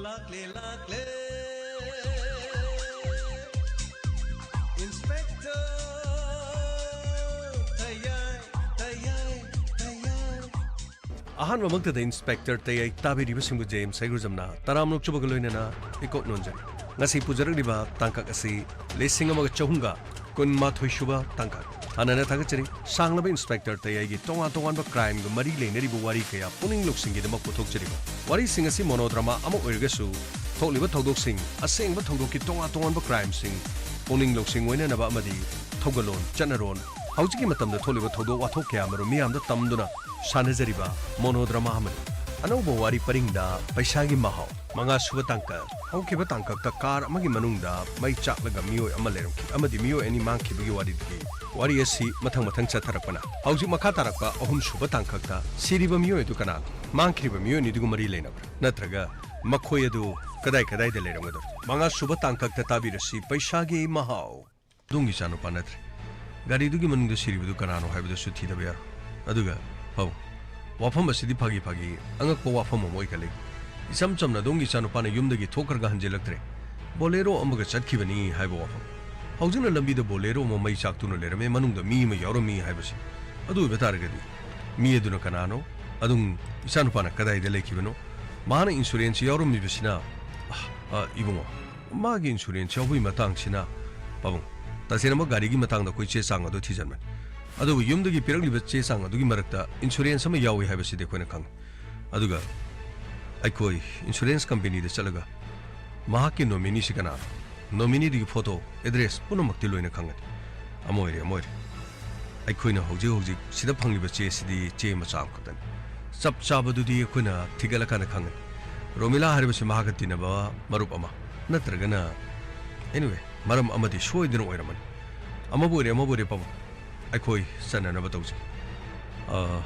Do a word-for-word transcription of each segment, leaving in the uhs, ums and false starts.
ꯂꯥꯛꯂꯦ, ꯂꯥꯛꯂꯦ, Inspector ꯇꯌꯥꯏ, Tayai, ꯇꯌꯥꯏ꯫ ꯑꯍꯥꯟꯕꯃꯛꯇꯗ Inspector ꯇꯌꯥꯏ ꯇꯥꯕꯤꯔꯤꯕꯁꯤꯡꯕꯨ J M ꯁꯩꯒꯨꯖꯝꯅ ꯇꯔꯥꯝꯅ ꯑꯣꯛꯆꯕꯒ ꯂꯣꯏꯅꯅ ꯏꯀꯣꯛ ꯅꯣꯟꯖꯔꯤ꯫ ꯉꯁꯤ ꯄꯨꯖꯔꯛꯂꯤꯕ ꯇꯥꯡꯀꯛ ꯑꯁꯤ ꯂꯤꯁꯤꯡ ꯑꯃꯒ ꯆꯍꯨꯝꯒ ꯀꯨꯟꯃꯥꯊꯣꯏ ꯁꯨꯕ ꯇꯥꯡꯀꯛ꯫ ꯍꯥꯟꯅꯅ ꯊꯥꯒꯠꯆꯔꯤ꯫ ꯁꯥꯡꯂꯕ Inspector ꯇꯌꯥꯏꯒꯤ ꯇꯣꯉꯥꯟ ꯇꯣꯉꯥꯟꯕ crimeꯒ ꯃꯔꯤ ꯂꯩꯅꯔꯤꯕ ꯋꯥꯔꯤ ꯀꯌꯥ ꯄꯨꯛꯅꯤꯡ ꯂꯧꯁꯤꯡꯒꯤꯗꯃꯛ ꯄꯨꯊꯣꯛꯆꯔꯤꯕ꯫ ꯋꯥꯔꯤꯁꯤꯡ ꯑꯁꯤ monodrama ꯑꯃ ꯑꯣꯏꯔꯒꯁꯨ, ꯊꯣꯛꯂꯤꯕ ꯊꯧꯗꯣꯛꯁꯤꯡ, ꯑꯁꯦꯡꯕ ꯊꯧꯗꯣꯛꯀꯤ ꯇꯣꯉꯥꯟ ꯇꯣꯉꯥꯟꯕ crimeꯁꯤꯡ, ꯄꯨꯛꯅꯤꯡ ꯂꯧꯁꯤꯡ ꯑꯣꯏꯅꯅꯕ ꯑꯃꯗꯤ ꯊꯧꯒꯜꯂꯣꯟ, ꯆꯠꯅꯔꯣꯟ, ꯍꯧꯖꯤꯛꯀꯤ ꯃꯇꯝꯗ ꯊꯣꯛꯂꯤꯕ ꯊꯧꯗꯣꯛ ꯋꯥꯊꯣꯛ ꯀꯌꯥ ꯑꯃꯔꯣꯝ ꯃꯤꯌꯥꯝꯗ ꯇꯝꯗꯨꯅ ꯁꯥꯟꯅꯖꯔꯤꯕ monodrama ꯑꯃꯅꯤ꯫ ꯑꯅꯧꯕ ꯋꯥꯔꯤ ꯄꯔꯤꯡꯗ ꯄꯩꯁꯥꯒꯤ ꯃꯍꯥꯎ꯫ ꯃꯉꯥ ꯁꯨꯕ ꯇꯥꯡꯀꯛ꯫ ꯍꯧꯈꯤꯕ ꯇꯥꯡꯀꯛꯇ car ꯑꯃꯒꯤ ꯃꯅꯨꯡꯗ ꯃꯩ ꯆꯥꯛꯂꯒ ꯃꯤꯑꯣꯏ ꯑꯃ ꯂꯩꯔꯝꯈꯤ ꯑꯃꯗꯤ ꯃꯤꯑꯣꯏ ꯑꯅꯤ ꯃꯥꯡꯈꯤꯕꯒꯤ ꯋꯥꯔꯤꯗꯨꯒꯤ ꯋꯥꯔꯤ ꯑꯁꯤ ꯃꯊꯪ ꯃꯊꯪ ꯆꯠꯊꯔꯛꯄꯅ ꯍꯧꯖꯤꯛ ꯃꯈꯥ ꯇꯥꯔꯛꯄ ꯑꯍꯨꯝ ꯁꯨꯕ ꯇꯥꯡꯀꯛꯇ ꯁꯤꯔꯤꯕ ꯃꯤꯑꯣꯏ ꯑꯗꯨ ꯀꯅꯥꯅꯣ? ꯃꯥꯡꯈꯤꯕ ꯃꯤꯑꯣꯏ ꯑꯅꯤꯗꯨꯒ ꯃꯔꯤ ꯂꯩꯅꯕ꯭ꯔꯥ? ꯅꯠꯇ꯭ꯔꯒ ꯃꯈꯣꯏ ꯑꯗꯨ ꯀꯗꯥꯏ ꯀꯗꯥꯏꯗ ꯂꯩꯔꯝꯒꯗꯧꯔꯤ? ꯃꯉꯥ ꯁꯨꯕ ꯇꯥꯡꯀꯛꯇ ꯇꯥꯕꯤꯔꯁꯤ ꯄꯩꯁꯥꯒꯤ ꯃꯍꯥꯎ꯫ ꯑꯗꯣꯝꯒꯤ ꯏꯆꯥꯅꯨꯄꯥ ꯅꯠꯇ꯭ꯔꯦ꯫ ꯒꯥꯔꯤꯗꯨꯒꯤ ꯃꯅꯨꯡꯗ ꯁꯤꯔꯤꯕꯗꯨ ꯀꯅꯥꯅꯣ ꯍꯥꯏꯕꯗꯨꯁꯨ ꯊꯤꯗꯕ ꯌꯥꯔꯣꯏ꯫ ꯑꯗꯨꯒ, ꯄꯥꯕꯨꯡ, ꯋꯥꯐꯝ ꯑꯁꯤꯗꯤ ꯐꯥꯒꯤ ꯐꯥꯒꯤ ꯑꯉꯛꯄ ꯋꯥꯐꯝ ꯑꯃ ꯑꯣꯏꯈꯠꯂꯛꯏ꯫ ꯏꯆꯝ ꯆꯝꯅ ꯑꯗꯣꯝꯒꯤ ꯏꯆꯥꯅꯨꯄꯥꯅ ꯌꯨꯝꯗꯒꯤ ꯊꯣꯛꯈ꯭ꯔꯒ ꯍꯟꯖꯤꯜꯂꯛꯇ꯭ꯔꯦ, Bolero ꯑꯃꯒ ꯆꯠꯈꯤꯕꯅꯤ ꯍꯥꯏꯕ ꯋꯥꯐꯝ꯫ ꯍꯧꯖꯤꯛꯅ ꯂꯝꯕꯤꯗ Bolero ꯑꯃ ꯃꯩ ꯆꯥꯛꯇꯨꯅ ꯂꯩꯔꯝꯃꯦ, ꯃꯅꯨꯡꯗ ꯃꯤ ꯑꯃ ꯌꯥꯎꯔꯝꯃꯤ ꯍꯥꯏꯕꯁꯤ꯫ ꯑꯗꯨ ꯑꯣꯏꯕ ꯇꯥꯔꯒꯗꯤ ꯃꯤ ꯑꯗꯨꯅ ꯀꯅꯥꯅꯣ? ꯑꯗꯨꯝ ꯏꯆꯥꯅꯨꯄꯥꯅ ꯀꯗꯥꯏꯗ ꯂꯩꯈꯤꯕꯅꯣ? ꯃꯍꯥꯛꯅ insurance ꯌꯥꯎꯔꯝꯃꯤꯕꯁꯤꯅ, ꯑ, ꯑ, ꯏꯕꯨꯡꯉꯣ, ꯃꯥꯒꯤ insurance ꯌꯥꯎꯕꯒꯤ ꯃꯇꯥꯡꯁꯤꯅ, ꯄꯥꯕꯨꯡ, ꯇꯁꯦꯡꯅꯃꯛ ꯒꯥꯔꯤꯒꯤ ꯃꯇꯥꯡꯗ ꯑꯩꯈꯣꯏ ꯆꯦ ꯆꯥꯡ ꯑꯗꯨ ꯊꯤꯖꯤꯟꯕꯅꯤ꯫ ꯑꯗꯨꯕꯨ ꯌꯨꯝꯗꯒꯤ ꯄꯤꯔꯛꯂꯤꯕ ꯆꯦ ꯆꯥꯡ ꯑꯗꯨꯒꯤ ꯃꯔꯛꯇ insurance ꯑꯃ ꯌꯥꯎꯏ ꯍꯥꯏꯕꯁꯤꯗꯤ ꯑꯩꯈꯣꯏꯅ ꯈꯪꯏ꯫ ꯑꯗꯨꯒ ꯑꯩꯈꯣꯏ insurance companyꯗ ꯆꯠꯂꯒ ꯃꯍꯥꯛꯀꯤ nomineeꯁꯤ ꯀꯅꯥꯅꯣ, nomineeꯗꯨꯒꯤ photo, address ꯄꯨꯝꯅꯃꯛꯇꯤ ꯂꯣꯏꯅ ꯈꯪꯒꯅꯤ꯫ ꯑꯃ ꯑꯣꯏꯔꯦ, ꯑꯃ ꯑꯣꯏꯔꯦ꯫ ꯑꯩꯈꯣꯏꯅ ꯍꯧꯖꯤꯛ ꯍꯧꯖꯤꯛ ꯁꯤꯗ ꯐꯪꯂꯤꯕ ꯆꯦ ꯑꯁꯤꯗꯤ ꯆꯦ ꯃꯆꯥ ꯑꯃꯈꯛꯇꯅꯤ꯫ ꯆꯞ ꯆꯥꯕꯗꯨꯗꯤ ꯑꯩꯈꯣꯏꯅ ꯊꯤꯒꯠꯂꯀꯥꯟꯗ ꯈꯪꯒꯅꯤ꯫ ꯔꯣꯃꯤꯂꯥ ꯍꯥꯏꯔꯤꯕꯁꯤ ꯃꯍꯥꯛꯀ ꯇꯤꯟꯅꯕ ꯃꯔꯨꯞ ꯑꯃ, ꯅꯠꯇ꯭ꯔꯒꯅ, anyway, ꯃꯔꯝ ꯑꯃꯗꯤ ꯁꯣꯏꯗꯅ ꯑꯣꯏꯔꯝꯃꯅꯤ꯫ ꯑꯃꯕꯨ ꯑꯣꯏꯔꯦ, ꯑꯃꯕꯨ ꯑꯣꯏꯔꯦ, ꯄꯥꯕꯨꯡ, ꯑꯩꯈꯣꯏ ꯆꯠꯅꯅꯕ ꯇꯧꯖꯩ꯫ ꯑ,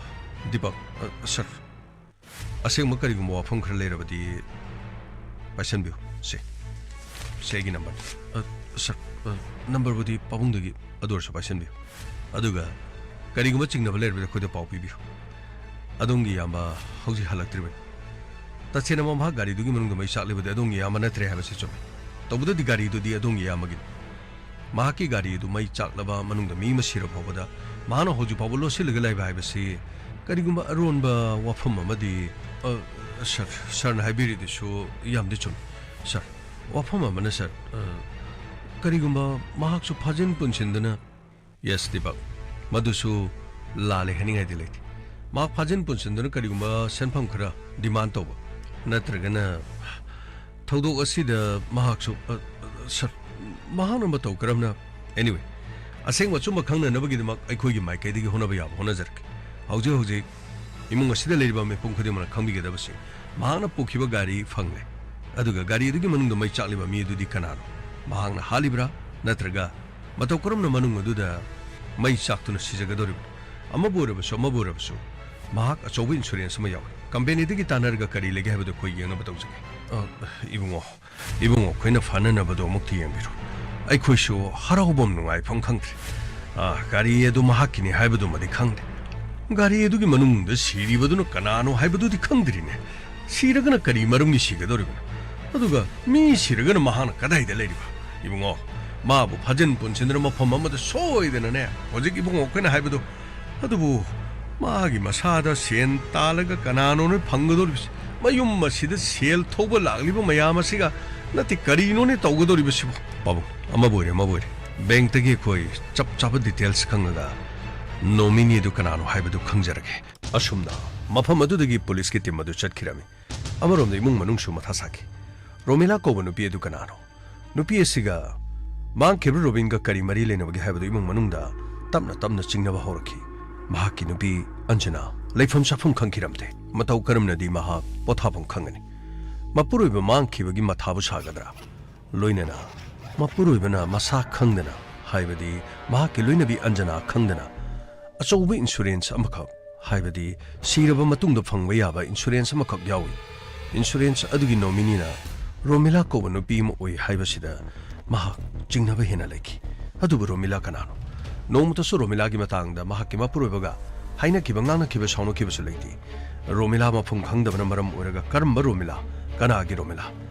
ꯗꯤꯄꯛ, ꯑ, sir, ꯑꯁꯦꯡꯕ ꯀꯔꯤꯒꯨꯝꯕ ꯋꯥꯐꯝ ꯈꯔ ꯂꯩꯔꯕꯗꯤ ꯄꯥꯏꯁꯟꯕꯤꯌꯨ꯫ ꯁꯦ, ꯁꯦ ꯑꯩꯒꯤ numberꯅꯤ꯫ ꯑ, sir, ꯑ, numberꯕꯨꯗꯤ ꯄꯥꯕꯨꯡꯗꯒꯤ, ꯑꯗꯨ ꯑꯣꯏꯔꯁꯨ ꯄꯥꯏꯁꯟꯕꯤꯌꯨ꯫ ꯑꯗꯨꯒ ꯀꯔꯤꯒꯨꯝꯕ ꯆꯤꯡꯅꯕ ꯂꯩꯔꯕꯗꯤ ꯑꯩꯈꯣꯏꯗ ꯄꯥꯎ ꯄꯤꯕꯤꯌꯨ꯫ ꯑꯗꯣꯝꯒꯤ ꯏꯌꯥꯝꯕ ꯍꯧꯖꯤꯛ ꯍꯜꯂꯛꯇ꯭ꯔꯤꯕꯅꯤ꯫ ꯇꯁꯦꯡꯅꯃꯛ ꯃꯍꯥꯛ ꯒꯥꯔꯤꯗꯨꯒꯤ ꯃꯅꯨꯡꯗ ꯃꯩ ꯆꯥꯛꯂꯤꯕꯗꯤ ꯑꯗꯣꯝꯒꯤ ꯏꯌꯥꯝꯕ ꯅꯠꯇ꯭ꯔꯦ ꯍꯥꯏꯕꯁꯤ ꯆꯨꯝꯃꯤ꯫ ꯇꯧꯕꯗꯗꯤ ꯒꯥꯔꯤꯗꯨꯗꯤ ꯑꯗꯣꯝꯒꯤ ꯏꯌꯥꯝꯕꯒꯤꯅꯤ꯫ ꯃꯍꯥꯛꯀꯤ ꯒꯥꯔꯤ ꯑꯗꯨ ꯃꯩ ꯆꯥꯛꯂꯕ ꯃꯅꯨꯡꯗ ꯃꯤ ꯑꯃ ꯁꯤꯔ ꯐꯥꯎꯕꯗ ꯃꯍꯥꯛꯅ ꯍꯧꯖꯤꯛ ꯐꯥꯎꯕ ꯂꯣꯠꯁꯤꯜꯂꯒ ꯂꯩꯕ ꯍꯥꯏꯕꯁꯤ ꯀꯔꯤꯒꯨꯝꯕ ꯑꯔꯣꯟꯕ ꯋꯥꯐꯝ ꯑꯃꯗꯤ, ꯑ, ꯁꯥꯔ, ꯁꯥꯔꯅ ꯍꯥꯏꯕꯤꯔꯤꯗꯨꯁꯨ ꯌꯥꯝꯗꯤ ꯆꯨꯝꯃꯤ꯫ ꯁꯥꯔ, ꯋꯥꯐꯝ ꯑꯃꯅ, ꯁꯥꯔ, ꯑ, ꯀꯔꯤꯒꯨꯝꯕ ꯃꯍꯥꯛꯁꯨ ꯐꯥꯖꯤꯟ ꯄꯨꯟꯁꯤꯟꯗꯨꯅ, ꯌꯦꯁ, ꯗꯤꯄꯛ, ꯃꯗꯨꯁꯨ ꯂꯥꯜꯂꯦ ꯍꯥꯏꯅꯤꯡꯉꯥꯏꯗꯤ ꯂꯩꯇꯦ꯫ ꯃꯍꯥꯛ ꯐꯥꯖꯤꯟ ꯄꯨꯟꯁꯤꯟꯗꯨꯅ ꯀꯔꯤꯒꯨꯝꯕ ꯁꯦꯟꯐꯝ ꯈꯔ ꯗꯤꯃꯥꯟ ꯇꯧꯕ, ꯅꯠꯇ꯭ꯔꯒꯅ ꯊꯧꯗꯣꯛ ꯑꯁꯤꯗ ꯃꯍꯥꯛꯁꯨ, ꯑ, ꯑ, ꯁꯥꯔ, ꯃꯍꯥꯛꯅ ꯃꯇꯧ ꯀꯔꯝꯅ, ꯑꯦꯅꯤꯋꯦ, ꯑꯁꯦꯡꯕ ꯑꯆꯨꯝꯕ ꯈꯪꯅꯅꯕꯒꯤꯗꯃꯛ ꯑꯩꯈꯣꯏꯒꯤ ꯃꯥꯏꯀꯩꯗꯒꯤ ꯍꯣꯠꯅꯕ ꯌꯥꯕ ꯍꯣꯠꯅꯖꯔꯛꯀꯦ꯫ ꯍꯧꯖꯤꯛ ꯍꯧꯖꯤꯛ ꯏꯃꯨꯡ ꯑꯁꯤꯗ ꯂꯩꯔꯤꯕ ꯃꯤꯄꯨꯝ ꯈꯨꯗꯤꯡꯃꯛꯅ ꯈꯪꯕꯤꯒꯗꯕꯁꯤ, ꯃꯍꯥꯛꯅ ꯄꯨꯈꯤꯕ ꯒꯥꯔꯤ ꯐꯪꯂꯦ, ꯑꯗꯨꯒ ꯒꯥꯔꯤ ꯑꯗꯨꯒꯤ ꯃꯅꯨꯡꯗ ꯃꯩ ꯆꯥꯛꯂꯤꯕ ꯃꯤ ꯑꯗꯨꯗꯤ ꯀꯅꯥꯅꯣ? ꯃꯍꯥꯛꯅ ꯍꯥꯠꯂꯤꯕ꯭ꯔꯥ, ꯅꯠꯇ꯭ꯔꯒ ꯃꯇꯧ ꯀꯔꯝꯅ ꯃꯅꯨꯡ ꯑꯗꯨꯗ ꯃꯩ ꯆꯥꯛꯇꯨꯅ ꯁꯤꯖꯒꯗꯧꯔꯤꯕꯅꯣ? ꯑꯃꯕꯨ ꯑꯣꯏꯔꯕꯁꯨ, ꯑꯃꯕꯨ ꯑꯣꯏꯔꯕꯁꯨ, ꯃꯍꯥꯛ ꯑꯆꯧꯕ ꯏꯟꯁꯨꯔꯦꯟꯁ ꯑꯃ ꯌꯥꯎꯔꯤ꯫ ꯀꯝꯄꯦꯅꯤꯗꯒꯤ ꯇꯥꯟꯅꯔꯒ ꯀꯔꯤ ꯂꯩꯒꯦ ꯍꯥꯏꯕꯗꯨ ꯑꯩꯈꯣꯏ ꯌꯦꯡꯅꯕ ꯇꯧꯖꯒꯦ꯫ ꯑ, ꯏꯕꯨꯡꯉꯣ, ꯏꯕꯨꯡꯉꯣ, ꯑꯩꯈꯣꯏꯅ ꯐꯅꯅꯕꯗꯣ ꯑꯃꯨꯛꯇ ꯌꯦꯡꯕꯤꯔꯣ꯫ ꯑꯩꯈꯣꯏꯁꯨ ꯍꯔꯥꯎꯐꯝ ꯅꯨꯡꯉꯥꯏꯐꯝ ꯈꯪꯗ꯭ꯔꯦ꯫ ꯑ, ꯒꯥꯔꯤ ꯑꯗꯨ ꯃꯍꯥꯛꯀꯤꯅꯤ ꯍꯥꯏꯕꯗꯨꯃꯗꯤ ꯈꯪꯗꯦ꯫ ꯒꯥꯔꯤ ꯑꯗꯨꯒꯤ ꯃꯅꯨꯡꯗ ꯁꯤꯔꯤꯕꯗꯨꯅ ꯀꯅꯥꯅꯣ ꯍꯥꯏꯕꯗꯨꯗꯤ ꯈꯪꯗ꯭ꯔꯤꯅꯦ꯫ ꯁꯤꯔꯒꯅ ꯀꯔꯤ ꯃꯔꯝꯒꯤ ꯁꯤꯒꯗꯧꯔꯤꯕꯅꯣ? ꯑꯗꯨꯒ ꯃꯤ ꯁꯤꯔꯒꯅ ꯃꯍꯥꯛꯅ ꯀꯗꯥꯏꯗ ꯂꯩꯔꯤꯕ? ꯏꯕꯨꯡꯉꯣ, ꯃꯥꯕꯨ ꯐꯥꯖꯤꯟ ꯄꯨꯟꯁꯤꯟꯗꯨꯅ ꯃꯐꯝ ꯑꯃꯗ ꯁꯣꯏꯗꯅꯅꯦ, ꯍꯧꯖꯤꯛ ꯏꯕꯨꯡꯉꯣ ꯑꯩꯈꯣꯏꯅ ꯍꯥꯏꯕꯗꯣ, ꯑꯗꯨꯕꯨ ꯃꯥꯒꯤ ꯃꯁꯥꯗ ꯁꯦꯟ ꯇꯥꯜꯂꯒ ꯀꯅꯥꯅꯣꯅꯦ ꯐꯪꯒꯗꯧꯔꯤꯕꯁꯤ? ꯃꯌꯨꯝ ꯑꯁꯤꯗ ꯁꯦꯜ ꯊꯧꯕ ꯂꯥꯛꯂꯤꯕ ꯃꯌꯥꯝ ꯑꯁꯤꯒ ꯅꯠꯇꯦ, ꯀꯔꯤꯅꯣꯅꯦ ꯇꯧꯒꯗꯧꯔꯤꯕꯁꯤꯕꯨ? ꯄꯥꯕꯨꯡ, ꯑꯃꯕꯨ ꯑꯣꯏꯔꯦ, ꯑꯃꯕꯨ ꯑꯣꯏꯔꯦ, ꯕꯦꯡꯛꯇꯒꯤ ꯑꯩꯈꯣꯏ ꯆꯞ ꯆꯥꯕ ꯗꯤꯇꯦꯜꯁ ꯈꯪꯉꯒ ꯅꯣꯃꯤꯅꯤ ꯑꯗꯨ ꯀꯅꯥꯅꯣ ꯍꯥꯏꯕꯗꯨ ꯈꯪꯖꯔꯒꯦ꯫ ꯑꯁꯨꯝꯅ ꯃꯐꯝ ꯑꯗꯨꯗꯒꯤ ꯄꯨꯂꯤꯁꯀꯤ ꯇꯤꯝ ꯑꯗꯨ ꯆꯠꯈꯤꯔꯝꯃꯤ꯫ ꯑꯃꯔꯣꯝꯗ ꯏꯃꯨꯡ ꯃꯅꯨꯡꯁꯨ ꯃꯊꯥ ꯁꯥꯈꯤ꯫ ꯔꯣꯃꯤꯂꯥ ꯀꯧꯕ ꯅꯨꯄꯤ ꯑꯗꯨ ꯀꯅꯥꯅꯣ? ꯅꯨꯄꯤ ꯑꯁꯤꯒ ꯃꯥꯡꯈꯤꯕ ꯔꯣꯕꯤꯟꯒ ꯀꯔꯤ ꯃꯔꯤ ꯂꯩꯅꯕꯒꯦ ꯍꯥꯏꯕꯗꯨ ꯏꯃꯨꯡ ꯃꯅꯨꯡꯗ ꯇꯞꯅ ꯇꯞꯅ ꯆꯤꯡꯅꯕ ꯍꯧꯔꯛꯈꯤ꯫ ꯃꯍꯥꯛꯀꯤ ꯅꯨꯄꯤ ꯑꯟꯖꯅꯥ ꯂꯩꯐꯝ ꯆꯥꯐꯝ ꯈꯪꯈꯤꯔꯝꯗꯦ꯫ ꯃꯇꯧ ꯀꯔꯝꯅꯗꯤ ꯃꯍꯥꯛ ꯄꯣꯊꯥꯐꯝ ꯈꯪꯒꯅꯤ? ꯃꯄꯨꯔꯣꯏꯕ ꯃꯥꯡꯈꯤꯕꯒꯤ ꯃꯊꯥꯕꯨ ꯁꯥꯒꯗ꯭ꯔꯥ? ꯂꯣꯏꯅꯅ ꯃꯄꯨꯔꯣꯏꯕꯅ ꯃꯁꯥ ꯈꯪꯗꯅ, ꯍꯥꯏꯕꯗꯤ ꯃꯍꯥꯛꯀꯤ ꯂꯣꯏꯅꯕꯤ ꯑꯟꯖꯅꯥ ꯈꯪꯗꯅ, ꯑꯆꯧꯕ ꯏꯟꯁꯨꯔꯦꯟꯁ ꯑꯃꯈꯛ, ꯍꯥꯏꯕꯗꯤ ꯁꯤꯔꯕ ꯃꯇꯨꯡꯗ ꯐꯪꯕ ꯌꯥꯕ ꯏꯟꯁꯨꯔꯦꯟꯁ ꯑꯃꯈꯛ ꯌꯥꯎꯏ꯫ ꯏꯟꯁꯨꯔꯦꯟꯁ ꯑꯗꯨꯒꯤ ꯅꯣꯃꯤꯅꯤꯅ ꯔꯣꯃꯤꯂꯥ ꯀꯧꯕ ꯅꯨꯄꯤ ꯑꯃ ꯑꯣꯏ ꯍꯥꯏꯕꯁꯤꯗ ꯃꯍꯥꯛ ꯆꯤꯡꯅꯕ ꯍꯦꯟꯅ ꯂꯩꯈꯤ꯫ ꯑꯗꯨꯕꯨ ꯔꯣꯃꯤꯂꯥ ꯀꯅꯥꯅꯣ? ꯅꯣꯡꯃꯇꯁꯨ ꯔꯣꯃꯤꯂꯥꯒꯤ ꯃꯇꯥꯡꯗ ꯃꯍꯥꯛꯀꯤ ꯃꯄꯨꯔꯣꯏꯕꯒ ꯍꯥꯏꯅꯈꯤꯕ, ꯉꯥꯡꯅꯈꯤꯕ, ꯁꯥꯎꯅꯈꯤꯕꯁꯨ ꯂꯩꯇꯦ꯫ ꯔꯣꯃꯤꯂꯥ ꯃꯐꯝ ꯈꯪꯗꯕꯅ ꯃꯔꯝ ꯑꯣꯏꯔꯒ ꯀꯔꯝꯕ ꯔꯣꯃꯤꯂꯥ? ꯀꯅꯥꯒꯤ ꯔꯣꯃꯤꯂꯥ?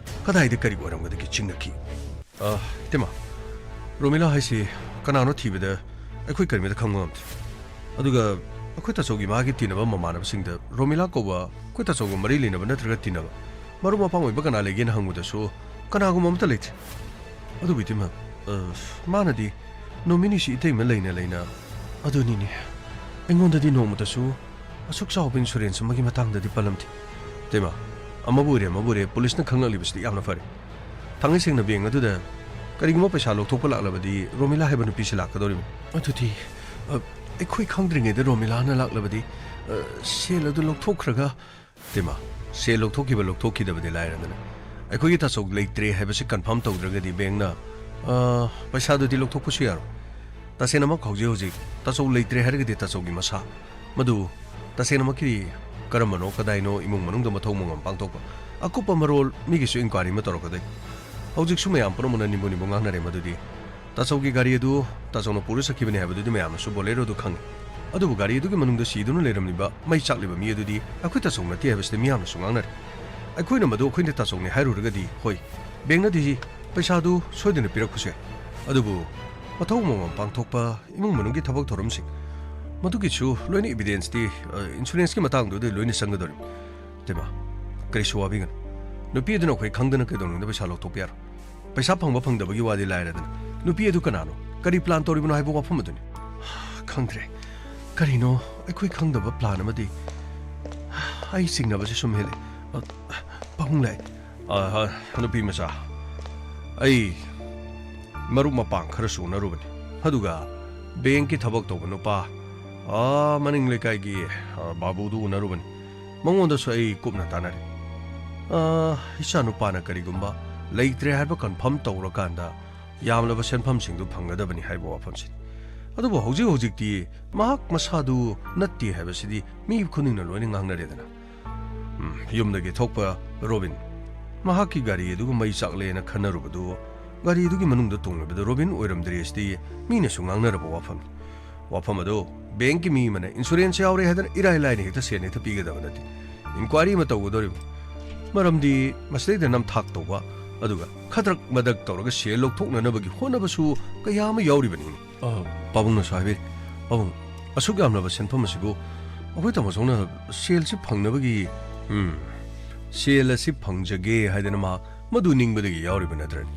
ꯀꯗꯥꯏꯗ ꯀꯔꯤ ꯑꯣꯏꯔꯝꯒꯗꯒꯦ ꯆꯤꯡꯅꯈꯤ? ꯑ, ꯏꯇꯩꯃ, ꯔꯣꯃꯤꯂꯥ ꯍꯥꯏꯁꯤ ꯀꯅꯥꯅꯣ ꯊꯤꯕꯗ ꯑꯩꯈꯣꯏ ꯀꯔꯤꯃꯠꯇ ꯈꯪꯕ ꯉꯝꯗꯦ꯫ ꯑꯗꯨꯒ ꯑꯩꯈꯣꯏ ꯇꯥꯆꯧꯒꯤ ꯃꯥꯒꯤ ꯇꯤꯟꯅꯕ ꯃꯃꯥꯟꯅꯕꯁꯤꯡꯗ ꯔꯣꯃꯤꯂꯥ ꯀꯧꯕ ꯑꯩꯈꯣꯏ ꯇꯥꯆꯧꯒ ꯃꯔꯤ ꯂꯩꯅꯕ ꯅꯠꯇ꯭ꯔꯒ ꯇꯤꯟꯅꯕ ꯃꯔꯨꯞ ꯃꯄꯥꯡ ꯑꯣꯏꯕ ꯀꯅꯥ ꯂꯩꯒꯦꯅ ꯍꯪꯕꯗꯁꯨ ꯀꯅꯥꯒꯨꯝꯕ ꯑꯃꯠꯇ ꯂꯩꯇꯦ꯫ ꯑꯗꯨꯕꯨ ꯏꯇꯩꯃ, ꯑ, ꯃꯥꯅꯗꯤ ꯅꯣꯃꯤꯅꯤꯁꯤ ꯏꯇꯩꯃ ꯂꯩꯅ ꯂꯩꯅ, ꯑꯗꯨꯅꯤꯅꯦ, ꯑꯩꯉꯣꯟꯗꯗꯤ ꯅꯣꯡꯃꯇꯁꯨ ꯑꯁꯨꯛ ꯆꯥꯎꯕ insurance ꯑꯃꯒꯤ ꯃꯇꯥꯡꯗꯗꯤ ꯄꯜꯂꯝꯗꯦ꯫ ꯏꯇꯩꯃ, ꯑꯃꯕꯨ ꯑꯣꯏꯔꯦ ꯑꯃꯕꯨ ꯑꯣꯏꯔꯦ, ꯄꯨꯂꯤꯁꯅ ꯈꯪꯂꯛꯂꯤꯕꯁꯤꯗꯤ ꯌꯥꯝꯅ ꯐꯔꯦ꯫ ꯊꯥꯡꯉꯩ ꯁꯦꯡꯅ ꯕꯦꯡ ꯑꯗꯨꯗ ꯀꯔꯤꯒꯨꯝꯕ ꯄꯩꯁꯥ ꯂꯧꯊꯣꯛꯄ ꯂꯥꯛꯂꯕꯗꯤ ꯔꯣꯃꯤꯂꯥ ꯍꯥꯏꯕ ꯅꯨꯄꯤꯁꯤ ꯂꯥꯛꯀꯗꯧꯔꯤꯕꯅꯤ꯫ ꯑꯗꯨꯗꯤ, ꯑ, ꯑꯩꯈꯣꯏ ꯈꯪꯗ꯭ꯔꯤꯉꯩꯗ ꯔꯣꯃꯤꯂꯥꯅ ꯂꯥꯛꯂꯕꯗꯤ, ꯑ, ꯁꯦꯜ ꯑꯗꯨ ꯂꯧꯊꯣꯛꯈ꯭ꯔꯒ ꯏꯇꯩꯃ, ꯁꯦꯜ ꯂꯧꯊꯣꯛꯈꯤꯕ ꯂꯧꯊꯣꯛꯈꯤꯗꯕꯗꯤ ꯂꯥꯏꯔꯗꯅ, ꯑꯩꯈꯣꯏꯒꯤ ꯇꯥꯆꯧ ꯂꯩꯇ꯭ꯔꯦ ꯍꯥꯏꯕꯁꯤ confirm ꯇꯧꯗ꯭ꯔꯒꯗꯤ ꯕꯦꯡꯅ, ꯑ, ꯄꯩꯁꯥꯗꯨꯗꯤ ꯂꯧꯊꯣꯛꯄꯁꯨ ꯌꯥꯔꯣꯏ꯫ ꯇꯁꯦꯡꯅꯃꯛ ꯍꯧꯖꯤꯛ ꯍꯧꯖꯤꯛ ꯇꯥꯆꯧ ꯂꯩꯇ꯭ꯔꯦ ꯍꯥꯏꯔꯒꯗꯤ ꯇꯥꯆꯧꯒꯤ ꯃꯁꯥ, ꯃꯗꯨ ꯇꯁꯦꯡꯅꯃꯛꯀꯤ ꯀꯔꯝꯕꯅꯣ, ꯀꯗꯥꯏꯅꯣ, ꯏꯃꯨꯡ ꯃꯅꯨꯡꯗ ꯃꯊꯧ ꯃꯉꯝ ꯄꯥꯡꯊꯣꯛꯄ, ꯑꯀꯨꯞꯄ ꯃꯔꯣꯜ ꯃꯤꯒꯤꯁꯨ inquiry ꯑꯃ ꯇꯧꯔꯛꯀꯗꯣꯏ꯫ ꯍꯧꯖꯤꯛꯁꯨ ꯃꯌꯥꯝ ꯄꯨꯝꯅꯃꯛꯅ ꯅꯤꯝꯕꯨ ꯅꯤꯝꯕꯨ ꯉꯥꯡꯅꯔꯦ ꯃꯗꯨꯗꯤ꯫ ꯇꯥꯆꯧꯒꯤ ꯒꯥꯔꯤ ꯑꯗꯨ ꯇꯥꯆꯧꯅ ꯄꯨꯔ ꯆꯠꯈꯤꯕꯅꯤ ꯍꯥꯏꯕꯗꯨꯗꯤ ꯃꯌꯥꯝꯅꯁꯨ Bolero ꯑꯗꯨ ꯈꯪꯏ꯫ ꯑꯗꯨꯕꯨ ꯒꯥꯔꯤ ꯑꯗꯨꯒꯤ ꯃꯅꯨꯡꯗ ꯁꯤꯗꯨꯅ ꯂꯩꯔꯝꯂꯤꯕ, ꯃꯩ ꯆꯥꯛꯂꯤꯕ ꯃꯤ ꯑꯗꯨꯗꯤ ꯑꯩꯈꯣꯏ ꯇꯥꯆꯧ ꯅꯠꯇꯦ ꯍꯥꯏꯕꯁꯤꯗꯤ ꯃꯤꯌꯥꯝꯅꯁꯨ ꯉꯥꯡꯅꯔꯤ꯫ ꯑꯩꯈꯣꯏꯅ ꯃꯗꯨ ꯑꯩꯈꯣꯏꯅ ꯇꯥꯆꯧꯅꯤ ꯍꯥꯏꯔꯨꯔꯒꯗꯤ, ꯍꯣꯏ, ꯕꯦꯡꯅꯗꯤ ꯄꯩꯁꯥꯗꯨ ꯁꯣꯏꯗꯅ ꯄꯤꯔꯛꯄꯁꯨ ꯌꯥꯏ꯫ ꯑꯗꯨꯕꯨ ꯃꯊꯧ ꯃꯉꯝ ꯄꯥꯡꯊꯣꯛꯄ, ꯏꯃꯨꯡ ꯃꯅꯨꯡꯒꯤ ꯊꯕꯛ ꯊꯧꯔꯝꯁꯤꯡ, ꯃꯗꯨꯒꯤꯁꯨ ꯂꯣꯏꯅ evidenceꯇꯤ, ꯑ, insuranceꯀꯤ ꯃꯇꯥꯡꯗꯨꯗꯤ ꯂꯣꯏꯅ ꯆꯪꯒꯗꯧꯔꯤꯕꯅꯤ꯫ ꯏꯇꯩꯃ, ꯀꯔꯤꯁꯨ ꯋꯥꯕꯤꯒꯅꯨ꯫ ꯅꯨꯄꯤ ꯑꯗꯨꯅ ꯑꯩꯈꯣꯏ ꯈꯪꯗꯅ ꯀꯩꯗꯧꯅꯨꯡꯗ ꯄꯩꯁꯥ ꯂꯧꯊꯣꯛꯄ ꯌꯥꯔꯣꯏ꯫ ꯄꯩꯁꯥ ꯐꯪꯕ ꯐꯪꯗꯕꯒꯤ ꯋꯥꯗꯤ ꯂꯥꯏꯔꯗꯅ, ꯅꯨꯄꯤ ꯑꯗꯨ ꯀꯅꯥꯅꯣ, ꯀꯔꯤ plan ꯇꯧꯔꯤꯕꯅꯣ ꯍꯥꯏꯕ ꯋꯥꯐꯝ ꯑꯗꯨꯅꯤ꯫ ꯈꯪꯗ꯭ꯔꯦ, ꯀꯔꯤꯅꯣ ꯑꯩꯈꯣꯏ ꯈꯪꯗꯕ plan ꯑꯃꯗꯤ꯫ ꯑꯩ ꯆꯤꯡꯅꯕꯁꯦ ꯁꯨꯝ ꯍꯦꯜꯂꯦ꯫ ꯑ, ꯄꯥꯕꯨꯡ ꯂꯥꯛꯑꯦ꯫ ꯑ, ꯅꯨꯄꯤ ꯃꯆꯥ, ꯑꯩ ꯃꯔꯨꯞ ꯃꯄꯥꯡ ꯈꯔꯁꯨ ꯎꯅꯔꯨꯕꯅꯤ꯫ ꯑꯗꯨꯒ ꯕꯦꯡꯀꯤ ꯊꯕꯛ ꯇꯧꯕ ꯅꯨꯄꯥ, ꯑꯥ, ꯃꯅꯤꯡ ꯂꯩꯀꯥꯏꯒꯤ, ꯑ, ꯕꯥꯕꯨꯗꯨ ꯎꯅꯔꯨꯕꯅꯤ꯫ ꯃꯉꯣꯟꯗꯁꯨ ꯑꯩ ꯀꯨꯞꯅ ꯇꯥꯟꯅꯔꯦ꯫ ꯑ, ꯏꯆꯥ ꯅꯨꯄꯥꯅ ꯀꯔꯤꯒꯨꯝꯕ ꯂꯩꯇ꯭ꯔꯦ ꯍꯥꯏꯕ confirm ꯇꯧꯔꯀꯥꯟꯗ ꯌꯥꯝꯂꯕ ꯁꯦꯟꯐꯝꯁꯤꯡꯗꯨ ꯐꯪꯒꯗꯕꯅꯤ ꯍꯥꯏꯕ ꯋꯥꯐꯝꯁꯤꯅꯤ꯫ ꯑꯗꯨꯕꯨ ꯍꯧꯖꯤꯛ ꯍꯧꯖꯤꯛꯇꯤ ꯃꯍꯥꯛ ꯃꯁꯥꯗꯨ ꯅꯠꯇꯦ ꯍꯥꯏꯕꯁꯤꯗꯤ ꯃꯤ ꯈꯨꯗꯤꯡꯅ ꯂꯣꯏꯅ ꯉꯥꯡꯅꯔꯦꯗꯅ꯫ ꯎꯝ, ꯌꯨꯝꯗꯒꯤ ꯊꯣꯛꯄ ꯔꯣꯕꯤꯟ, ꯃꯍꯥꯛꯀꯤ ꯒꯥꯔꯤ ꯑꯗꯨꯒ ꯃꯩ ꯆꯥꯛꯂꯦꯅ ꯈꯟꯅꯔꯨꯕꯗꯨ, ꯒꯥꯔꯤ ꯑꯗꯨꯒꯤ ꯃꯅꯨꯡꯗ ꯇꯣꯡꯂꯤꯕꯗꯨ ꯔꯣꯕꯤꯟ ꯑꯣꯏꯔꯝꯗ꯭ꯔꯦ ꯍꯥꯏꯁꯤꯗꯤ ꯃꯤꯅꯁꯨ ꯉꯥꯡꯅꯔꯕ ꯋꯥꯐꯝꯅꯤ꯫ ꯋꯥꯐꯝ ꯑꯗꯨ ꯕꯦꯡꯛꯀꯤ ꯃꯤ ꯑꯃꯅ ꯏꯟꯁꯨꯔꯦꯟꯁ ꯌꯥꯎꯔꯦ ꯍꯥꯏꯗꯅ ꯏꯔꯥꯏ ꯂꯥꯏꯅ ꯍꯦꯛꯇ ꯁꯦꯟ ꯍꯦꯛꯇ ꯄꯤꯒꯗꯕ ꯅꯠꯇꯦ꯫ ꯏꯟꯀ꯭ꯋꯥꯏꯔꯤ ꯑꯃ ꯇꯧꯒꯗꯧꯔꯤꯕ꯫ ꯃꯔꯝꯗꯤ ꯃꯁꯤꯗꯩꯗ ꯅꯝꯊꯥꯛ ꯇꯧꯕ, ꯑꯗꯨꯒ ꯈꯗ꯭ꯔꯛ ꯃꯗꯛ ꯇꯧꯔꯒ ꯁꯦꯜ ꯂꯧꯊꯣꯛꯅꯅꯕꯒꯤ ꯍꯣꯠꯅꯕꯁꯨ ꯀꯌꯥ ꯑꯃ ꯌꯥꯎꯔꯤꯕꯅꯤ꯫ ꯑ, ꯄꯥꯕꯨꯡꯅꯁꯨ ꯍꯥꯏꯕꯤꯔꯤ, "ꯄꯥꯕꯨꯡ, ꯑꯁꯨꯛ ꯌꯥꯝꯂꯕ ꯁꯦꯟꯐꯝ ꯑꯁꯤꯕꯨ ꯑꯩꯈꯣꯏ ꯇꯥꯃꯣ ꯁꯣꯝꯅ ꯁꯦꯜꯁꯤ ꯐꯪꯅꯕꯒꯤ, ꯎꯝ, ꯁꯦꯜ ꯑꯁꯤ ꯐꯪꯖꯒꯦ ꯍꯥꯏꯗꯅ ꯃꯍꯥꯛ ꯃꯗꯨ ꯅꯤꯡꯕꯗꯒꯤ ꯌꯥꯎꯔꯤꯕ ꯅꯠꯇ꯭ꯔꯅꯤ?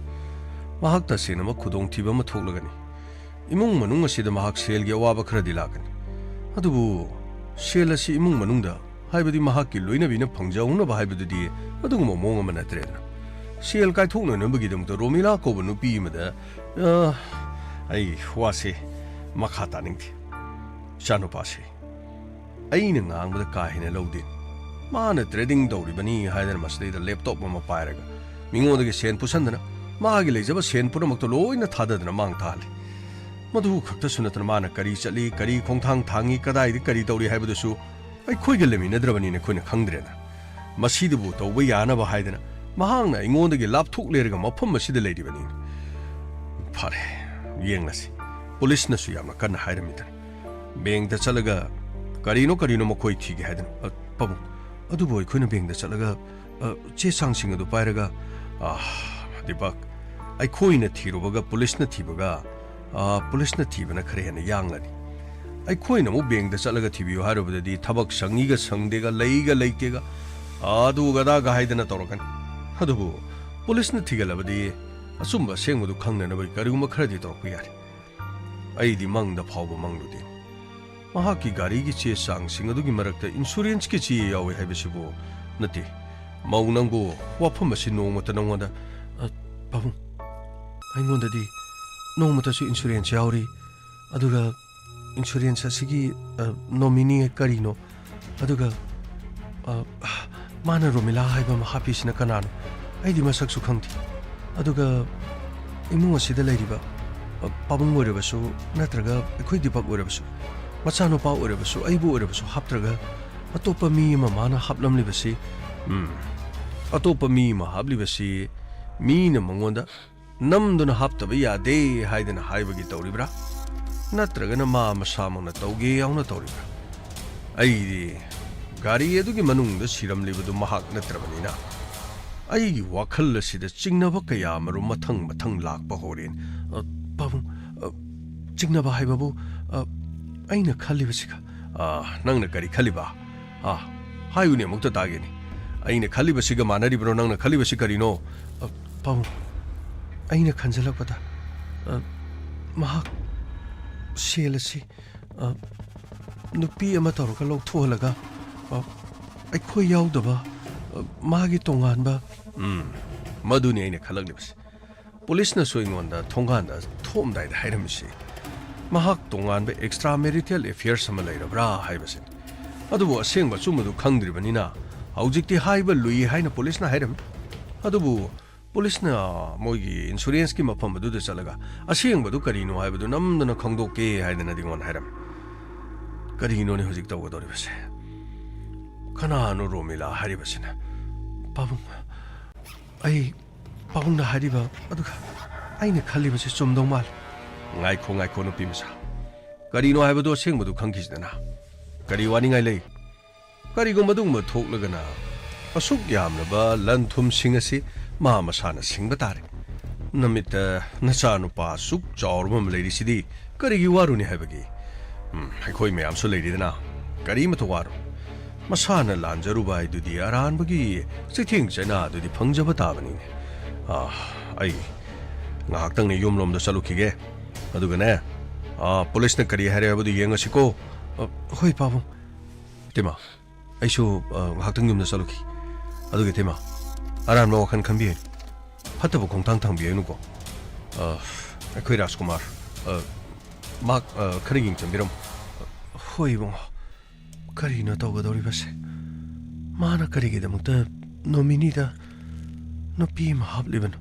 ꯃꯍꯥꯛ ꯇꯁꯦꯡꯅꯃꯛ ꯈꯨꯗꯣꯡꯊꯤꯕ ꯑꯃ ꯊꯣꯛꯂꯒꯅꯤ꯫ ꯏꯃꯨꯡ ꯃꯅꯨꯡ ꯑꯁꯤꯗ ꯃꯍꯥꯛ ꯁꯦꯜꯒꯤ ꯑꯋꯥꯕ ꯈꯔꯗꯤ ꯂꯥꯛꯀꯅꯤ꯫ ꯑꯗꯨꯕꯨ ꯁꯦꯜ ꯑꯁꯤ ꯏꯃꯨꯡ ꯃꯅꯨꯡꯗ, ꯍꯥꯏꯕꯗꯤ ꯃꯍꯥꯛꯀꯤ ꯂꯣꯏꯅꯕꯤꯅ ꯐꯪꯖꯍꯧꯅꯕ ꯍꯥꯏꯕꯗꯨꯗꯤ ꯑꯗꯨꯒꯨꯝꯕ ꯃꯑꯣꯡ ꯑꯃ ꯅꯠꯇ꯭ꯔꯦꯗꯅ꯫ ꯁꯦꯜ ꯀꯥꯏꯊꯣꯛꯅꯅꯕꯒꯤꯗꯃꯛꯇ ꯔꯣꯃꯤꯂꯥ ꯀꯧꯕ ꯅꯨꯄꯤ ꯑꯃꯗ, ꯑ, ꯑꯩ ꯋꯥꯁꯦ ꯃꯈꯥ ꯇꯥꯅꯤꯡꯗꯦ꯫ ꯏꯆꯥꯅꯨꯄꯥꯁꯦ ꯑꯩꯅ ꯉꯥꯡꯕꯗ ꯀꯥ ꯍꯦꯟꯅ ꯂꯧꯗꯦ꯫ ꯃꯥꯅ ꯇ꯭ꯔꯦꯗꯤꯡ ꯇꯧꯔꯤꯕꯅꯤ ꯍꯥꯏꯗꯅ ꯃꯁꯤꯗꯩꯗ ꯂꯦꯞꯇꯣꯞ ꯑꯃ ꯄꯥꯏꯔꯒ ꯃꯤꯉꯣꯟꯗꯒꯤ ꯁꯦꯟ ꯄꯨꯁꯟꯗꯅ ꯃꯥꯒꯤ ꯂꯩꯖꯕ ꯁꯦꯟ ꯄꯨꯝꯅꯃꯛꯇꯣ ꯂꯣꯏꯅ ꯊꯥꯗꯗꯅ ꯃꯥꯡ ꯊꯥꯍꯜꯂꯤ꯫ ꯃꯗꯨ ꯈꯛꯇꯁꯨ ꯅꯠꯇꯅ ꯃꯥꯅ ꯀꯔꯤ ꯆꯠꯂꯤ, ꯀꯔꯤ ꯈꯣꯡꯊꯥꯡ ꯊꯥꯡꯉꯤ, ꯀꯗꯥꯏꯗ ꯀꯔꯤ ꯇꯧꯔꯤ ꯍꯥꯏꯕꯗꯨꯁꯨ ꯑꯩꯈꯣꯏꯒ ꯂꯩꯃꯤꯟꯅꯗ꯭ꯔꯕꯅꯤꯅ ꯑꯩꯈꯣꯏꯅ ꯈꯪꯗ꯭ꯔꯦꯅ꯫ ꯃꯁꯤꯗꯕꯨ ꯇꯧꯕ ꯌꯥꯅꯕ ꯍꯥꯏꯗꯅ ꯃꯍꯥꯛꯅ ꯑꯩꯉꯣꯟꯗꯒꯤ ꯂꯥꯞꯊꯣꯛ ꯂꯩꯔꯒ ꯃꯐꯝ ꯑꯁꯤꯗ ꯂꯩꯔꯤꯕꯅꯤ꯫ ꯐꯔꯦ, ꯌꯦꯡꯂꯁꯤ꯫ ꯄꯨꯂꯤꯁꯅꯁꯨ ꯌꯥꯝꯅ ꯀꯟꯅ ꯍꯥꯏꯔꯝꯃꯤꯗꯅ꯫ ꯕꯦꯡꯛꯇ ꯆꯠꯂꯒ ꯀꯔꯤꯅꯣ ꯀꯔꯤꯅꯣ ꯃꯈꯣꯏ ꯊꯤꯒꯦ ꯍꯥꯏꯗꯅ꯫ ꯑ, ꯄꯥꯕꯨꯡ, ꯑꯗꯨꯕꯨ ꯑꯩꯈꯣꯏꯅ ꯕꯦꯡꯛꯇ ꯆꯠꯂꯒ, ꯑ, ꯆꯦ ꯆꯥꯡꯁꯤꯡ ꯑꯗꯨ ꯄꯥꯏꯔꯒ, ꯑ, ꯗꯤꯄꯛ, ꯑꯩꯈꯣꯏꯅ ꯊꯤꯔꯨꯕꯒ ꯄꯨꯂꯤꯁꯅ ꯊꯤꯕꯒ, ꯑ, ꯄꯨꯂꯤꯁꯅ ꯊꯤꯕꯅ ꯈꯔ ꯍꯦꯟꯅ ꯌꯥꯡꯂꯅꯤ꯫ ꯑꯩꯈꯣꯏꯅ ꯑꯃꯨꯛ ꯕꯦꯡꯛꯇ ꯆꯠꯂꯒ ꯊꯤꯕꯤꯌꯨ ꯍꯥꯏꯔꯨꯕꯗꯗꯤ ꯊꯕꯛ ꯁꯪꯉꯤꯒ ꯁꯪꯗꯦꯒ, ꯂꯩꯒ ꯂꯩꯇꯦꯒ, ꯑꯗꯨꯒ ꯑꯗꯥꯒ ꯍꯥꯏꯗꯅ ꯇꯧꯔꯛꯀꯅꯤ꯫ ꯑꯗꯨꯕꯨ ꯄꯨꯂꯤꯁꯅ ꯊꯤꯒꯠꯂꯕꯗꯤ ꯑꯆꯨꯝꯕ ꯑꯁꯦꯡꯕꯗꯨ ꯈꯪꯅꯅꯕꯒꯤ ꯀꯔꯤꯒꯨꯝꯕ ꯈꯔꯗꯤ ꯇꯧꯔꯛꯄ ꯌꯥꯔꯤ꯫ ꯑꯩꯗꯤ ꯃꯪꯗ ꯐꯥꯎꯕ ꯃꯪꯂꯨꯗꯦ꯫ ꯃꯍꯥꯛꯀꯤ ꯒꯥꯔꯤꯒꯤ ꯆꯦ ꯆꯥꯡꯁꯤꯡ ꯑꯗꯨꯒꯤ ꯃꯔꯛꯇ ꯏꯟꯁꯨꯔꯦꯟꯁꯀꯤ ꯆꯦ ꯌꯥꯎꯏ ꯍꯥꯏꯕꯁꯤꯕꯨ ꯅꯠꯇꯦ꯫ ꯃꯧ ꯅꯪꯕꯨ ꯋꯥꯐꯝ ꯑꯁꯤ ꯅꯣꯡꯃꯇ ꯅꯪꯉꯣꯟꯗ, ꯑ, ꯄꯥꯕꯨꯡ, ꯑꯩꯉꯣꯟꯗꯗꯤ ꯅꯣꯡꯃꯇꯁꯨ ꯏꯟꯁꯨꯔꯦꯟꯁ ꯌꯥꯎꯔꯤ, ꯑꯗꯨꯒ ꯏꯟꯁꯨꯔꯦꯟꯁ ꯑꯁꯤꯒꯤ, ꯑ, ꯅꯣꯃꯤꯅꯤ ꯀꯔꯤꯅꯣ? ꯑꯗꯨꯒ, ꯑ, ꯃꯥꯅ ꯔꯣꯃꯤꯂꯥ ꯍꯥꯏꯕ ꯑꯃ ꯍꯥꯞꯄꯤꯁꯤꯅ ꯀꯅꯥꯅꯣ? ꯑꯩꯗꯤ ꯃꯁꯛꯁꯨ ꯈꯪꯗꯦ꯫ ꯑꯗꯨꯒ ꯏꯃꯨꯡ ꯑꯁꯤꯗ ꯂꯩꯔꯤꯕ, ꯑ, ꯄꯥꯕꯨꯡ ꯑꯣꯏꯔꯕꯁꯨ, ꯅꯠꯇ꯭ꯔꯒ ꯑꯩꯈꯣꯏ ꯗꯤꯄꯛ ꯑꯣꯏꯔꯕꯁꯨ, ꯃꯆꯥꯅꯨꯄꯥ ꯑꯣꯏꯔꯕꯁꯨ, ꯑꯩꯕꯨ ꯑꯣꯏꯔꯕꯁꯨ ꯍꯥꯞꯇ꯭ꯔꯒ ꯑꯇꯣꯞꯄ ꯃꯤ ꯑꯃ ꯃꯥꯅ ꯍꯥꯞꯂꯝꯂꯤꯕꯁꯤ, ꯎꯝ, ꯑꯇꯣꯞꯄ ꯃꯤ ꯑꯃ ꯍꯥꯞꯂꯤꯕꯁꯤ ꯃꯤꯅ ꯃꯉꯣꯟꯗ ꯅꯝꯗꯨꯅ ꯍꯥꯞꯇꯕ ꯌꯥꯗꯦ ꯍꯥꯏꯗꯅ ꯍꯥꯏꯕꯒꯤ ꯇꯧꯔꯤꯕ꯭ꯔꯥ? ꯅꯠꯇ꯭ꯔꯒꯅ ꯃꯥ ꯃꯁꯥꯃꯛꯅ ꯇꯧꯒꯦ ꯌꯥꯎꯅ ꯇꯧꯔꯤꯕ꯭ꯔꯥ? ꯑꯩꯗꯤ ꯒꯥꯔꯤ ꯑꯗꯨꯒꯤ ꯃꯅꯨꯡꯗ ꯁꯤꯔꯝꯂꯤꯕꯗꯨ ꯃꯍꯥꯛ ꯅꯠꯇ꯭ꯔꯕꯅꯤꯅ, ꯑꯩꯒꯤ ꯋꯥꯈꯜ ꯑꯁꯤꯗ ꯆꯤꯡꯅꯕ ꯀꯌꯥ ꯑꯃꯔꯣꯝ ꯃꯊꯪ ꯃꯊꯪ ꯂꯥꯛꯄ ꯍꯧꯔꯦꯅꯦ꯫ ꯑ, ꯄꯥꯕꯨꯡ, ꯑ, ꯆꯤꯡꯅꯕ ꯍꯥꯏꯕꯕꯨ, ꯑ, ꯑꯩꯅ ꯈꯜꯂꯤꯕꯁꯤꯒ, ꯑ, ꯅꯪꯅ ꯀꯔꯤ ꯈꯜꯂꯤꯕ? ꯑ, ꯍꯥꯏꯌꯨꯅꯦ, ꯑꯃꯨꯛꯇ ꯇꯥꯒꯦꯅꯦ꯫ ꯑꯩꯅ ꯈꯜꯂꯤꯕꯁꯤꯒ ꯃꯥꯟꯅꯔꯤꯕ꯭ꯔꯣ? ꯅꯪꯅ ꯈꯜꯂꯤꯕꯁꯤ ꯀꯔꯤꯅꯣ? ꯑ, ꯄꯥꯕꯨꯡ, ꯑꯩꯅ ꯈꯟꯖꯜꯂꯛꯄꯗ, ꯑ, ꯃꯍꯥꯛ ꯁꯦꯜ ꯑꯁꯤ, ꯑ, ꯅꯨꯄꯤ ꯑꯃ ꯇꯧꯔꯒ ꯂꯧꯊꯣꯛꯍꯜꯂꯒ, ꯑ, ꯑꯩꯈꯣꯏ ꯌꯥꯎꯗꯕ, ꯑ, ꯃꯥꯒꯤ ꯇꯣꯉꯥꯟꯕ ꯎꯝ, ꯃꯗꯨꯅꯤ ꯑꯩꯅ ꯈꯜꯂꯛꯂꯤꯕꯁꯤ꯫ ꯄꯨꯂꯤꯁꯅꯁꯨ ꯑꯩꯉꯣꯟꯗ ꯊꯣꯡꯒꯥꯟꯗ ꯊꯣꯛꯑꯝꯗꯥꯏꯗ ꯍꯥꯏꯔꯝꯃꯤꯁꯤ, ꯃꯍꯥꯛ ꯇꯣꯉꯥꯟꯕ extra marital affairs ꯑꯃ ꯂꯩꯔꯕ꯭ꯔꯥ ꯍꯥꯏꯕꯁꯤꯅꯤ꯫ ꯑꯗꯨꯕꯨ ꯑꯁꯦꯡꯕ ꯑꯆꯨꯝꯕꯗꯨ ꯈꯪꯗ꯭ꯔꯤꯕꯅꯤꯅ ꯍꯧꯖꯤꯛꯇꯤ ꯍꯥꯏꯕ ꯂꯨꯏ ꯍꯥꯏꯅ ꯄꯨꯂꯤꯁꯅ ꯍꯥꯏꯔꯝꯃꯤ꯫ ꯑꯗꯨꯕꯨ ꯄꯨꯂꯤꯁꯅ ꯃꯣꯏꯒꯤ insurance ꯀꯤ ꯃꯐꯝ ꯑꯗꯨꯗ ꯆꯠꯂꯒ ꯑꯁꯦꯡꯕꯗꯨ ꯀꯔꯤꯅꯣ ꯍꯥꯏꯕꯗꯨ ꯅꯝꯗꯅ ꯈꯪꯗꯣꯛꯀꯦ ꯍꯥꯏꯗꯅꯗꯤ ꯑꯩꯉꯣꯟꯗ ꯍꯥꯏꯔꯝꯃꯤ꯫ ꯀꯔꯤꯅꯣꯅꯦ ꯍꯧꯖꯤꯛ ꯇꯧꯒꯗꯧꯔꯤꯕꯁꯦ? ꯀꯅꯥꯅꯣ ꯔꯣꯃꯤꯂꯥ ꯍꯥꯏꯔꯤꯕꯁꯤꯅ? ꯄꯥꯕꯨꯡ, ꯑꯩ ꯄꯥꯕꯨꯡꯅ ꯍꯥꯏꯔꯤꯕ ꯑꯗꯨꯒ ꯑꯩꯅ ꯈꯜꯂꯤꯕꯁꯤ ꯆꯨꯝꯗꯧ ꯃꯥꯜꯂꯤ꯫ ꯉꯥꯏꯈꯣ, ꯉꯥꯏꯈꯣ, ꯅꯨꯄꯤ ꯃꯆꯥ꯫ ꯀꯔꯤꯅꯣ ꯍꯥꯏꯕꯗꯨ ꯑꯁꯦꯡꯕꯗꯨ ꯈꯪꯈꯤꯁꯤꯗꯅ꯫ ꯀꯔꯤ ꯋꯥꯅꯤꯡꯉꯥꯏ ꯂꯩ? ꯀꯔꯤꯒꯨꯝꯕ ꯑꯗꯨꯒꯨꯝꯕ ꯊꯣꯛꯂꯒꯅ ꯑꯁꯨꯛ ꯌꯥꯝꯂꯕ ꯂꯟ ꯊꯨꯝꯁꯤꯡ ꯑꯁꯤ ꯃꯥ ꯃꯁꯥꯅ ꯁꯤꯡꯕ ꯇꯥꯔꯦ꯫ ꯅꯃꯤꯠꯇ ꯅꯆꯥꯅꯨꯄꯥ ꯑꯁꯨꯛ ꯆꯥꯎꯔꯕ ꯑꯃ ꯂꯩꯔꯤꯁꯤꯗꯤ ꯀꯔꯤꯒꯤ ꯋꯥꯔꯨꯅꯤ ꯍꯥꯏꯕꯒꯤ? ꯎꯝ, ꯑꯩꯈꯣꯏ ꯃꯌꯥꯝꯁꯨ ꯂꯩꯔꯤꯗꯅ, ꯀꯔꯤꯃꯇ ꯋꯥꯔꯨ꯫ ꯃꯁꯥꯅ ꯂꯥꯟꯖꯔꯨꯕ ꯍꯥꯏꯗꯨꯗꯤ ꯑꯔꯥꯟꯕꯒꯤ ꯆꯩꯊꯦꯡ ꯆꯩꯅꯥ ꯑꯗꯨꯗꯤ ꯐꯪꯖꯕ ꯇꯥꯕꯅꯤꯅꯦ꯫ ꯑꯥ, ꯑꯩ ꯉꯥꯏꯍꯥꯛꯇꯪꯅꯦ ꯌꯨꯝꯂꯣꯝꯗ ꯆꯠꯂꯨꯈꯤꯒꯦ꯫ ꯑꯗꯨꯒꯅꯦ, ꯑꯥ, ꯄꯨꯂꯤꯁꯅ ꯀꯔꯤ ꯍꯥꯏꯔꯦ ꯍꯥꯏꯕꯗꯨ ꯌꯦꯡꯉꯁꯤꯀꯣ꯫ ꯑ, ꯍꯣꯏ, ꯄꯥꯕꯨꯡ꯫ ꯏꯇꯩꯃ, ꯑꯩꯁꯨ, ꯑ, ꯉꯥꯏꯍꯥꯛꯇꯪ ꯌꯨꯝꯗ ꯆꯠꯂꯨꯈꯤ꯫ ꯑꯗꯨꯒ ꯏꯇꯩꯃ, ꯑꯔꯥꯟꯕ ꯋꯥꯈꯜ ꯈꯟꯕꯤꯒꯅꯨ꯫ ꯐꯠꯇꯕ ꯈꯣꯡꯊꯥꯡ ꯊꯥꯡꯕꯤꯒꯅꯨꯀꯣ꯫ ꯑ, ꯑꯩꯈꯣꯏ ꯔꯥꯖꯀꯨꯃꯥꯔ, ꯑ, ꯃꯍꯥꯛ, ꯑ, ꯈꯔ ꯌꯦꯡꯁꯤꯟꯕꯤꯔꯝꯃꯨ꯫ ꯍꯣꯏ, ꯏꯕꯨꯡꯉꯣ꯫ ꯀꯔꯤꯅꯣ ꯇꯧꯒꯗꯧꯔꯤꯕꯁꯦ? ꯃꯥꯅ ꯀꯔꯤꯒꯤꯗꯃꯛꯇ ꯅꯣꯃꯤꯅꯤꯗ ꯅꯨꯄꯤ ꯑꯃ ꯍꯥꯞꯂꯤꯕꯅꯣ?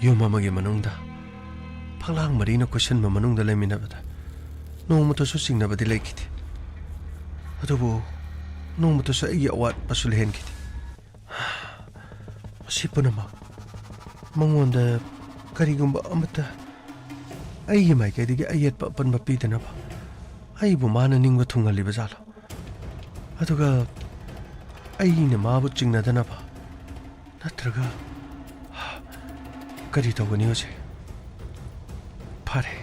ꯌꯨꯝ ꯑꯃꯒꯤ ꯃꯅꯨꯡꯗ ꯐꯛꯂꯥꯡ ꯃꯔꯤꯅ ꯀꯣꯏꯁꯤꯟꯕ ꯃꯅꯨꯡꯗ ꯂꯩꯃꯤꯟꯅꯕꯗ ꯅꯣꯡꯃꯇꯁꯨ ꯆꯤꯡꯅꯕꯗꯤ ꯂꯩꯈꯤꯗꯦ꯫ ꯑꯗꯨꯕꯨ ꯅꯣꯡꯃꯇꯁꯨ ꯑꯩꯒꯤ ꯑꯋꯥꯠꯄꯁꯨ ꯂꯩꯍꯟꯈꯤꯗꯦ꯫ ꯃꯁꯤ ꯄꯨꯝꯅꯃꯛ ꯃꯉꯣꯟꯗ ꯀꯔꯤꯒꯨꯝꯕ ꯑꯃꯠꯇ ꯑꯩꯒꯤ ꯃꯥꯏꯀꯩꯗꯒꯤ ꯑꯌꯦꯠꯄ ꯑꯄꯟꯕ ꯄꯤꯗꯅꯕ ꯑꯩꯕꯨ ꯃꯥꯅ ꯅꯤꯡꯕ ꯊꯨꯡꯍꯜꯂꯤꯕ ꯖꯥꯠꯂꯣ? ꯑꯗꯨꯒ ꯑꯩꯅ ꯃꯥꯕꯨ ꯆꯤꯡꯅꯗꯅꯕ ꯅꯠꯇ꯭ꯔꯒ ꯀꯔꯤ ꯇꯧꯒꯅꯤ ꯍꯧꯖꯤꯛ? ꯐꯔꯦ,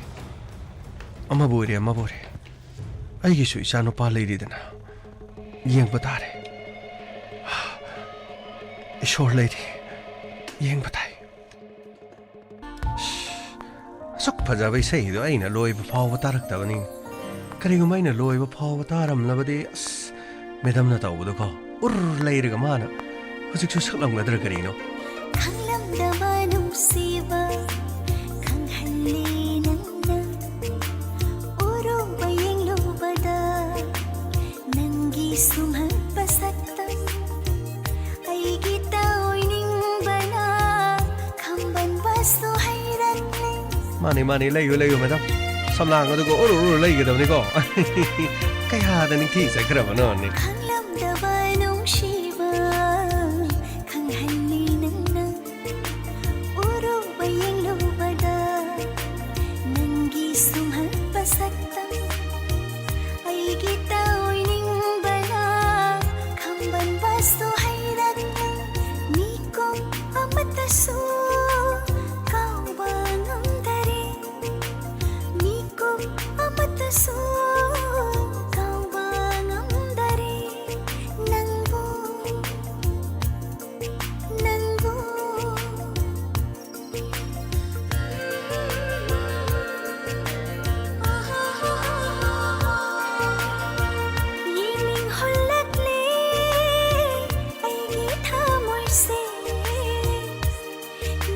ꯑꯃꯕꯨ ꯑꯣꯏꯔꯦ, ꯑꯃꯕꯨ ꯑꯣꯏꯔꯦ, ꯑꯩꯒꯤꯁꯨ ꯏꯆꯥ ꯅꯨꯄꯥ ꯂꯩꯔꯤꯗꯅ, ꯌꯦꯡꯕ ꯇꯥꯔꯦ꯫ ꯏꯁꯣꯔ ꯂꯩꯔꯤ, ꯌꯦꯡꯕ ꯇꯥꯏ꯫ ꯑꯁꯨꯛ ꯐꯖꯕ ꯏꯁꯩꯗꯣ ꯑꯩꯅ ꯂꯣꯏꯕ ꯐꯥꯎꯕ ꯇꯥꯔꯛꯇꯕꯅꯤꯅꯦ꯫ ꯀꯔꯤꯒꯨꯝꯕ ꯑꯩꯅ ꯂꯣꯏꯕ ꯐꯥꯎꯕ ꯇꯥꯔꯝꯂꯕꯗꯤ, ꯑꯁ, ꯃꯦꯗꯝꯅ ꯇꯧꯕꯗꯣꯀꯣ, ꯎꯔ ꯂꯩꯔꯒ ꯃꯥꯅ ꯍꯧꯖꯤꯛꯁꯨ ꯁꯛꯂꯝꯒꯗ꯭ꯔꯥ ꯀꯔꯤꯅꯣ? ꯈꯪꯂꯝꯗꯕ ꯅꯨꯡꯁꯤꯕ ꯈꯪꯍꯜꯂꯤ ꯅꯪꯅ꯫ ꯎꯔꯨꯕ ꯌꯦꯡꯂꯨꯕꯗ ꯅꯪꯒꯤ ꯁꯨꯝꯍꯠꯄ ꯁꯛꯇꯝ ꯑꯩꯒꯤ ꯇꯧꯅꯤꯡꯕꯅ ꯈꯝꯕꯟꯕꯁꯨ ꯍꯩꯔꯛꯂꯦ꯫ ꯃꯥꯅꯦ, ꯃꯥꯅꯦ, ꯂꯩꯌꯨ, ꯂꯩꯌꯨ, ꯃꯦꯗꯝ꯫ ꯁꯝꯂꯥꯡ ꯑꯗꯨꯒ ꯎꯔꯨ ꯎꯔꯨ ꯂꯩꯒꯗꯕꯅꯤꯀꯣ꯫ ꯀꯌꯥꯗ ꯅꯤꯡꯊꯤ ꯆꯠꯈ꯭ꯔꯕꯅꯣꯅꯦ꯫ ꯈꯪꯂꯝꯗꯕ ꯅꯨꯡꯁꯤꯕ ꯈꯪꯍꯜꯂꯤ ꯅꯪꯅ꯫ ꯎꯔꯨꯕ ꯌꯦꯡꯂꯨꯕꯗ ꯅꯪꯒꯤ ꯁꯨꯝꯍꯠꯄ ꯁꯛꯇꯝ ꯑꯩꯒꯤ ꯇꯧꯅꯤꯡꯕꯅ ꯈꯝꯕꯟꯕꯁꯨ ꯍꯩꯔꯛꯂꯦ꯫ ꯃꯤꯀꯨꯞ ꯑꯃꯠꯇꯁꯨ ꯀꯥꯎꯕ ꯉꯝꯗꯔꯦ꯫ ꯃꯤꯀꯨꯞ ꯑꯃꯠꯇꯁꯨ ꯀꯥꯎꯕ ꯉꯝꯗꯔꯦ꯫ ꯅꯪꯕꯨ, ꯅꯪꯕꯨ꯫ ꯌꯦꯡꯅꯤꯡꯍꯜꯂꯛꯂꯦ ꯑꯩꯒꯤ ꯊꯃꯣꯏꯁꯦ꯫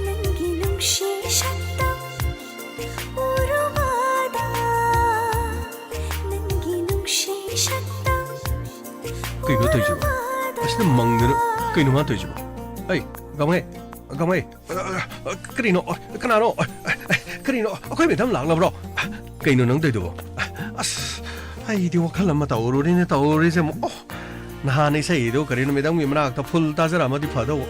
ꯅꯪꯒꯤ ꯅꯨꯡꯁꯤ ꯁꯛꯇꯝ ꯎꯔꯨꯕꯗ, ꯅꯪꯒꯤ ꯅꯨꯡꯁꯤ ꯁꯛꯇꯝ ꯀꯩꯅꯣ ꯇꯧꯔꯤꯁꯤꯕꯣ? ꯎꯔꯨꯕꯗ꯫ ꯑꯁꯤꯗ ꯃꯪꯗꯅ ꯀꯩꯅꯣ ꯃꯥ ꯇꯧꯔꯤꯁꯤꯕꯣ? ꯑꯩ, ꯒꯥꯡꯃꯩ, ꯒꯥꯡꯃꯩ, ꯑ, ꯑ, ꯀꯔꯤꯅꯣ? ꯑ, ꯀꯅꯥꯅꯣ? ꯑ, ꯑ, ꯀꯔꯤꯅꯣ? ꯑꯩꯈꯣꯏ ꯃꯦꯗꯥꯝ ꯂꯥꯛꯂꯕ꯭ꯔꯣ? ꯀꯩꯅꯣ ꯅꯪ ꯇꯧꯔꯤꯗꯨꯕꯣ? ꯑꯁ, ꯑꯩꯗꯤ ꯋꯥꯈꯜ ꯑꯃ ꯇꯧꯔꯨꯔꯦꯅꯦ, ꯇꯧꯔꯤꯁꯦ ꯑꯃꯨꯛ꯫ ꯑꯣ, ꯅꯍꯥꯟ ꯏꯁꯩꯗꯣ ꯀꯔꯤꯅꯣ, ꯃꯦꯗꯥꯝꯒꯤ ꯃꯅꯥꯛꯇ ꯐꯨꯜ ꯇꯥꯖꯔꯛꯑꯝꯃꯗꯤ ꯐꯗꯧꯕ꯫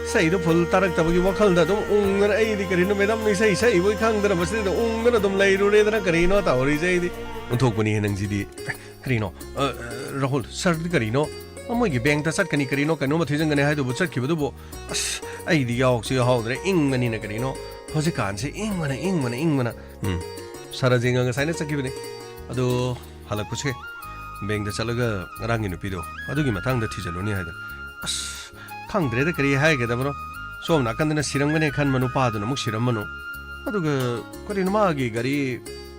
ꯏꯁꯩꯗꯣ ꯐꯨꯜ ꯇꯥꯔꯛꯇꯕꯒꯤ ꯋꯥꯈꯜꯗ ꯑꯗꯨꯝ ꯎꯪꯗꯅ, ꯑꯩꯗꯤ ꯀꯔꯤꯅꯣ ꯃꯦꯗꯥꯝ ꯏꯁꯩ ꯁꯛꯏꯕꯣꯏ ꯈꯪꯗꯅ ꯃꯁꯤꯗ ꯎꯪꯗꯅ ꯑꯗꯨꯝ ꯂꯩꯔꯨꯔꯦꯗꯅ, ꯀꯔꯤꯅꯣ ꯇꯧꯔꯤꯁꯦ ꯑꯩꯗꯤ꯫ ꯑꯣꯟꯊꯣꯛꯄꯅꯤ ꯅꯪꯁꯤꯗꯤ꯫ ꯀꯔꯤꯅꯣ? ꯑ, ꯔꯥꯍꯨꯜ, ꯁꯥꯔꯗꯤ ꯀꯔꯤꯅꯣ? ꯃꯣꯏꯒꯤ ꯕꯦꯡꯛꯇ ꯆꯠꯀꯅꯤ, ꯀꯔꯤꯅꯣ, ꯀꯩꯅꯣꯝꯃ ꯊꯤꯖꯤꯟꯒꯅꯤ ꯍꯥꯏꯗꯨꯕꯨ ꯆꯠꯈꯤꯕꯗꯨꯕꯨ꯫ ꯑꯁ, ꯑꯩꯗꯤ ꯌꯥꯎꯁꯨ ꯌꯥꯎꯍꯧꯗ꯭ꯔꯦ, ꯏꯪꯕꯅꯤꯅ ꯀꯔꯤꯅꯣ꯫ ꯍꯧꯖꯤꯛꯀꯥꯟꯁꯦ ꯏꯪꯕꯅ, ꯏꯪꯕꯅ, ꯏꯪꯕꯅ꯫ ꯎꯝ, ꯁꯥꯔ ꯑꯖꯦꯡꯒ ꯉꯁꯥꯏꯅ ꯆꯠꯈꯤꯕꯅꯤ꯫ ꯑꯗꯣ ꯍꯜꯂꯛꯄꯁꯦ ꯕꯦꯡꯛꯇ ꯆꯠꯂꯒ ꯉꯔꯥꯡꯒꯤ ꯅꯨꯄꯤꯗꯣ ꯑꯗꯨꯒꯤ ꯃꯇꯥꯡꯗ ꯊꯤꯖꯜꯂꯨꯅꯤ ꯍꯥꯏꯗꯅ꯫ ꯑꯁ, ꯈꯪꯗ꯭ꯔꯦꯗ, ꯀꯔꯤ ꯍꯥꯏꯒꯗꯕꯅꯣ꯫ ꯁꯣꯝ ꯅꯥꯀꯟꯗꯅ ꯁꯤꯔꯝꯒꯅꯤ ꯈꯟꯕ ꯅꯨꯄꯥꯗꯨꯅ ꯑꯃꯨꯛ ꯁꯤꯔꯝꯃꯅꯨ꯫ ꯑꯗꯨꯒ ꯀꯔꯤꯅꯣ, ꯃꯥꯒꯤ ꯒꯥꯔꯤ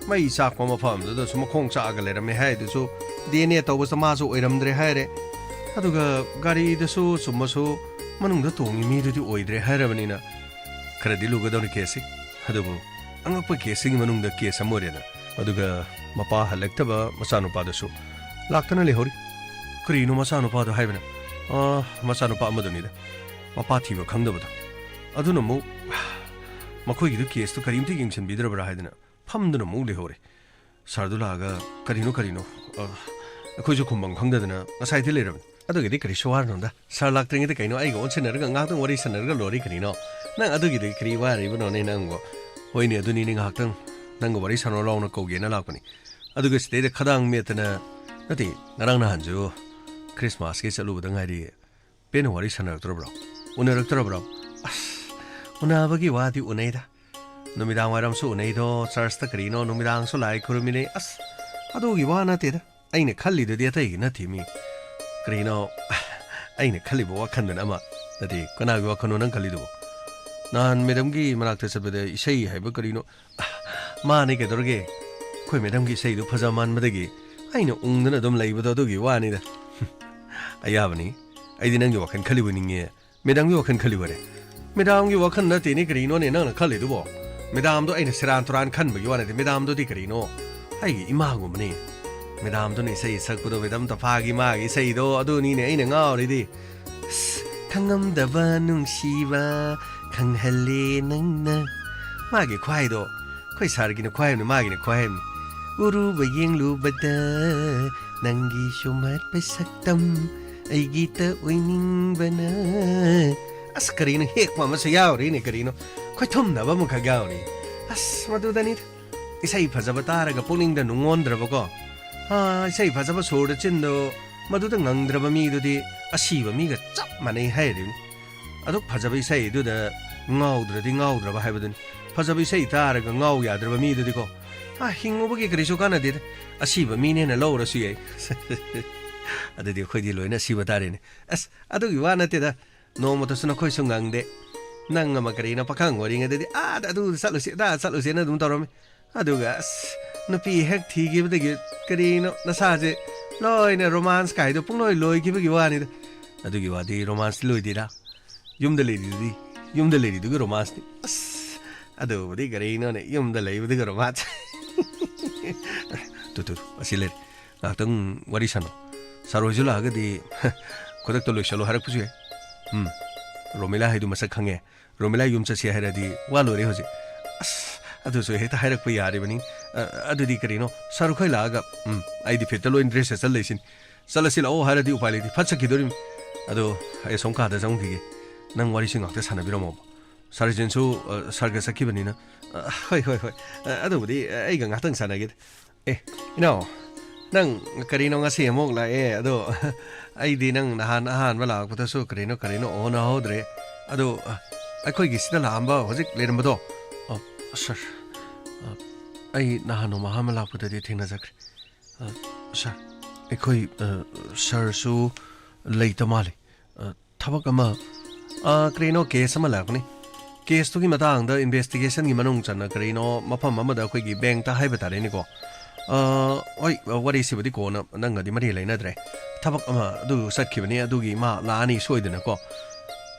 ꯃꯩ ꯆꯥꯛꯄ ꯃꯐꯝꯗꯨꯗꯁꯨ ꯃꯈꯣꯡ ꯆꯥꯛꯑꯒ ꯂꯩꯔꯝꯃꯦ ꯍꯥꯏꯗꯨꯁꯨ, ꯗꯤ ꯑꯦꯟ ꯑꯦ ꯇꯧꯕꯁꯨ ꯃꯥꯁꯨ ꯑꯣꯏꯔꯝꯗ꯭ꯔꯦ ꯍꯥꯏꯔꯦ꯫ ꯑꯗꯨꯒ ꯒꯥꯔꯤꯗꯁꯨ ꯆꯨꯝꯃꯁꯨ ꯃꯅꯨꯡꯗ ꯇꯣꯡꯉꯤ ꯃꯤꯗꯨꯗꯤ ꯑꯣꯏꯗ꯭ꯔꯦ ꯍꯥꯏꯔꯕꯅꯤꯅ, ꯈꯔꯗꯤ ꯂꯨꯒꯗꯧꯔꯤ ꯀꯦꯁꯁꯤ꯫ ꯑꯗꯨꯕꯨ ꯑꯉꯛꯄ ꯀꯦꯁꯁꯤꯒꯤ ꯃꯅꯨꯡꯗ ꯀꯦꯁ ꯑꯃ ꯑꯣꯏꯔꯦꯅ꯫ ꯑꯗꯨꯒ ꯃꯄꯥ ꯍꯜꯂꯛꯇꯕ ꯃꯆꯥꯅꯨꯄꯥꯗꯨꯁꯨ ꯂꯥꯛꯇꯅ ꯂꯩꯍꯧꯔꯤ꯫ ꯀꯔꯤꯅꯣ ꯃꯆꯥꯅꯨꯄꯥꯗꯣ ꯍꯥꯏꯕꯅ? ꯑꯥ, ꯃꯆꯥꯅꯨꯄꯥ ꯑꯃꯗꯨꯅꯤꯗ꯫ ꯃꯄꯥ ꯊꯤꯕ ꯈꯪꯗꯕꯗꯣ꯫ ꯑꯗꯨꯅ ꯑꯃꯨꯛ ꯃꯈꯣꯏꯒꯤꯗꯨ ꯀꯦꯁꯇꯨ ꯀꯔꯤꯝꯇ ꯌꯦꯡꯁꯤꯟꯕꯤꯗ꯭ꯔꯕ꯭ꯔꯥ ꯍꯥꯏꯗꯅ ꯐꯝꯗꯨꯅ ꯑꯃꯨꯛ ꯂꯩꯍꯧꯔꯦ꯫ ꯁꯥꯔꯗꯨ ꯂꯥꯛꯑꯒ, "ꯀꯔꯤꯅꯣ, ꯀꯔꯤꯅꯣ? ꯑ, ꯑꯩꯈꯣꯏꯁꯨ ꯈꯨꯝꯐꯝ ꯈꯪꯗꯗꯅ ꯉꯁꯥꯏꯗꯤ ꯂꯩꯔꯕꯅꯤ꯫ ꯑꯗꯨꯒꯤꯗꯤ ꯀꯔꯤꯁꯨ ꯋꯥꯔꯨꯅꯨꯗ꯫ ꯁꯥꯔ ꯂꯥꯛꯇ꯭ꯔꯤꯉꯩꯗ ꯀꯩꯅꯣ ꯑꯩꯒ ꯑꯣꯟꯁꯤꯟꯅꯔꯒ ꯉꯥꯏꯍꯥꯛꯇꯪ ꯋꯥꯔꯤ ꯁꯥꯟꯅꯔꯒ ꯂꯣꯏꯔꯦ ꯀꯔꯤꯅꯣ? ꯅꯪ ꯑꯗꯨꯒꯤꯗꯤ ꯀꯔꯤ ꯋꯥꯔꯤꯕꯅꯣꯅꯦ ꯅꯪꯕꯨ? ꯍꯣꯏꯅꯦ, ꯑꯗꯨꯅꯤꯅꯦ, ꯉꯥꯏꯍꯥꯛꯇꯪ ꯅꯪꯒ ꯋꯥꯔꯤ ꯁꯥꯟꯅꯔꯣ ꯂꯥꯎꯅ ꯀꯧꯒꯦꯅ ꯂꯥꯛꯄꯅꯤ꯫ ꯑꯗꯨꯒ ꯁꯤꯗꯩꯗ ꯈꯗꯥꯡ ꯃꯦꯠꯇꯅ, ꯅꯠꯇꯦ, ꯉꯔꯥꯡ ꯅꯍꯥꯟꯁꯨ ꯈ꯭ꯔꯤꯁꯃꯥꯁꯀꯤ ꯆꯠꯂꯨꯕꯗ ꯉꯥꯏꯔꯤ꯫ ꯄꯦꯟꯅ ꯋꯥꯔꯤ ꯁꯥꯟꯅꯔꯛꯇ꯭ꯔꯕ꯭ꯔꯣ? ꯎꯅꯔꯛꯇ꯭ꯔꯕ꯭ꯔꯣ?" "ꯑꯁ, ꯎꯅꯕꯒꯤ ꯋꯥꯗꯤ ꯎꯅꯩꯗ꯫ ꯅꯨꯃꯤꯗꯥꯡ ꯋꯥꯏꯔꯝꯁꯨ ꯎꯅꯩꯗꯣ, ꯆꯔꯆꯇ ꯀꯔꯤꯅꯣ, ꯅꯨꯃꯤꯗꯥꯡꯁꯨ ꯂꯥꯏ ꯈꯨꯔꯨꯝꯃꯤꯅꯦ꯫ ꯑꯁ, ꯑꯗꯨꯒꯤ ꯋꯥ ꯅꯠꯇꯦꯗ꯫ ꯑꯩꯅ ꯈꯜꯂꯤꯗꯨꯗꯤ ꯑꯇꯩꯒꯤ ꯅꯠꯇꯦ ꯃꯤ꯫ ꯀꯔꯤꯅꯣ, ꯑꯩꯅ ꯈꯜꯂꯤꯕ ꯋꯥꯈꯜꯗꯨꯅ ꯑꯃ꯫ ꯅꯠꯇꯦ, ꯀꯅꯥꯒꯤ ꯋꯥꯈꯜꯅꯣ ꯅꯪ ꯈꯜꯂꯤꯗꯨꯕꯣ? ꯅꯍꯥꯟ ꯃꯦꯗꯝꯒꯤ ꯃꯅꯥꯛꯇ ꯆꯠꯄꯗ ꯏꯁꯩ ꯍꯥꯏꯕ ꯀꯔꯤꯅꯣ, ꯃꯥꯅꯦ, ꯀꯩꯗꯧꯔꯒꯦ? ꯑꯩꯈꯣꯏ ꯃꯦꯗꯝꯒꯤ ꯏꯁꯩꯗꯨ ꯐꯖ ꯃꯥꯟꯕꯗꯒꯤ ꯑꯩꯅ ꯎꯪꯗꯅ ꯑꯗꯨꯝ ꯂꯩꯕꯗꯣ ꯑꯗꯨꯒꯤ ꯋꯥꯅꯤꯗ꯫ ꯑꯌꯥꯕꯅꯤ꯫ ꯑꯩꯗꯤ ꯅꯪꯒꯤ ꯋꯥꯈꯜ ꯈꯜꯂꯤꯕꯣꯏ ꯅꯤꯡꯉꯦ꯫ ꯃꯦꯗꯥꯝꯒꯤ ꯋꯥꯈꯜ ꯈꯜꯂꯤꯕꯣꯏꯔꯦ꯫ ꯃꯦꯗꯥꯝꯒꯤ ꯋꯥꯈꯜ ꯅꯠꯇꯦꯅꯦ ꯀꯔꯤꯅꯣꯅꯦ ꯅꯪꯅ ꯈꯜꯂꯤꯗꯨꯕꯣ? ꯃꯦꯗꯥꯝꯗꯣ ꯑꯩꯅ ꯁꯦꯔꯥꯟ ꯇꯨꯔꯥꯟ ꯈꯟꯕꯒꯤ ꯋꯥ ꯅꯠꯇꯦ꯫ ꯃꯦꯗꯥꯝꯗꯨꯗꯤ ꯀꯔꯤꯅꯣ? ꯑꯩꯒꯤ ꯏꯃꯥꯒꯨꯝꯕꯅꯤ꯫ ꯃꯦꯗꯥꯝꯗꯨꯅ ꯏꯁꯩ ꯁꯛꯄꯗꯣ, ꯃꯦꯗꯥꯝ ꯇꯐꯥꯒꯤ ꯃꯥꯒꯤ ꯏꯁꯩꯗꯣ, ꯑꯗꯨꯅꯤꯅꯦ ꯑꯩꯅ ꯉꯥꯎꯔꯤꯗꯤ꯫ ꯑꯁ, ꯈꯪꯉꯝꯗꯕ ꯅꯨꯡꯁꯤꯕ ꯈꯪꯍꯜꯂꯦ ꯅꯪꯅ꯫ ꯃꯥꯒꯤ ꯈ꯭ꯋꯥꯏꯗꯣ, ꯑꯩꯈꯣꯏ ꯁꯥꯔꯒꯤꯅ ꯈ꯭ꯋꯥꯏ ꯑꯃꯅꯤ, ꯃꯥꯒꯤꯅ ꯈ꯭ꯋꯥꯏ ꯑꯃꯅꯤ꯫ ꯎꯔꯨꯕ ꯌꯦꯡꯂꯨꯕꯗ ꯅꯪꯒꯤ ꯁꯨꯝꯍꯠꯄ ꯁꯛꯇꯝ ꯑꯩꯒꯤꯇ ꯑꯣꯏꯅꯤꯡꯕꯅ꯫ ꯑꯁ, ꯀꯔꯤꯅꯣ, ꯍꯦꯛꯄ ꯑꯃꯁꯨ ꯌꯥꯎꯔꯤꯅꯦ, ꯀꯔꯤꯅꯣ, ꯈꯣꯏꯊꯨꯝꯅꯕ ꯑꯃꯈꯛ ꯌꯥꯎꯔꯤ꯫ ꯑꯁ, ꯃꯗꯨꯗꯅꯤ ꯏꯁꯩ ꯐꯖꯕ ꯇꯥꯔꯒ ꯄꯨꯛꯅꯤꯡꯗ ꯅꯨꯡꯉꯣꯟꯗ꯭ꯔꯕꯀꯣ꯫ ꯑꯥ, ꯏꯁꯩ ꯐꯖꯕ ꯁꯨꯔꯗ ꯆꯤꯟꯗꯣ ꯃꯗꯨꯗ ꯉꯪꯗ꯭ꯔꯕ ꯃꯤꯗꯨꯗꯤ ꯑꯁꯤꯕ ꯃꯤꯒ ꯆꯞ ꯃꯥꯟꯅꯩ ꯍꯥꯏꯔꯤꯕꯅꯤ꯫ ꯑꯗꯨꯛ ꯐꯖꯕ ꯏꯁꯩꯗꯨꯗ ꯉꯥꯎꯗ꯭ꯔꯗꯤ ꯉꯥꯎꯗ꯭ꯔꯕ ꯍꯥꯏꯕꯗꯨꯅꯤ꯫ ꯐꯖꯕ ꯏꯁꯩ ꯇꯥꯔꯒ ꯉꯥꯎ ꯌꯥꯗ꯭ꯔꯕ ꯃꯤꯗꯨꯗꯤꯀꯣ, ꯑꯥ, ꯍꯤꯡꯉꯨꯕꯒꯤ ꯀꯔꯤꯁꯨ ꯀꯥꯟꯅꯗꯦꯗ꯫ ꯑꯁꯤꯕ ꯃꯤꯅꯦꯅ ꯂꯧꯔꯁꯨ ꯌꯥꯏ꯫ ꯑꯗꯨꯗꯤ ꯑꯩꯈꯣꯏꯗꯤ ꯂꯣꯏꯅ ꯑꯁꯤꯕ ꯇꯥꯔꯦꯅꯦ꯫ ꯑꯁ, ꯑꯗꯨꯒꯤ ꯋꯥ ꯅꯠꯇꯦꯗ꯫ ꯅꯣꯡꯃꯇꯁꯨ ꯅꯈꯣꯏꯁꯨ ꯉꯪꯗꯦ꯫ ꯅꯪ ꯑꯃ ꯀꯔꯤꯅꯣ, ꯄꯥꯈꯪ ꯑꯣꯏꯔꯤꯉꯩꯗꯗꯤ ꯑꯥꯗ ꯑꯗꯨ ꯆꯠꯂꯨꯁꯤ, ꯑꯗꯥ ꯆꯠꯂꯨꯁꯤꯅ ꯑꯗꯨꯝ ꯇꯧꯔꯝꯃꯤ꯫ ꯑꯗꯨꯒ ꯑꯁ, ꯅꯨꯄꯤ ꯍꯦꯛ ꯊꯤꯈꯤꯕꯗꯒꯤ ꯀꯔꯤꯅꯣ ꯅꯁꯥꯁꯦ ꯂꯣꯏꯅ romance ꯀꯥꯏꯗꯣ ꯄꯨꯡꯂꯣꯏ ꯂꯣꯏꯈꯤꯕꯒꯤ ꯋꯥꯅꯤꯗ꯫ ꯑꯗꯨꯒꯤ ꯋꯥꯗꯤ romance ꯂꯣꯏꯗꯦꯗ꯫ ꯌꯨꯝꯗ ꯂꯩꯔꯤꯗꯨꯗꯤ, ꯌꯨꯝꯗ ꯂꯩꯔꯤꯗꯨꯒꯤ romance ꯅꯤ꯫ ꯑꯁ, ꯑꯗꯨꯕꯨꯗꯤ ꯀꯔꯤꯅꯣꯅꯦ, ꯌꯨꯝꯗ ꯂꯩꯕꯗꯨꯒ romance꯫ ꯇꯨ, ꯇꯨ, ꯇꯨ, ꯑꯁꯤ ꯂꯩꯔꯦ꯫ ꯉꯥꯏꯍꯥꯛꯇꯪ ꯋꯥꯔꯤ ꯁꯥꯟꯅꯧ꯫ ꯁꯥꯔ ꯍꯣꯏꯁꯨ ꯂꯥꯛꯑꯒꯗꯤ ꯈꯨꯗꯛꯇ ꯂꯣꯏꯁꯜꯂꯣ ꯍꯥꯏꯔꯛꯄꯁꯨ ꯌꯥꯏ꯫ ꯎꯝ, ꯔꯣꯃꯤꯂꯥ ꯍꯥꯏꯗꯨ ꯃꯁꯛ ꯈꯪꯉꯦ꯫ ꯔꯣꯃꯤꯂꯥ ꯌꯨꯝ ꯆꯠꯁꯤ ꯍꯥꯏꯔꯗꯤ ꯋꯥ ꯂꯣꯏꯔꯦ ꯍꯧꯖꯤꯛ꯫ ꯑꯁ, ꯑꯗꯨꯁꯨ ꯍꯦꯛꯇ ꯍꯥꯏꯔꯛꯄ ꯌꯥꯔꯤꯕꯅꯤ꯫ ꯑ, ꯑꯗꯨꯗꯤ ꯀꯔꯤꯅꯣ, ꯁꯥꯔ ꯈꯣꯏ ꯂꯥꯛꯑꯒ, ꯎꯝ, ꯑꯩꯗꯤ ꯐꯤꯠꯇ ꯂꯣꯏ ꯗ꯭ꯔꯦꯁ ꯆꯠꯂ ꯂꯩꯁꯤꯅꯤ꯫ ꯆꯠꯂꯁꯤ ꯂꯥꯛꯑꯣ ꯍꯥꯏꯔꯗꯤ ꯎꯄꯥꯏ ꯂꯩꯇꯦ, ꯐꯠ ꯆꯠꯈꯤꯗꯣꯔꯤꯕꯅꯤ꯫ ꯑꯗꯣ ꯑꯩ ꯑꯁꯣꯝ ꯀꯥꯗ ꯆꯪꯈꯤꯒꯦ꯫ ꯅꯪ ꯋꯥꯔꯤꯁꯤ ꯉꯥꯛꯇ ꯁꯥꯟꯅꯕꯤꯔꯝꯃꯣꯕ꯫ ꯁꯥꯔ ꯖꯦꯟꯁꯨ, ꯑ, ꯁꯥꯔꯒ ꯆꯠꯈꯤꯕꯅꯤꯅ꯫ ꯑ, ꯍꯣꯏ, ꯍꯣꯏ, ꯍꯣꯏ꯫ ꯑ, ꯑꯗꯨꯕꯨꯗꯤ ꯑꯩꯒ ꯉꯥꯛꯇꯪ ꯁꯥꯟꯅꯒꯦꯗ꯫ ꯑꯦ, ꯏꯅꯥꯎ, ꯅꯪ ꯀꯔꯤꯅꯣ ꯉꯁꯤ ꯑꯃꯨꯛ ꯂꯥꯛꯑꯦ? ꯑꯗꯣ ꯑꯩꯗꯤ ꯅꯪ ꯅꯍꯥꯟ ꯑꯍꯥꯟꯕ ꯂꯥꯛꯄꯗꯁꯨ ꯀꯔꯤꯅꯣ ꯀꯔꯤꯅꯣ ꯎꯅꯍꯧꯗ꯭ꯔꯦ꯫ ꯑꯗꯣ, ꯑ, ꯑꯩꯈꯣꯏꯒꯤ ꯁꯤꯗ ꯂꯥꯛꯑꯝꯕ ꯍꯧꯖꯤꯛ ꯂꯩꯔꯝꯕꯗꯣ? ꯑ, ꯁꯥꯔ, ꯑ, ꯑꯩ ꯅꯍꯥꯟ ꯅꯣꯡꯃ ꯑꯍꯥꯟꯕ ꯂꯥꯛꯄꯗꯗꯤ ꯊꯦꯡꯅꯖꯈ꯭ꯔꯦ꯫ ꯑ, ꯁꯥꯔ, ꯑꯩꯈꯣꯏ, ꯑ, ꯁꯥꯔꯁꯨ ꯂꯩꯇ ꯃꯥꯜꯂꯤ꯫ ꯑ, ꯊꯕꯛ ꯑꯃ, ꯑ, ꯀꯔꯤꯅꯣ ꯀꯦꯁ ꯑꯃ ꯂꯥꯛꯄꯅꯤ꯫ ꯀꯦꯁꯇꯨꯒꯤ ꯃꯇꯥꯡꯗ ꯏꯟꯚꯦꯁꯇꯤꯒꯦꯁꯟꯒꯤ ꯃꯅꯨꯡ ꯆꯟꯅ ꯀꯔꯤꯅꯣ ꯃꯐꯝ ꯑꯃꯗ ꯑꯩꯈꯣꯏꯒꯤ ꯕꯦꯡꯛꯇ ꯍꯥꯏꯕ ꯇꯥꯔꯦꯅꯦꯀꯣ꯫ ꯑ, ꯍꯣꯏ, ꯋꯥꯔꯤꯁꯤꯕꯨꯗꯤ ꯀꯣꯟꯅ ꯅꯪꯒꯗꯤ ꯃꯔꯤ ꯂꯩꯅꯗ꯭ꯔꯦ꯫ ꯊꯕꯛ ꯑꯃ ꯑꯗꯨ ꯆꯠꯈꯤꯕꯅꯤ, ꯑꯗꯨꯒꯤ ꯃꯥ ꯂꯥꯛꯑꯅꯤ ꯁꯣꯏꯗꯅꯀꯣ꯫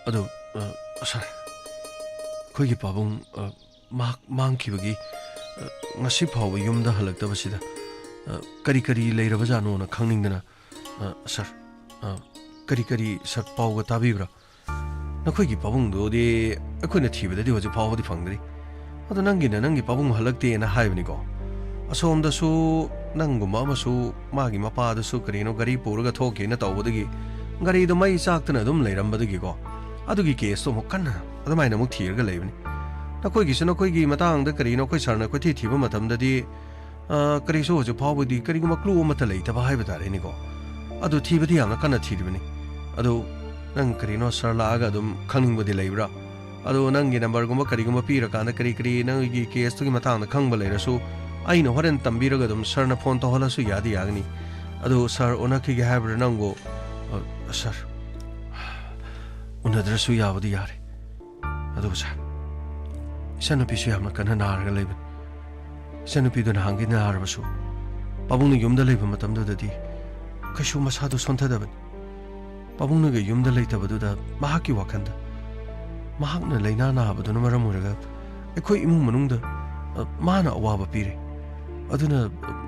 ꯑꯗꯨ, ꯑ, ꯁꯥꯔ, ꯑꯩꯈꯣꯏꯒꯤ ꯄꯥꯕꯨꯡ, ꯑ, ꯃꯍꯥꯛ ꯃꯥꯡꯈꯤꯕꯒꯤ, ꯑ, ꯉꯁꯤ ꯐꯥꯎꯕ ꯌꯨꯝꯗ ꯍꯜꯂꯛꯇꯕꯁꯤꯗ, ꯑ, ꯀꯔꯤ ꯀꯔꯤ ꯂꯩꯔꯕꯖꯥꯠꯅꯣꯅ ꯈꯪꯅꯤꯡꯗꯅ, ꯑ, ꯁꯥꯔ, ꯑ, ꯀꯔꯤ ꯀꯔꯤ, ꯁꯥꯔ, ꯄꯥꯎꯒ ꯇꯥꯕꯤꯕ꯭ꯔꯥ? ꯅꯈꯣꯏꯒꯤ ꯄꯥꯕꯨꯡꯗꯨꯗꯤ ꯑꯩꯈꯣꯏꯅ ꯊꯤꯕꯗꯗꯤ ꯍꯧꯖꯤꯛ ꯐꯥꯎꯕꯗꯤ ꯐꯪꯗ꯭ꯔꯤ꯫ ꯑꯗꯣ ꯅꯪꯒꯤꯅ ꯅꯪꯒꯤ ꯄꯥꯕꯨꯡ ꯍꯜꯂꯛꯇꯦꯅ ꯍꯥꯏꯕꯅꯤꯀꯣ꯫ ꯑꯁꯣꯝꯗꯁꯨ ꯅꯪꯒꯨꯝꯕ ꯑꯃꯁꯨ ꯃꯥꯒꯤ ꯃꯄꯥꯗꯨꯁꯨ ꯀꯔꯤꯅꯣ ꯒꯥꯔꯤ ꯄꯨꯔꯒ ꯊꯣꯛꯈꯤꯅ ꯇꯧꯕꯗꯒꯤ ꯒꯥꯔꯤꯗꯣ ꯃꯩ ꯆꯥꯛꯇꯅ ꯑꯗꯨꯝ ꯂꯩꯔꯝꯕꯗꯒꯤꯀꯣ, ꯑꯗꯨꯒꯤ ꯀꯦꯁꯇꯣ ꯑꯃꯨꯛ ꯀꯟꯅ ꯑꯗꯨꯃꯥꯏꯅ ꯑꯃꯨꯛ ꯊꯤꯔꯒ ꯂꯩꯕꯅꯤ꯫ ꯅꯈꯣꯏꯒꯤꯁꯨ ꯅꯈꯣꯏꯒꯤ ꯃꯇꯥꯡꯗ ꯀꯔꯤꯅꯣ ꯑꯩꯈꯣꯏ ꯁꯥꯔꯅ ꯀꯣꯏꯊꯤ ꯊꯤꯕ ꯃꯇꯝꯗꯗꯤ, ꯑ, ꯀꯔꯤꯁꯨ ꯍꯧꯖꯤꯛ ꯐꯥꯎꯕꯗꯤ ꯀꯔꯤꯒꯨꯝꯕ ꯀ꯭ꯂꯨ ꯑꯃꯠꯇ ꯂꯩꯇꯕ ꯍꯥꯏꯕ ꯇꯥꯔꯦꯅꯦꯀꯣ꯫ ꯑꯗꯨ ꯊꯤꯕꯗꯤ ꯌꯥꯝꯅ ꯀꯟꯅ ꯊꯤꯔꯤꯕꯅꯤ꯫ ꯑꯗꯨ ꯅꯪ ꯀꯔꯤꯅꯣ ꯁꯥꯔ ꯂꯥꯛꯑꯒ ꯑꯗꯨꯝ ꯈꯪꯅꯤꯡꯕꯗꯤ ꯂꯩꯕ꯭ꯔꯥ? ꯑꯗꯣ ꯅꯪꯒꯤ ꯅꯝꯕꯔꯒꯨꯝꯕ ꯀꯔꯤꯒꯨꯝꯕ ꯄꯤꯔꯀꯥꯟꯗ ꯀꯔꯤ ꯀꯔꯤ ꯅꯪꯒꯤ ꯀꯦꯁꯇꯨꯒꯤ ꯃꯇꯥꯡꯗ ꯈꯪꯕ ꯂꯩꯔꯁꯨ ꯑꯩꯅ ꯍꯣꯔꯦꯟ ꯇꯝꯕꯤꯔꯒ ꯑꯗꯨꯝ ꯁꯥꯔꯅ ꯐꯣꯟ ꯇꯧꯍꯜꯂꯁꯨ ꯌꯥꯗꯤ ꯌꯥꯒꯅꯤ꯫ ꯑꯗꯨ ꯁꯥꯔ ꯎꯅꯈꯤꯒꯦ ꯍꯥꯏꯕ꯭ꯔꯥ ꯅꯪꯕꯨ? ꯑ, ꯁꯥꯔ, ꯎꯅꯗ꯭ꯔꯁꯨ ꯌꯥꯕꯗꯤ ꯌꯥꯔꯦ꯫ ꯑꯗꯨꯕꯨ ꯁꯥꯔ, ꯏꯆꯟꯅꯨꯄꯤꯁꯨ ꯌꯥꯝꯅ ꯀꯟꯅ ꯅꯥꯔꯒ ꯂꯩꯕꯅꯤ꯫ ꯏꯆꯟꯅꯨꯄꯤꯗꯨ ꯅꯍꯥꯟꯒꯤ ꯅꯥꯔꯕꯁꯨ ꯄꯥꯕꯨꯡꯅ ꯌꯨꯝꯗ ꯂꯩꯕ ꯃꯇꯝꯗꯨꯗꯗꯤ ꯀꯩꯁꯨ ꯃꯁꯥꯗꯨ ꯁꯣꯟꯊꯗꯕꯅꯤ꯫ ꯄꯥꯕꯨꯡꯅꯒ ꯌꯨꯝꯗ ꯂꯩꯇꯕꯗꯨꯗ ꯃꯍꯥꯛꯀꯤ ꯋꯥꯈꯜꯗ ꯃꯍꯥꯛꯅ ꯂꯥꯏꯅꯥ ꯅꯥꯕꯗꯨꯅ ꯃꯔꯝ ꯑꯣꯏꯔꯒ ꯑꯩꯈꯣꯏ ꯏꯃꯨꯡ ꯃꯅꯨꯡꯗ, ꯑ, ꯃꯥꯅ ꯑꯋꯥꯕ ꯄꯤꯔꯦ꯫ ꯑꯗꯨꯅ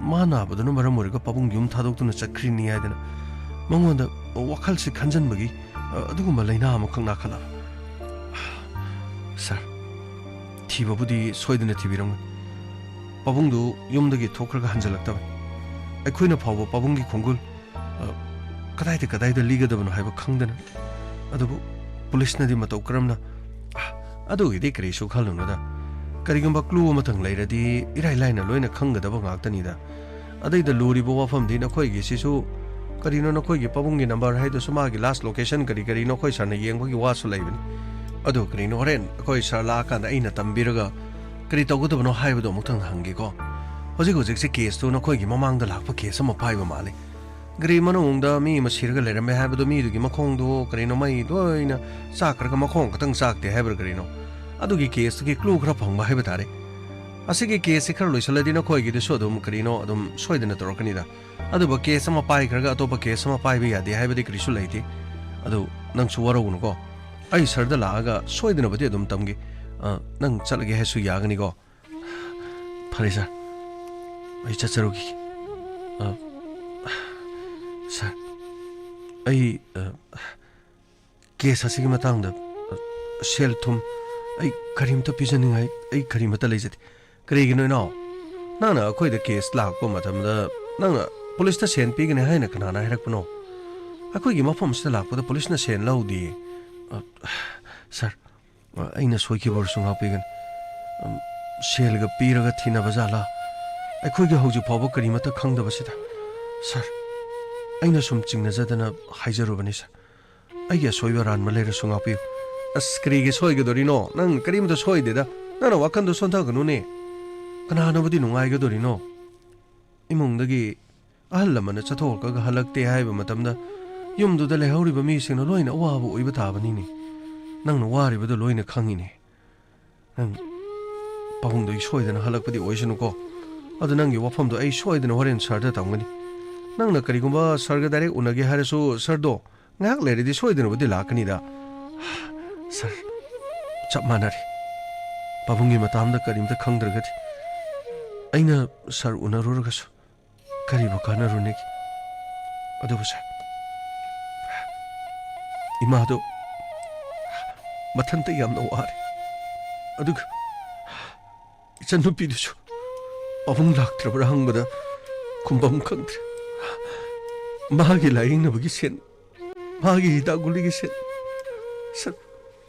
ꯃꯥ ꯅꯥꯕꯗꯨꯅ ꯃꯔꯝ ꯑꯣꯏꯔꯒ ꯄꯥꯕꯨꯡ ꯌꯨꯝ ꯊꯥꯗꯣꯛꯇꯨꯅ ꯆꯠꯈ꯭ꯔꯤꯅꯤ ꯍꯥꯏꯗꯅ ꯃꯉꯣꯟꯗ ꯋꯥꯈꯜꯁꯦ ꯈꯟꯖꯟꯕꯒꯤ, ꯑ, ꯑꯗꯨꯒꯨꯝꯕ ꯂꯥꯏꯅꯥ ꯑꯃꯈꯛ ꯅꯥꯈꯠꯂꯛꯑꯕ꯫ ꯁꯥꯔ, ꯊꯤꯕꯕꯨꯗꯤ ꯁꯣꯏꯗꯅ ꯊꯤꯕꯤꯔꯝꯒꯅꯤ꯫ ꯄꯥꯕꯨꯡꯗꯨ ꯌꯨꯝꯗꯒꯤ ꯊꯣꯛꯈ꯭ꯔꯒ ꯍꯟꯖꯜꯂꯛꯇꯕꯅꯤ꯫ ꯑꯩꯈꯣꯏꯅ ꯐꯥꯎꯕ ꯄꯥꯕꯨꯡꯒꯤ ꯈꯣꯡꯒꯨꯜ, ꯑ, ꯀꯗꯥꯏꯗ ꯀꯗꯥꯏꯗ ꯂꯤꯒꯗꯕꯅꯣ ꯍꯥꯏꯕ ꯈꯪꯗꯅ꯫ ꯑꯗꯨꯕꯨ ꯄꯨꯂꯤꯁꯅꯗꯤ ꯃꯇꯧ ꯀꯔꯝꯅ? ꯑ, ꯑꯗꯨꯒꯤꯗꯤ ꯀꯔꯤꯁꯨ ꯈꯜꯂꯨꯅꯨꯗ꯫ ꯀꯔꯤꯒꯨꯝꯕ ꯀ꯭ꯂꯨ ꯑꯃꯇꯪ ꯂꯩꯔꯗꯤ ꯏꯔꯥꯏ ꯂꯥꯏꯅ ꯂꯣꯏꯅ ꯈꯪꯒꯗꯕ ꯉꯥꯛꯇꯅꯤꯗ꯫ ꯑꯗꯩꯗ ꯂꯨꯔꯤꯕ ꯋꯥꯐꯝꯗꯤ ꯅꯈꯣꯏꯒꯤꯁꯤꯁꯨ ꯀꯔꯤꯅꯣ, ꯅꯈꯣꯏꯒꯤ ꯄꯥꯕꯨꯡꯒꯤ ꯅꯝꯕꯔ ꯍꯥꯏꯗꯨꯁꯨ ꯃꯥꯒꯤ ꯂꯥꯁ ꯂꯣꯀꯦꯁꯟ ꯀꯔꯤ ꯀꯔꯤꯅꯣ ꯑꯩꯈꯣꯏ ꯁꯥꯔꯅ ꯌꯦꯡꯕꯒꯤ ꯋꯥꯁꯨ ꯂꯩꯕꯅꯤ꯫ ꯑꯗꯨ ꯀꯔꯤꯅꯣ, ꯍꯣꯔꯦꯟ ꯑꯩꯈꯣꯏ ꯁꯥꯔ ꯂꯥꯛꯑꯀꯥꯟꯗ ꯑꯩꯅ ꯇꯝꯕꯤꯔꯒ ꯀꯔꯤ ꯇꯧꯒꯗꯕꯅꯣ ꯍꯥꯏꯕꯗꯣ ꯑꯃꯨꯛꯇꯪ ꯍꯪꯒꯦꯀꯣ꯫ ꯍꯧꯖꯤꯛ ꯍꯧꯖꯤꯛꯁꯦ ꯀꯦꯁꯇꯨ ꯅꯈꯣꯏꯒꯤ ꯃꯃꯥꯡꯗ ꯂꯥꯛꯄ ꯀꯦꯁ ꯑꯃ ꯄꯥꯏꯕ ꯃꯥꯜꯂꯤ꯫ ꯒꯥꯔꯤ ꯃꯅꯨꯡꯗ ꯃꯤ ꯑꯃ ꯁꯤꯔꯒ ꯂꯩꯔꯝꯃꯦ ꯍꯥꯏꯕꯗꯣ, ꯃꯤꯗꯨꯒꯤ ꯃꯈꯣꯡꯗꯣ ꯀꯔꯤꯅꯣ ꯃꯩ ꯂꯣꯏꯅ ꯆꯥꯛꯈ꯭ꯔꯒ ꯃꯈꯣꯡ ꯈꯛꯇꯪ ꯆꯥꯛꯇꯦ ꯍꯥꯏꯕ꯭ꯔꯥ ꯀꯔꯤꯅꯣ? ꯑꯗꯨꯒꯤ ꯀꯦꯁꯇꯨꯒꯤ ꯀ꯭ꯂꯨ ꯈꯔ ꯐꯪꯕ ꯍꯥꯏꯕ ꯇꯥꯔꯦ꯫ ꯑꯁꯤꯒꯤ ꯀꯦꯁꯁꯤ ꯈꯔ ꯂꯣꯏꯁꯤꯜꯂꯗꯤ ꯅꯈꯣꯏꯒꯤꯗꯨꯁꯨ ꯑꯗꯨꯝ ꯀꯔꯤꯅꯣ ꯑꯗꯨꯝ ꯁꯣꯏꯗꯅ ꯇꯧꯔꯛꯀꯅꯤꯗ꯫ ꯑꯗꯨꯕꯨ ꯀꯦꯁ ꯑꯃ ꯄꯥꯏꯈ꯭ꯔꯒ ꯑꯇꯣꯞꯄ ꯀꯦꯁ ꯑꯃ ꯄꯥꯏꯕ ꯌꯥꯗꯦ ꯍꯥꯏꯕꯗꯤ ꯀꯔꯤꯁꯨ ꯂꯩꯇꯦ꯫ ꯑꯗꯨ ꯅꯪꯁꯨ ꯋꯥꯔꯧꯒꯅꯨꯀꯣ꯫ ꯑꯩ ꯁꯥꯔꯗ ꯂꯥꯛꯑꯒ ꯁꯣꯏꯗꯅꯕꯨꯗꯤ ꯑꯗꯨꯝ ꯇꯝꯒꯦ꯫ ꯑ, ꯅꯪ ꯆꯠꯂꯒꯦ ꯍꯥꯏꯁꯨ ꯌꯥꯒꯅꯤꯀꯣ? ꯐꯔꯦ ꯁꯥꯔ, ꯑꯩ ꯆꯠꯆꯔꯨꯈꯤꯒꯦ꯫ ꯑ, ꯁꯥꯔ, ꯑꯩ, ꯑ, ꯀꯦꯁ ꯑꯁꯤꯒꯤ ꯃꯇꯥꯡꯗ, ꯑ, ꯁꯦꯜ ꯊꯨꯝ ꯑꯩ ꯀꯔꯤꯝꯇ ꯄꯤꯖꯅꯤꯡꯉꯥꯏ ꯑꯩ ꯀꯔꯤꯃꯠꯇ ꯂꯩꯖꯗꯦ꯫ ꯀꯔꯤꯒꯤꯅꯣ ꯏꯅꯥꯎ? ꯅꯪꯅ ꯑꯩꯈꯣꯏꯗ ꯀꯦꯁ ꯂꯥꯛꯄ ꯃꯇꯝꯗ ꯅꯪꯅ ꯄꯨꯂꯤꯁꯇ ꯁꯦꯟ ꯄꯤꯒꯅꯤ ꯍꯥꯏꯅ ꯀꯅꯥꯅ ꯍꯥꯏꯔꯛꯄꯅꯣ? ꯑꯩꯈꯣꯏꯒꯤ ꯃꯐꯝꯁꯤꯗ ꯂꯥꯛꯄꯗ ꯄꯨꯂꯤꯁꯅ ꯁꯦꯟ ꯂꯧꯗꯦ꯫ ꯑ, ꯁꯥꯔ, ꯑ, ꯑꯩꯅ ꯁꯣꯏꯈꯤꯕ ꯑꯣꯏꯔꯁꯨ ꯉꯥꯛꯄꯤꯒꯅꯤ꯫ ꯑꯝ, ꯁꯦꯜꯒ ꯄꯤꯔꯒ ꯊꯤꯅꯕ ꯖꯥꯠꯂꯥ? ꯑꯩꯈꯣꯏꯒꯤ ꯍꯧꯖꯤꯛ ꯐꯥꯎꯕ ꯀꯔꯤꯃꯠꯇ ꯈꯪꯗꯕꯁꯤꯗ꯫ ꯁꯥꯔ, ꯑꯩꯅ ꯁꯨꯝ ꯆꯤꯡꯅꯖꯗꯅ ꯍꯥꯏꯖꯔꯨꯕꯅꯤ, ꯁꯥꯔ꯫ ꯑꯩꯒꯤ ꯑꯁꯣꯏꯕ ꯑꯔꯥꯟꯕ ꯂꯩꯔꯁꯨ ꯉꯥꯛꯄꯤꯌꯨ꯫ ꯑꯁ, ꯀꯔꯤꯒꯤ ꯁꯣꯏꯒꯗꯣꯔꯤꯅꯣ? ꯅꯪ ꯀꯔꯤꯝꯇ ꯁꯣꯏꯗꯦꯗ꯫ ꯅꯪꯅ ꯋꯥꯈꯟꯗꯣ ꯁꯣꯟꯊꯒꯅꯨꯅꯦ꯫ ꯀꯅꯥꯅꯕꯨꯗꯤ ꯅꯨꯡꯉꯥꯏꯒꯗꯣꯔꯤꯅꯣ? ꯏꯃꯨꯡꯗꯒꯤ ꯑꯍꯜ ꯂꯃꯟꯅ ꯆꯠꯊꯣꯛꯈ꯭ꯔꯒ ꯍꯜꯂꯛꯇꯦ ꯍꯥꯏꯕ ꯃꯇꯝꯗ, ꯌꯨꯝꯗꯨꯗ ꯂꯩꯍꯧꯔꯤꯕ ꯃꯤꯁꯤꯡꯅ ꯂꯣꯏꯅ ꯑꯋꯥꯕ ꯑꯣꯏꯕ ꯇꯥꯕꯅꯤꯅꯦ꯫ ꯅꯪꯅ ꯋꯥꯔꯤꯕꯗꯣ ꯂꯣꯏꯅ ꯈꯪꯉꯤꯅꯦ꯫ ꯅꯪ ꯄꯥꯕꯨꯡꯗꯣ ꯑꯩ ꯁꯣꯏꯗꯅ ꯍꯜꯂꯛꯄꯗꯤ ꯑꯣꯏꯁꯅꯨꯀꯣ꯫ ꯑꯗꯨ ꯅꯪꯒꯤ ꯋꯥꯐꯝꯗꯣ ꯑꯩ ꯁꯣꯏꯗꯅ ꯍꯣꯔꯦꯟ ꯁꯥꯔꯗ ꯇꯝꯒꯅꯤ꯫ ꯅꯪꯅ ꯀꯔꯤꯒꯨꯝꯕ ꯁꯥꯔꯒ ꯗꯥꯏꯔꯦꯛ ꯎꯅꯒꯦ ꯍꯥꯏꯔꯁꯨ, ꯁꯥꯔꯗꯣ ꯉꯥꯏꯍꯥꯛ ꯂꯩꯔꯗꯤ ꯁꯣꯏꯗꯅꯕꯨꯗꯤ ꯂꯥꯛꯀꯅꯤꯗ꯫ ꯁꯥꯔ, ꯆꯞ ꯃꯥꯟꯅꯔꯦ꯫ ꯄꯥꯕꯨꯡꯒꯤ ꯃꯇꯥꯡꯗ ꯀꯔꯤꯝꯇ ꯈꯪꯗ꯭ꯔꯒꯗꯤ ꯑꯩꯅ ꯁꯥꯔ ꯎꯅꯔꯨꯔꯒꯁꯨ ꯀꯔꯤꯕꯨ ꯀꯥꯟꯅꯔꯨꯅꯤꯒꯦ? ꯑꯗꯨꯕꯨ ꯁꯥꯔ, ꯏꯃꯥꯗꯣ ꯃꯊꯟꯇ ꯌꯥꯝꯅ ꯋꯥꯔꯦ꯫ ꯑꯗꯨꯒ ꯏꯆꯟꯅꯨꯄꯤꯗꯨꯁꯨ ꯄꯥꯕꯨꯡ ꯂꯥꯛꯇ꯭ꯔꯕ꯭ꯔꯥ ꯍꯪꯕꯗ ꯈꯨꯝꯐꯝ ꯈꯪꯗ꯭ꯔꯦ꯫ ꯃꯥꯒꯤ ꯂꯥꯌꯦꯡꯅꯕꯒꯤ ꯁꯦꯟ, ꯃꯥꯒꯤ ꯍꯤꯗꯥꯛ ꯒꯨꯂꯤꯒꯤ ꯁꯦꯟ, ꯁꯥꯔ,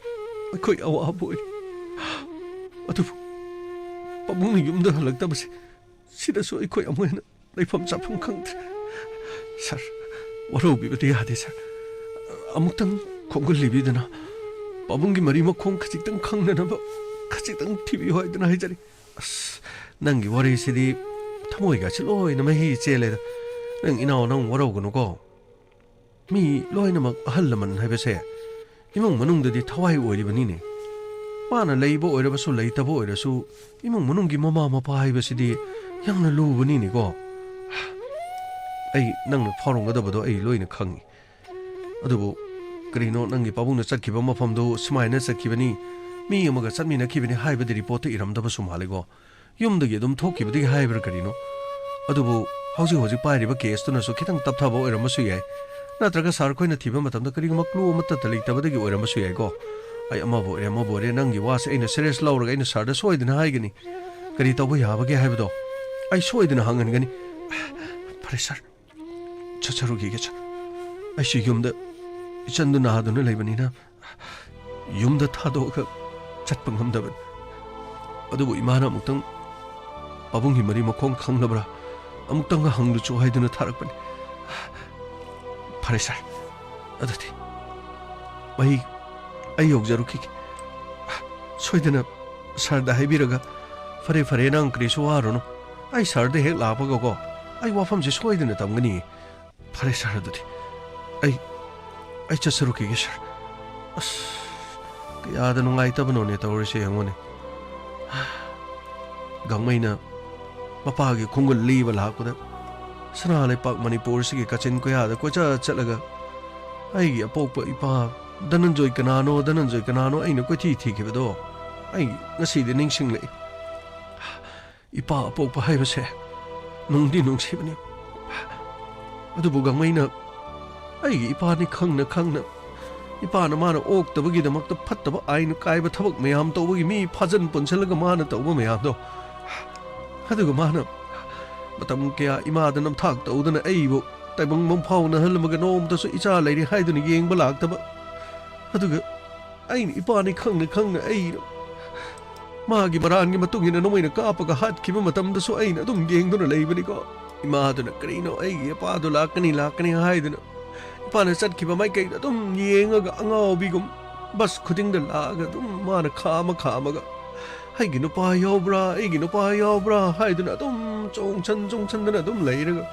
ꯑꯩꯈꯣꯏ ꯑꯋꯥꯕ ꯑꯣꯏ꯫ ꯑꯗꯨꯕꯨ ꯄꯥꯕꯨꯡꯅ ꯌꯨꯝꯗ ꯍꯜꯂꯛꯇꯕꯁꯦ, ꯁꯤꯗꯁꯨ ꯑꯩꯈꯣꯏ ꯑꯃꯨꯛ ꯍꯦꯟꯅ ꯂꯩꯐꯝ ꯆꯥꯐꯝ ꯈꯪꯗ꯭ꯔꯦ꯫ ꯁꯥꯔ, ꯋꯥꯔꯧꯕꯤꯕꯗꯤ ꯌꯥꯗꯦ, ꯁꯥꯔ꯫ ꯑꯃꯨꯛꯇꯪ ꯈꯣꯝꯒꯠꯂꯤꯕꯤꯗꯅ ꯄꯥꯕꯨꯡꯒꯤ ꯃꯔꯤ ꯃꯈꯣꯡ ꯈꯖꯤꯛꯇꯪ ꯈꯪꯅꯅꯕ ꯈꯖꯤꯛꯇꯪ ꯊꯤꯕꯤꯌꯨ ꯍꯥꯏꯗꯨꯅ ꯍꯥꯏꯖꯔꯤ꯫ ꯑꯁ, ꯅꯪꯒꯤ ꯋꯥꯔꯤꯁꯤꯗꯤ ꯊꯃꯣꯏꯒꯁꯤ ꯂꯣꯏꯅ ꯃꯍꯤ ꯆꯦꯜꯂꯦꯗ꯫ ꯅꯪ ꯏꯅꯥꯎ ꯅꯪ ꯋꯥꯔꯧꯒꯅꯨꯀꯣ꯫ ꯃꯤ ꯂꯣꯏꯅꯃꯛ ꯑꯍꯜ ꯂꯃꯟ ꯍꯥꯏꯕꯁꯦ ꯏꯃꯨꯡ ꯃꯅꯨꯡꯗꯗꯤ ꯊꯋꯥꯏ ꯑꯣꯏꯔꯤꯕꯅꯤꯅꯦ꯫ ꯃꯥꯅ ꯂꯩꯕ ꯑꯣꯏꯔꯕꯁꯨ ꯂꯩꯇꯕ ꯑꯣꯏꯔꯁꯨ ꯏꯃꯨꯡ ꯃꯅꯨꯡꯒꯤ ꯃꯃꯥ ꯃꯄꯥ ꯍꯥꯏꯕꯁꯤꯗꯤ ꯌꯥꯝꯅ ꯂꯨꯕꯅꯤꯅꯦꯀꯣ꯫ ꯑꯩ ꯅꯪꯅ ꯐꯥꯎꯔꯝꯒꯗꯕꯗꯣ ꯑꯩ ꯂꯣꯏꯅ ꯈꯪꯉꯤ꯫ ꯑꯗꯨꯕꯨ ꯀꯔꯤꯅꯣ ꯅꯪꯒꯤ ꯄꯥꯕꯨꯡꯅ ꯆꯠꯈꯤꯕ ꯃꯐꯝꯗꯨ ꯁꯨꯃꯥꯏꯅ ꯆꯠꯈꯤꯕꯅꯤ, ꯃꯤ ꯑꯃꯒ ꯆꯠꯃꯤꯟꯅꯈꯤꯕꯅꯤ ꯍꯥꯏꯕꯗꯤ ꯔꯤꯄꯣꯔꯠꯇ ꯏꯔꯝꯗꯕꯁꯨ ꯃꯥꯜꯂꯦꯀꯣ꯫ ꯌꯨꯝꯗꯒꯤ ꯑꯗꯨꯝ ꯊꯣꯛꯈꯤꯕꯗꯒꯤ ꯍꯥꯏꯕ꯭ꯔꯥ ꯀꯔꯤꯅꯣ? ꯑꯗꯨꯕꯨ ꯍꯧꯖꯤꯛ ꯍꯧꯖꯤꯛ ꯄꯥꯏꯔꯤꯕ ꯀꯦꯁꯇꯨꯅꯁꯨ ꯈꯤꯇꯪ ꯇꯞꯊꯕ ꯑꯣꯏꯔꯝꯕꯁꯨ ꯌꯥꯏ꯫ ꯅꯠꯇ꯭ꯔꯒ ꯁꯥꯔ ꯈꯣꯏꯅ ꯊꯤꯕ ꯃꯇꯝꯗ ꯀꯔꯤꯒꯨꯝꯕ ꯀ꯭ꯂꯨ ꯑꯃꯠꯇ ꯂꯩꯇꯕꯗꯒꯤ ꯑꯣꯏꯔꯝꯕꯁꯨ ꯌꯥꯏꯀꯣ꯫ ꯑꯩ ꯑꯃꯕꯨ ꯑꯣꯏꯔꯦ ꯑꯃꯕꯨ ꯑꯣꯏꯔꯦ ꯅꯪꯒꯤ ꯋꯥꯁꯦ ꯑꯩꯅ ꯁꯦꯔꯤꯌꯁ ꯂꯧꯔꯒ ꯑꯩꯅ ꯁꯥꯔꯗ ꯁꯣꯏꯗꯅ ꯍꯥꯏꯒꯅꯤ꯫ ꯀꯔꯤ ꯇꯧꯕ ꯌꯥꯕꯒꯦ ꯍꯥꯏꯕꯗꯣ ꯑꯩ ꯁꯣꯏꯗꯅ ꯍꯪꯍꯟꯒꯅꯤ꯫ ꯐꯔꯦ ꯁꯥꯔ, ꯆꯠꯆꯔꯨꯈꯤꯒꯦ ꯁꯥꯔ꯫ ꯑꯩꯁꯨ ꯌꯨꯝꯗ ꯏꯆꯟꯗꯨ ꯅꯥꯗꯨꯅ ꯂꯩꯕꯅꯤꯅ ꯌꯨꯝꯗ ꯊꯥꯗꯣꯛꯑꯒ ꯆꯠꯄ ꯉꯝꯗꯕꯅꯤ꯫ ꯑꯗꯨꯕꯨ ꯏꯃꯥꯅ ꯑꯃꯨꯛꯇꯪ ꯄꯥꯕꯨꯡꯒꯤ ꯃꯔꯤ ꯃꯈꯣꯡ ꯈꯪꯅꯕ꯭ꯔꯥ ꯑꯃꯨꯛꯇꯪ ꯍꯪꯂꯨꯆꯣ ꯍꯥꯏꯗꯨꯅ ꯊꯥꯔꯛꯄꯅꯤ꯫ ꯐꯔꯦ ꯁꯥꯔ, ꯑꯗꯨꯗꯤ ꯑꯩ, ꯑꯩ ꯌꯧꯖꯔꯨꯈꯤꯒꯦ꯫ ꯁꯣꯏꯗꯅ ꯁꯥꯔꯗ ꯍꯥꯏꯕꯤꯔꯒ, "ꯐꯔꯦ, ꯐꯔꯦ, ꯅꯪ ꯀꯔꯤꯁꯨ ꯋꯥꯔꯨꯅꯨ, ꯑꯩ ꯁꯥꯔꯗ ꯍꯦꯛ ꯂꯥꯛꯄꯒꯀꯣ ꯑꯩ ꯋꯥꯐꯝꯁꯦ ꯁꯣꯏꯗꯅ ꯇꯝꯒꯅꯤꯌꯦ"꯫ ꯐꯔꯦ ꯁꯥꯔ, ꯑꯗꯨꯗꯤ ꯑꯩ, ꯑꯩ ꯆꯠꯆꯔꯨꯈꯤꯒꯦ ꯁꯥꯔ꯫ ꯑꯁ, ꯀꯌꯥꯗ ꯅꯨꯡꯉꯥꯏꯇꯕꯅꯣꯅꯦ ꯇꯧꯔꯤꯁꯦ ꯌꯦꯡꯉꯨꯅꯦ꯫ ꯒꯥꯡꯃꯩꯅ ꯃꯄꯥꯒꯤ ꯈꯣꯡꯒꯨꯜ ꯂꯤꯕ ꯂꯥꯛꯄꯗ ꯁꯅꯥ ꯂꯩꯄꯥꯛ ꯃꯅꯤꯄꯨꯔꯁꯤꯒꯤ ꯀꯥꯆꯤꯟ ꯀꯣꯌꯥꯗ ꯀꯣꯏꯆꯠ ꯆꯠꯂꯒ ꯑꯩꯒꯤ ꯑꯄꯣꯛꯄ ꯏꯄꯥ ꯙꯅꯟꯖꯣꯏ ꯀꯅꯥꯅꯣ, ꯙꯅꯟꯖꯣꯏ ꯀꯅꯥꯅꯣ ꯑꯩꯅ ꯀꯣꯏꯊꯤ ꯊꯤꯈꯤꯕꯗꯣ ꯑꯩ ꯉꯁꯤꯗꯤ ꯅꯤꯡꯁꯤꯡꯂꯛꯏ꯫ ꯏꯄꯥ ꯑꯄꯣꯛꯄ ꯍꯥꯏꯕꯁꯦ ꯅꯨꯡꯗꯤ ꯅꯨꯡꯁꯤꯕꯅꯤ꯫ ꯑꯗꯨꯕꯨ ꯒꯥꯡꯃꯩꯅ ꯑꯩꯒꯤ ꯏꯄꯥꯅꯤ ꯈꯪꯅ ꯈꯪꯅ, ꯏꯄꯥꯅ ꯃꯥꯅ ꯑꯣꯛꯇꯕꯒꯤꯗꯃꯛꯇ ꯐꯠꯇꯕ ꯑꯥꯏꯟ ꯀꯥꯏꯕ ꯊꯕꯛ ꯃꯌꯥꯝ ꯇꯧꯕꯒꯤ ꯃꯤ ꯐꯥꯖꯤꯟ ꯄꯨꯟꯁꯤꯜꯂꯒ ꯃꯥꯅ ꯇꯧꯕ ꯃꯌꯥꯝꯗꯣ, ꯑꯗꯨꯒ ꯃꯥꯅ ꯃꯇꯝ ꯀꯌꯥ ꯏꯃꯥꯗ ꯅꯝꯊꯥꯛ ꯇꯧꯗꯨꯅ ꯑꯩꯕꯨ ꯇꯥꯏꯕꯪ ꯃꯪꯐꯥꯎ ꯅꯍꯜꯂꯝꯃꯒ ꯅꯣꯡꯃꯇꯁꯨ ꯏꯆꯥ ꯂꯩꯔꯦ ꯍꯥꯏꯗꯨꯅ ꯌꯦꯡꯕ ꯂꯥꯛꯇꯕ, ꯑꯗꯨꯒ ꯑꯩꯅ ꯏꯄꯥꯅꯤ ꯈꯪꯅ ꯈꯪꯅ ꯑꯩ ꯃꯥꯒꯤ ꯃꯔꯥꯟꯒꯤ ꯃꯇꯨꯡ ꯏꯟꯅ ꯅꯃꯣꯏꯅ ꯀꯥꯞꯄꯒ ꯍꯥꯠꯈꯤꯕ ꯃꯇꯝꯗꯁꯨ ꯑꯩꯅ ꯑꯗꯨꯝ ꯌꯦꯡꯗꯨꯅ ꯂꯩꯕꯅꯤꯀꯣ꯫ ꯏꯃꯥꯗꯨꯅ ꯀꯔꯤꯅꯣ ꯑꯩꯒꯤ ꯏꯄꯥꯗꯨ ꯂꯥꯛꯀꯅꯤ ꯂꯥꯛꯀꯅꯤ ꯍꯥꯏꯗꯨꯅ ꯏꯄꯥꯅ ꯆꯠꯈꯤꯕ ꯃꯥꯏꯀꯩꯗ ꯑꯗꯨꯝ ꯌꯦꯡꯉꯒ ꯑꯉꯥꯎꯕꯤꯒꯨꯝ ꯕꯁ ꯈꯨꯗꯤꯡꯗ ꯂꯥꯛꯑꯒ ꯑꯗꯨꯝ ꯃꯥꯅ ꯈꯥꯝꯃ ꯈꯥꯝꯃꯒ "ꯑꯩꯒꯤ ꯅꯨꯄꯥ ꯌꯥꯎꯕ꯭ꯔꯥ, ꯑꯩꯒꯤ ꯅꯨꯄꯥ ꯌꯥꯎꯕ꯭ꯔꯥ?" ꯍꯥꯏꯗꯨꯅ ꯑꯗꯨꯝ ꯆꯣꯡꯁꯟ ꯆꯣꯡꯁꯟꯗꯅ ꯑꯗꯨꯝ ꯂꯩꯔꯒ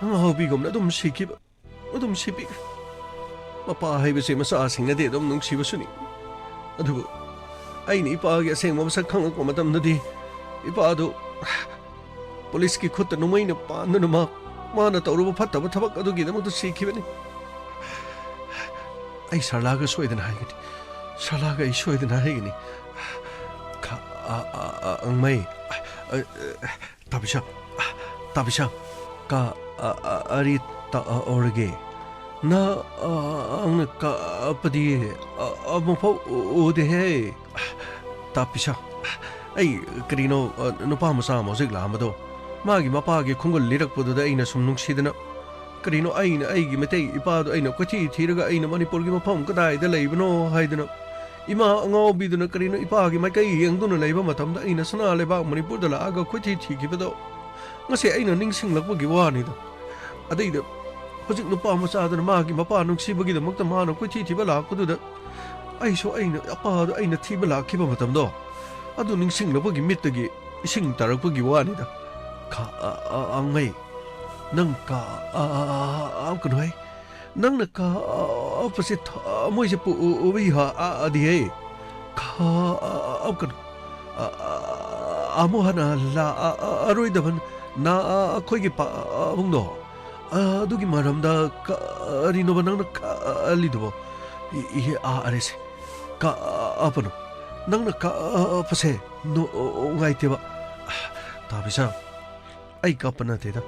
ꯑꯉꯥꯎꯕꯤꯒꯨꯝꯅ ꯑꯗꯨꯝ ꯁꯤꯈꯤꯕ꯫ ꯑꯗꯨꯝ ꯁꯤꯕꯤꯈ꯭ꯔꯦ꯫ ꯃꯄꯥ ꯍꯥꯏꯕꯁꯤ ꯃꯆꯥꯁꯤꯡꯅꯗꯤ ꯑꯗꯨꯝ ꯅꯨꯡꯁꯤꯕꯁꯨꯅꯤ꯫ ꯑꯗꯨꯕꯨ ꯑꯩꯅ ꯏꯄꯥꯒꯤ ꯑꯁꯦꯡꯕ ꯃꯁꯛ ꯈꯪꯂꯛꯄ ꯃꯇꯝꯗꯗꯤ ꯏꯄꯥꯗꯨ ꯄꯨꯂꯤꯁꯀꯤ ꯈꯨꯠꯇ ꯅꯣꯡꯃꯩꯅ ꯄꯥꯟꯗꯨꯅ ꯃꯥ, ꯃꯥꯅ ꯇꯧꯔꯨꯕ ꯐꯠꯇꯕ ꯊꯕꯛ ꯑꯗꯨꯒꯤꯗꯃꯛꯇ ꯁꯤꯈꯤꯕꯅꯤ꯫ ꯑꯩ ꯁꯔꯂꯥꯒ ꯁꯣꯏꯗꯅ ꯍꯥꯏꯒꯅꯤ꯫ ꯁꯔꯂꯥꯒ ꯑꯩ ꯁꯣꯏꯗꯅ ꯍꯥꯏꯒꯅꯤ꯫ ꯈ-, ꯑ, ꯑ, ꯑ, ꯑꯪꯃꯩ, ꯑ, ꯑ, ꯇꯥꯕꯤꯁꯥ, ꯇꯥꯕꯤꯁꯥ, ꯀ-, ꯑ, ꯑ, ꯑꯔꯤ ꯇ-, ꯑ, ꯑꯣꯔꯒꯦ꯫ ꯅ, ꯑ, ꯑꯪꯅ ꯀꯥꯞꯄꯗꯤ, ꯑ, ꯑꯃꯐꯥꯎ ꯎꯗꯦꯍꯦ꯫ ꯇꯥꯕꯤꯁꯥ, ꯑꯩ ꯀꯔꯤꯅꯣ, ꯑ, ꯅꯨꯄꯥ ꯃꯆꯥ ꯑꯃ ꯍꯧꯖꯤꯛ ꯂꯥꯛꯑꯝꯕꯗꯣ, ꯃꯥꯒꯤ ꯃꯄꯥꯒꯤ ꯈꯣꯡꯒꯨꯜ ꯂꯤꯔꯛꯄꯗꯨꯗ ꯑꯩꯅ ꯁꯨꯝ ꯅꯨꯡꯁꯤꯗꯅ ꯀꯔꯤꯅꯣ, ꯑꯩꯅ ꯑꯩꯒꯤ ꯃꯩꯇꯩ ꯏꯄꯥꯗꯣ ꯑꯩꯅ ꯀꯣꯏꯊꯤ ꯊꯤꯔꯒ, ꯑꯩꯅ ꯃꯅꯤꯄꯨꯔꯒꯤ ꯃꯐꯝ ꯀꯗꯥꯏꯗ ꯂꯩꯕꯅꯣ ꯍꯥꯏꯗꯅ, ꯏꯃꯥ ꯑꯉꯥꯎꯕꯤꯗꯨꯅ ꯀꯔꯤꯅꯣ ꯏꯄꯥꯒꯤ ꯃꯥꯏꯀꯩ ꯌꯦꯡꯗꯨꯅ ꯂꯩꯕ ꯃꯇꯝꯗ, ꯑꯩꯅ ꯁꯅꯥ ꯂꯩꯕꯥꯛ ꯃꯅꯤꯄꯨꯔꯗ ꯂꯥꯛꯑꯒ ꯀꯣꯏꯊꯤ ꯊꯤꯈꯤꯕꯗꯣ ꯉꯁꯤ ꯑꯩꯅ ꯅꯤꯡꯁꯤꯡꯂꯛꯄꯒꯤ ꯋꯥꯅꯤꯗ꯫ ꯑꯗꯩꯗ ꯍꯧꯖꯤꯛ ꯅꯨꯄꯥ ꯃꯆꯥꯗꯨꯅ ꯃꯥꯒꯤ ꯃꯄꯥ ꯅꯨꯡꯁꯤꯕꯒꯤꯗꯃꯛꯇ ꯃꯥꯅ ꯀꯣꯏꯊꯤ ꯊꯤꯕ ꯂꯥꯛꯄꯗꯨꯗ, ꯑꯩꯁꯨ ꯑꯩꯅ ꯑꯄꯥꯗꯣ ꯑꯩꯅ ꯊꯤꯕ ꯂꯥꯛꯈꯤꯕ ꯃꯇꯝꯗꯣ, ꯑꯗꯨ ꯅꯤꯡꯁꯤꯡꯂꯛꯄꯒꯤ ꯃꯤꯠꯇꯒꯤ ꯏꯁꯤꯡ ꯇꯥꯔꯛꯄꯒꯤ ꯋꯥꯅꯤꯗ꯫ ꯈꯥ-, ꯑ-, ꯑ-, ꯑꯉꯩ, ꯅꯪ ꯀꯥ-, ꯑ-, ꯑ-, ꯑ-, ꯑ-, ꯀꯩꯅꯣ ꯍꯥꯏ, ꯅꯪꯅ ꯀꯥꯞꯄꯁꯦ ꯊꯃꯣꯏꯁꯦ ꯄꯨꯕ ꯌꯥꯗꯤꯌꯦ꯫ ꯀꯥꯞꯀꯅꯨ꯫ ꯑ-, ꯑ-, ꯑ-, ꯑꯃꯨꯛ ꯍꯟꯅ ꯂꯥꯛꯑꯔꯣꯏꯗꯕ ꯅ-, ꯑ-, ꯑꯩꯈꯣꯏꯒꯤ ꯄꯥꯕꯨꯡꯗꯣ, ꯑꯗꯨꯒꯤ ꯃꯔꯝꯗ ꯀꯔꯤꯅꯣꯕ ꯅꯪꯅ ꯈꯜꯂꯤꯗꯨꯕꯣ? ꯏ-, ꯏ-, ꯑ-, ꯑꯔꯦꯁꯦ꯫ ꯀꯥꯞꯄꯅꯨ꯫ ꯅꯪꯅ ꯀꯥꯞꯄꯁꯦ ꯅꯨꯡꯉꯥꯏꯇꯦꯕ꯫ ꯇꯥꯕꯤꯁꯥ, ꯑꯩ ꯀꯞꯄ ꯅꯠꯇꯦꯗ꯫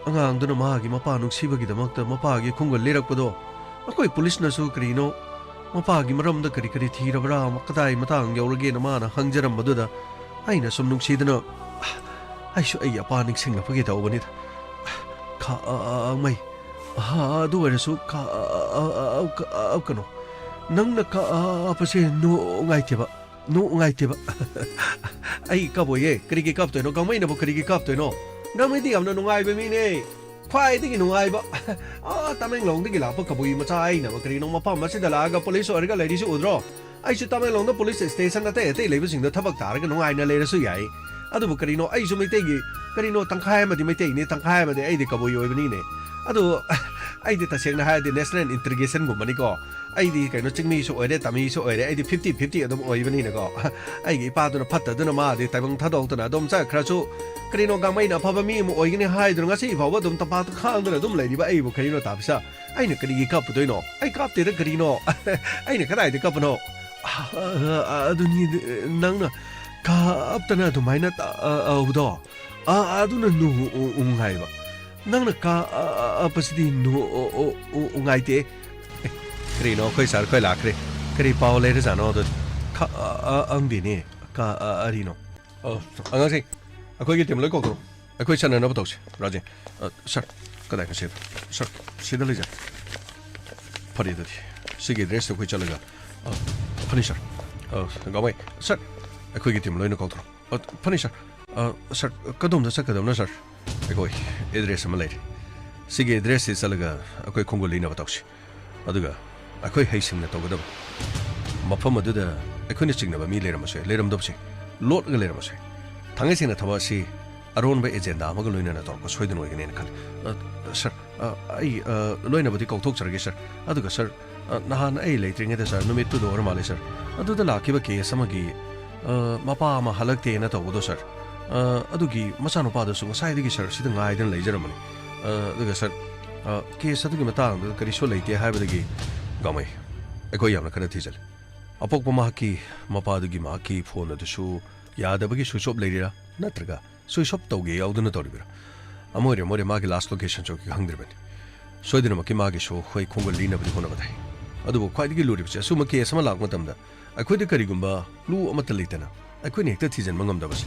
ꯑꯉꯥꯡꯗꯨꯅ ꯃꯥꯒꯤ ꯃꯄꯥ ꯅꯨꯡꯁꯤꯕꯒꯤꯗꯃꯛꯇ ꯃꯄꯥꯒꯤ ꯈꯣꯡꯒꯨꯜ ꯂꯤꯔꯛꯄꯗꯣ, ꯑꯩꯈꯣꯏ ꯄꯨꯂꯤꯁꯅꯁꯨ ꯀꯔꯤꯅꯣ, ꯃꯄꯥꯒꯤ ꯃꯔꯝꯗ ꯀꯔꯤ ꯀꯔꯤ ꯊꯤꯔꯕ꯭ꯔꯥ, ꯀꯗꯥꯏ ꯃꯇꯥꯡ ꯌꯧꯔꯒꯦꯅ ꯃꯥꯅ ꯍꯪꯖꯔꯝꯕꯗꯨꯗ, ꯑꯩꯅ ꯁꯨꯝ ꯅꯨꯡꯁꯤꯗꯅ, "ꯑꯩꯁꯨ ꯑꯩꯒꯤ ꯑꯄꯥ ꯅꯤꯡꯁꯤꯡꯂꯛꯄꯒꯤ ꯇꯧꯕꯅꯤꯗ꯫ ꯈꯥ-, ꯑ-, ꯑ-, ꯑꯃꯩ, ꯑꯍꯥ, ꯑꯗꯨ ꯑꯣꯏꯔꯁꯨ ꯈꯥ-, ꯑ-, ꯑ-, ꯑ-, ꯑ-, ꯀ-, ꯑ-, ꯀꯩꯅꯣ, ꯅꯪꯅ ꯀꯥꯞꯄꯁꯦ ꯅꯨꯡꯉꯥꯏꯇꯦꯕ, ꯅꯨꯡꯉꯥꯏꯇꯦꯕ꯫" "ꯑꯩ ꯀꯥꯞꯄꯣꯏꯌꯦ꯫ ꯀꯔꯤꯒꯤ ꯀꯥꯞꯇꯣꯏꯅꯣ? ꯒꯥꯡꯃꯩꯅꯕꯨ ꯀꯔꯤꯒꯤ ꯀꯥꯞꯇꯣꯏꯅꯣ? ꯒꯥꯡꯃꯩꯗꯤ ꯌꯥꯝꯅ ꯅꯨꯡꯉꯥꯏꯕ ꯃꯤꯅꯦ꯫ ꯈ꯭ꯋꯥꯏꯗꯒꯤ ꯅꯨꯡꯉꯥꯏꯕ꯫ ꯑꯥ, ꯇꯃꯦꯡꯂꯣꯡꯗꯒꯤ ꯂꯥꯛꯄ ꯀꯕꯨꯏ ꯃꯆꯥ ꯑꯩꯅꯕ ꯀꯔꯤꯅꯣ ꯃꯐꯝ ꯑꯁꯤꯗ ꯂꯥꯛꯑꯒ ꯄꯨꯂꯤꯁ ꯑꯣꯏꯔꯒ ꯂꯩꯔꯤꯁꯤ ꯎꯗ꯭ꯔꯣ? ꯑꯩꯁꯨ ꯇꯃꯦꯡꯂꯣꯡꯗ ꯄꯨꯂꯤꯁ ꯁ꯭ꯇꯦꯁꯟ ꯑꯇꯩ ꯑꯇꯩ ꯂꯩꯕꯁꯤꯡꯗ ꯊꯕꯛ ꯇꯥꯔꯒ ꯅꯨꯡꯉꯥꯏꯅ ꯂꯩꯔꯁꯨ ꯌꯥꯏ꯫ ꯑꯗꯨꯕꯨ ꯀꯔꯤꯅꯣ, ꯑꯩꯁꯨ ꯃꯩꯇꯩꯒꯤ, ꯀꯔꯤꯅꯣ, ꯇꯪꯈꯥꯏ ꯑꯃꯗꯤ ꯃꯩꯇꯩꯅꯤ, ꯇꯪꯈꯥꯏ ꯑꯃꯗꯤ ꯑꯩꯗꯤ ꯀꯕꯨꯏ ꯑꯣꯏꯕꯅꯤꯅꯦ꯫ ꯑꯗꯨ ꯑꯩꯗꯤ ꯇꯁꯦꯡꯅ ꯍꯥꯏꯔꯗꯤ ꯅꯦꯁꯅꯦꯜ ꯏꯟꯇꯤꯒ꯭ꯔꯦꯁꯟꯒꯨꯝꯕꯅꯤꯀꯣ꯫ ꯑꯩꯗꯤ ꯀꯩꯅꯣ, ꯆꯤꯡꯃꯤꯁꯨ ꯑꯣꯏꯔꯦ, ꯇꯃꯤꯁꯨ ꯑꯣꯏꯔꯦ, ꯑꯩꯗꯤ ꯐꯤꯐꯇꯤ ꯐꯤꯐꯇꯤ ꯑꯗꯨꯝ ꯑꯣꯏꯕꯅꯤꯅꯀꯣ꯫ ꯑꯩꯒꯤ ꯏꯄꯥꯗꯨꯅ ꯐꯠꯇꯗꯨꯅ ꯃꯥꯗꯤ ꯇꯥꯏꯕꯪ ꯊꯥꯗꯣꯛꯇꯅ ꯑꯗꯨꯝ ꯆꯠꯈ꯭ꯔꯁꯨ, ꯀꯔꯤꯅꯣ, ꯒꯥꯡꯃꯩꯅ ꯑꯐꯕ ꯃꯤ ꯑꯃ ꯑꯣꯏꯒꯅꯤ ꯍꯥꯏꯗꯨꯅ ꯉꯁꯤ ꯐꯥꯎꯕ ꯑꯗꯨꯝ ꯇꯝꯄꯥꯛꯇ ꯈꯥꯡꯗꯅ ꯑꯗꯨꯝ ꯂꯩꯔꯤꯕ ꯑꯩꯕꯨ ꯀꯔꯤꯅꯣ, ꯇꯥꯕꯤꯁꯥ? ꯑꯩꯅ ꯀꯔꯤꯒꯤ ꯀꯞꯄꯨꯗꯣꯏꯅꯣ? ꯑꯩ ꯀꯥꯞꯇꯦꯗ, ꯀꯔꯤꯅꯣ? ꯑꯩꯅ ꯀꯗꯥꯏꯗ ꯀꯞꯄꯅꯣ? ꯑ, ꯑ, ꯑ, ꯑꯗꯨꯅꯤ, ꯅꯪꯅ ꯀꯥꯞꯇꯅ ꯑꯗꯨꯃꯥꯏꯅ ꯇ-, ꯑ, ꯇꯧꯕꯗꯣ, ꯑ, ꯑꯗꯨꯅ ꯅꯨꯡꯉꯥꯏꯕ꯫ ꯅꯪꯅ ꯀꯥ-, ꯑ-, ꯑ-, ꯑ-, ꯄꯁꯤꯗꯤ ꯅꯨ-, ꯑꯣ-, ꯑꯣ-, ꯑꯣ-, ꯅꯨꯡꯉꯥꯏꯇꯦ꯫ ꯑꯦ, ꯀꯔꯤꯅꯣ, ꯑꯩꯈꯣꯏ ꯁꯥꯔ ꯈꯣꯏ ꯂꯥꯛꯈ꯭ꯔꯦ꯫ ꯀꯔꯤ ꯄꯥꯎ ꯂꯩꯔꯖꯥꯠꯅꯣ ꯑꯗꯨꯗꯤ? ꯈ-, ꯑ-, ꯑ-, ꯈꯪꯗꯦꯅꯦ꯫ ꯀꯥ-, ꯑ-, ꯑꯔꯤꯅꯣ꯫ ꯑꯣ, ꯑꯉꯥꯡꯁꯤꯡ, ꯑꯩꯈꯣꯏꯒꯤ ꯇꯤꯝ ꯂꯣꯏ ꯀꯧꯊꯣꯔꯛꯑꯣ꯫ ꯑꯩꯈꯣꯏ ꯁꯥꯟꯅꯅꯕ ꯇꯧꯁꯤ, ꯔꯥꯖꯦꯟ꯫ ꯑ, ꯁꯥꯔ, ꯀꯗꯥꯏ ꯉꯁꯤ? ꯁꯥꯔ, ꯁꯤꯗ ꯂꯩꯖꯔꯦ꯫ ꯐꯔꯦ ꯑꯗꯨꯗꯤ꯫ ꯁꯤꯒꯤ ꯑꯦꯗ꯭ꯔꯦꯁꯇ ꯑꯩꯈꯣꯏ ꯆꯠꯂꯒ, ꯑ, ꯐꯅꯤ ꯁꯥꯔ꯫ ꯑ, ꯒꯥꯡꯃꯩ, ꯁꯥꯔ, ꯑꯩꯈꯣꯏꯒꯤ ꯇꯤꯝ ꯂꯣꯏꯅ ꯀꯧꯊꯣꯔꯛꯑꯣ꯫ ꯑ, ꯐꯅꯤ ꯁꯥꯔ꯫ ꯑ, ꯁꯥꯔ, ꯀꯗꯣꯝꯗ ꯆꯠꯀꯗꯕꯅꯣ ꯁꯥꯔ? ꯑꯩꯈꯣꯏ ꯑꯦꯗ꯭ꯔꯦꯁ ꯑꯃ ꯂꯩꯔꯦ꯫ ꯁꯤꯒꯤ ꯑꯦꯗ꯭ꯔꯦꯁꯁꯤ ꯆꯠꯂꯒ ꯑꯩꯈꯣꯏ ꯈꯣꯡꯒꯨꯜ ꯂꯤꯅꯕ ꯇꯧꯁꯤ꯫ ꯑꯗꯨꯒ ꯑꯩꯈꯣꯏ ꯍꯩꯁꯤꯡꯅ ꯇꯧꯒꯗꯕ꯫ ꯃꯐꯝ ꯑꯗꯨꯗ ꯑꯩꯈꯣꯏꯅ ꯆꯤꯡꯅꯕ ꯃꯤ ꯂꯩꯔꯝꯕꯁꯨ ꯌꯥꯏ, ꯂꯩꯔꯝꯗꯕꯁꯨ ꯌꯥꯏ, ꯂꯣꯠꯂꯒ ꯂꯩꯔꯝꯕꯁꯨ ꯌꯥꯏ꯫ ꯊꯥꯡꯒꯩ ꯁꯦꯡꯅ ꯊꯕꯛ ꯑꯁꯤ ꯑꯔꯣꯟꯕ ꯑꯦꯖꯦꯟꯗꯥ ꯑꯃꯒ ꯂꯣꯏꯅꯅ ꯇꯧꯔꯛꯄ ꯁꯣꯏꯗꯅ ꯑꯣꯏꯒꯅꯦꯅ ꯈꯜꯂꯤ꯫ ꯑ, ꯁꯥꯔ, ꯑ, ꯑꯩ, ꯑ, ꯂꯣꯏꯅꯕꯨꯗꯤ ꯀꯧꯊꯣꯛꯆꯔꯒꯦ, ꯁꯥꯔ꯫ ꯑꯗꯨꯒ, ꯁꯥꯔ, ꯑ, ꯅꯍꯥꯟ ꯑꯩ ꯂꯩꯇ꯭ꯔꯤꯉꯩꯗ, ꯁꯥꯔ, ꯅꯨꯃꯤꯠꯇꯨꯗ ꯑꯣꯏꯔ ꯃꯥꯜꯂꯦ, ꯁꯥꯔ, ꯑꯗꯨꯗ ꯂꯥꯛꯈꯤꯕ ꯀꯦꯁ ꯑꯃꯒꯤ, ꯑ, ꯃꯄꯥ ꯑꯃ ꯍꯜꯂꯛꯇꯦꯅ ꯇꯧꯕꯗꯣ, ꯁꯥꯔ, ꯑ, ꯑꯗꯨꯒꯤ ꯃꯆꯥꯅꯨꯄꯥꯗꯨꯁꯨ ꯉꯁꯥꯏꯗꯒꯤ, ꯁꯥꯔ, ꯁꯤꯗ ꯉꯥꯏꯗꯅ ꯂꯩꯖꯔꯝꯕꯅꯤ꯫ ꯑ, ꯑꯗꯨꯒ, ꯁꯥꯔ, ꯑ, ꯀꯦꯁ ꯑꯗꯨꯒꯤ ꯃꯇꯥꯡꯗ ꯀꯔꯤꯁꯨ ꯂꯩꯇꯦ ꯍꯥꯏꯕꯗꯒꯤ, ꯒꯥꯡꯃꯩ, ꯑꯩꯈꯣꯏ ꯌꯥꯝꯅ ꯀꯟꯅ ꯊꯤꯖꯤꯜꯂꯤ꯫ ꯑꯄꯣꯛꯄ ꯃꯍꯥꯛꯀꯤ ꯃꯄꯥꯗꯨꯒꯤ ꯃꯍꯥꯛꯀꯤ ꯐꯣꯟ ꯑꯗꯨꯁꯨ ꯌꯥꯗꯕꯒꯤ ꯁ꯭ꯋꯤꯆ ꯑꯣꯐ ꯂꯩꯔꯤꯔꯥ, ꯅꯠꯇ꯭ꯔꯒ ꯁ꯭ꯋꯤꯆ ꯑꯣꯐ ꯇꯧꯒꯦ ꯌꯥꯎꯗꯨꯅ ꯇꯧꯔꯤꯕ꯭ꯔꯥ? ꯑꯃ ꯑꯣꯏꯔꯦ, ꯑꯃ ꯑꯣꯏꯔꯦ, ꯃꯥꯒꯤ ꯂꯥꯁ ꯂꯣꯀꯦꯁꯟꯁꯨ ꯈꯪꯗ꯭ꯔꯤꯕꯅꯤ꯫ ꯁꯣꯏꯗꯅꯃꯛꯀꯤ ꯃꯥꯒꯤꯁꯨ ꯑꯩꯈꯣꯏ ꯈꯣꯡꯒꯨꯜ ꯂꯤꯅꯕꯗꯤ ꯍꯣꯠꯅꯕ ꯇꯥꯏ꯫ ꯑꯗꯨꯕꯨ ꯈ꯭ꯋꯥꯏꯗꯒꯤ ꯂꯨꯔꯤꯕꯁꯤ, ꯑꯁꯨꯝꯕ ꯀꯦꯁ ꯑꯃ ꯂꯥꯛꯄ ꯃꯇꯝꯗ ꯑꯩꯈꯣꯏꯗ ꯀꯔꯤꯒꯨꯝꯕ ꯀ꯭ꯂꯨ ꯑꯃꯠꯇ ꯂꯩꯇꯅ ꯑꯩꯈꯣꯏꯅ ꯍꯦꯛꯇ ꯊꯤꯖꯤꯟꯕ ꯉꯝꯗꯕꯁꯦ꯫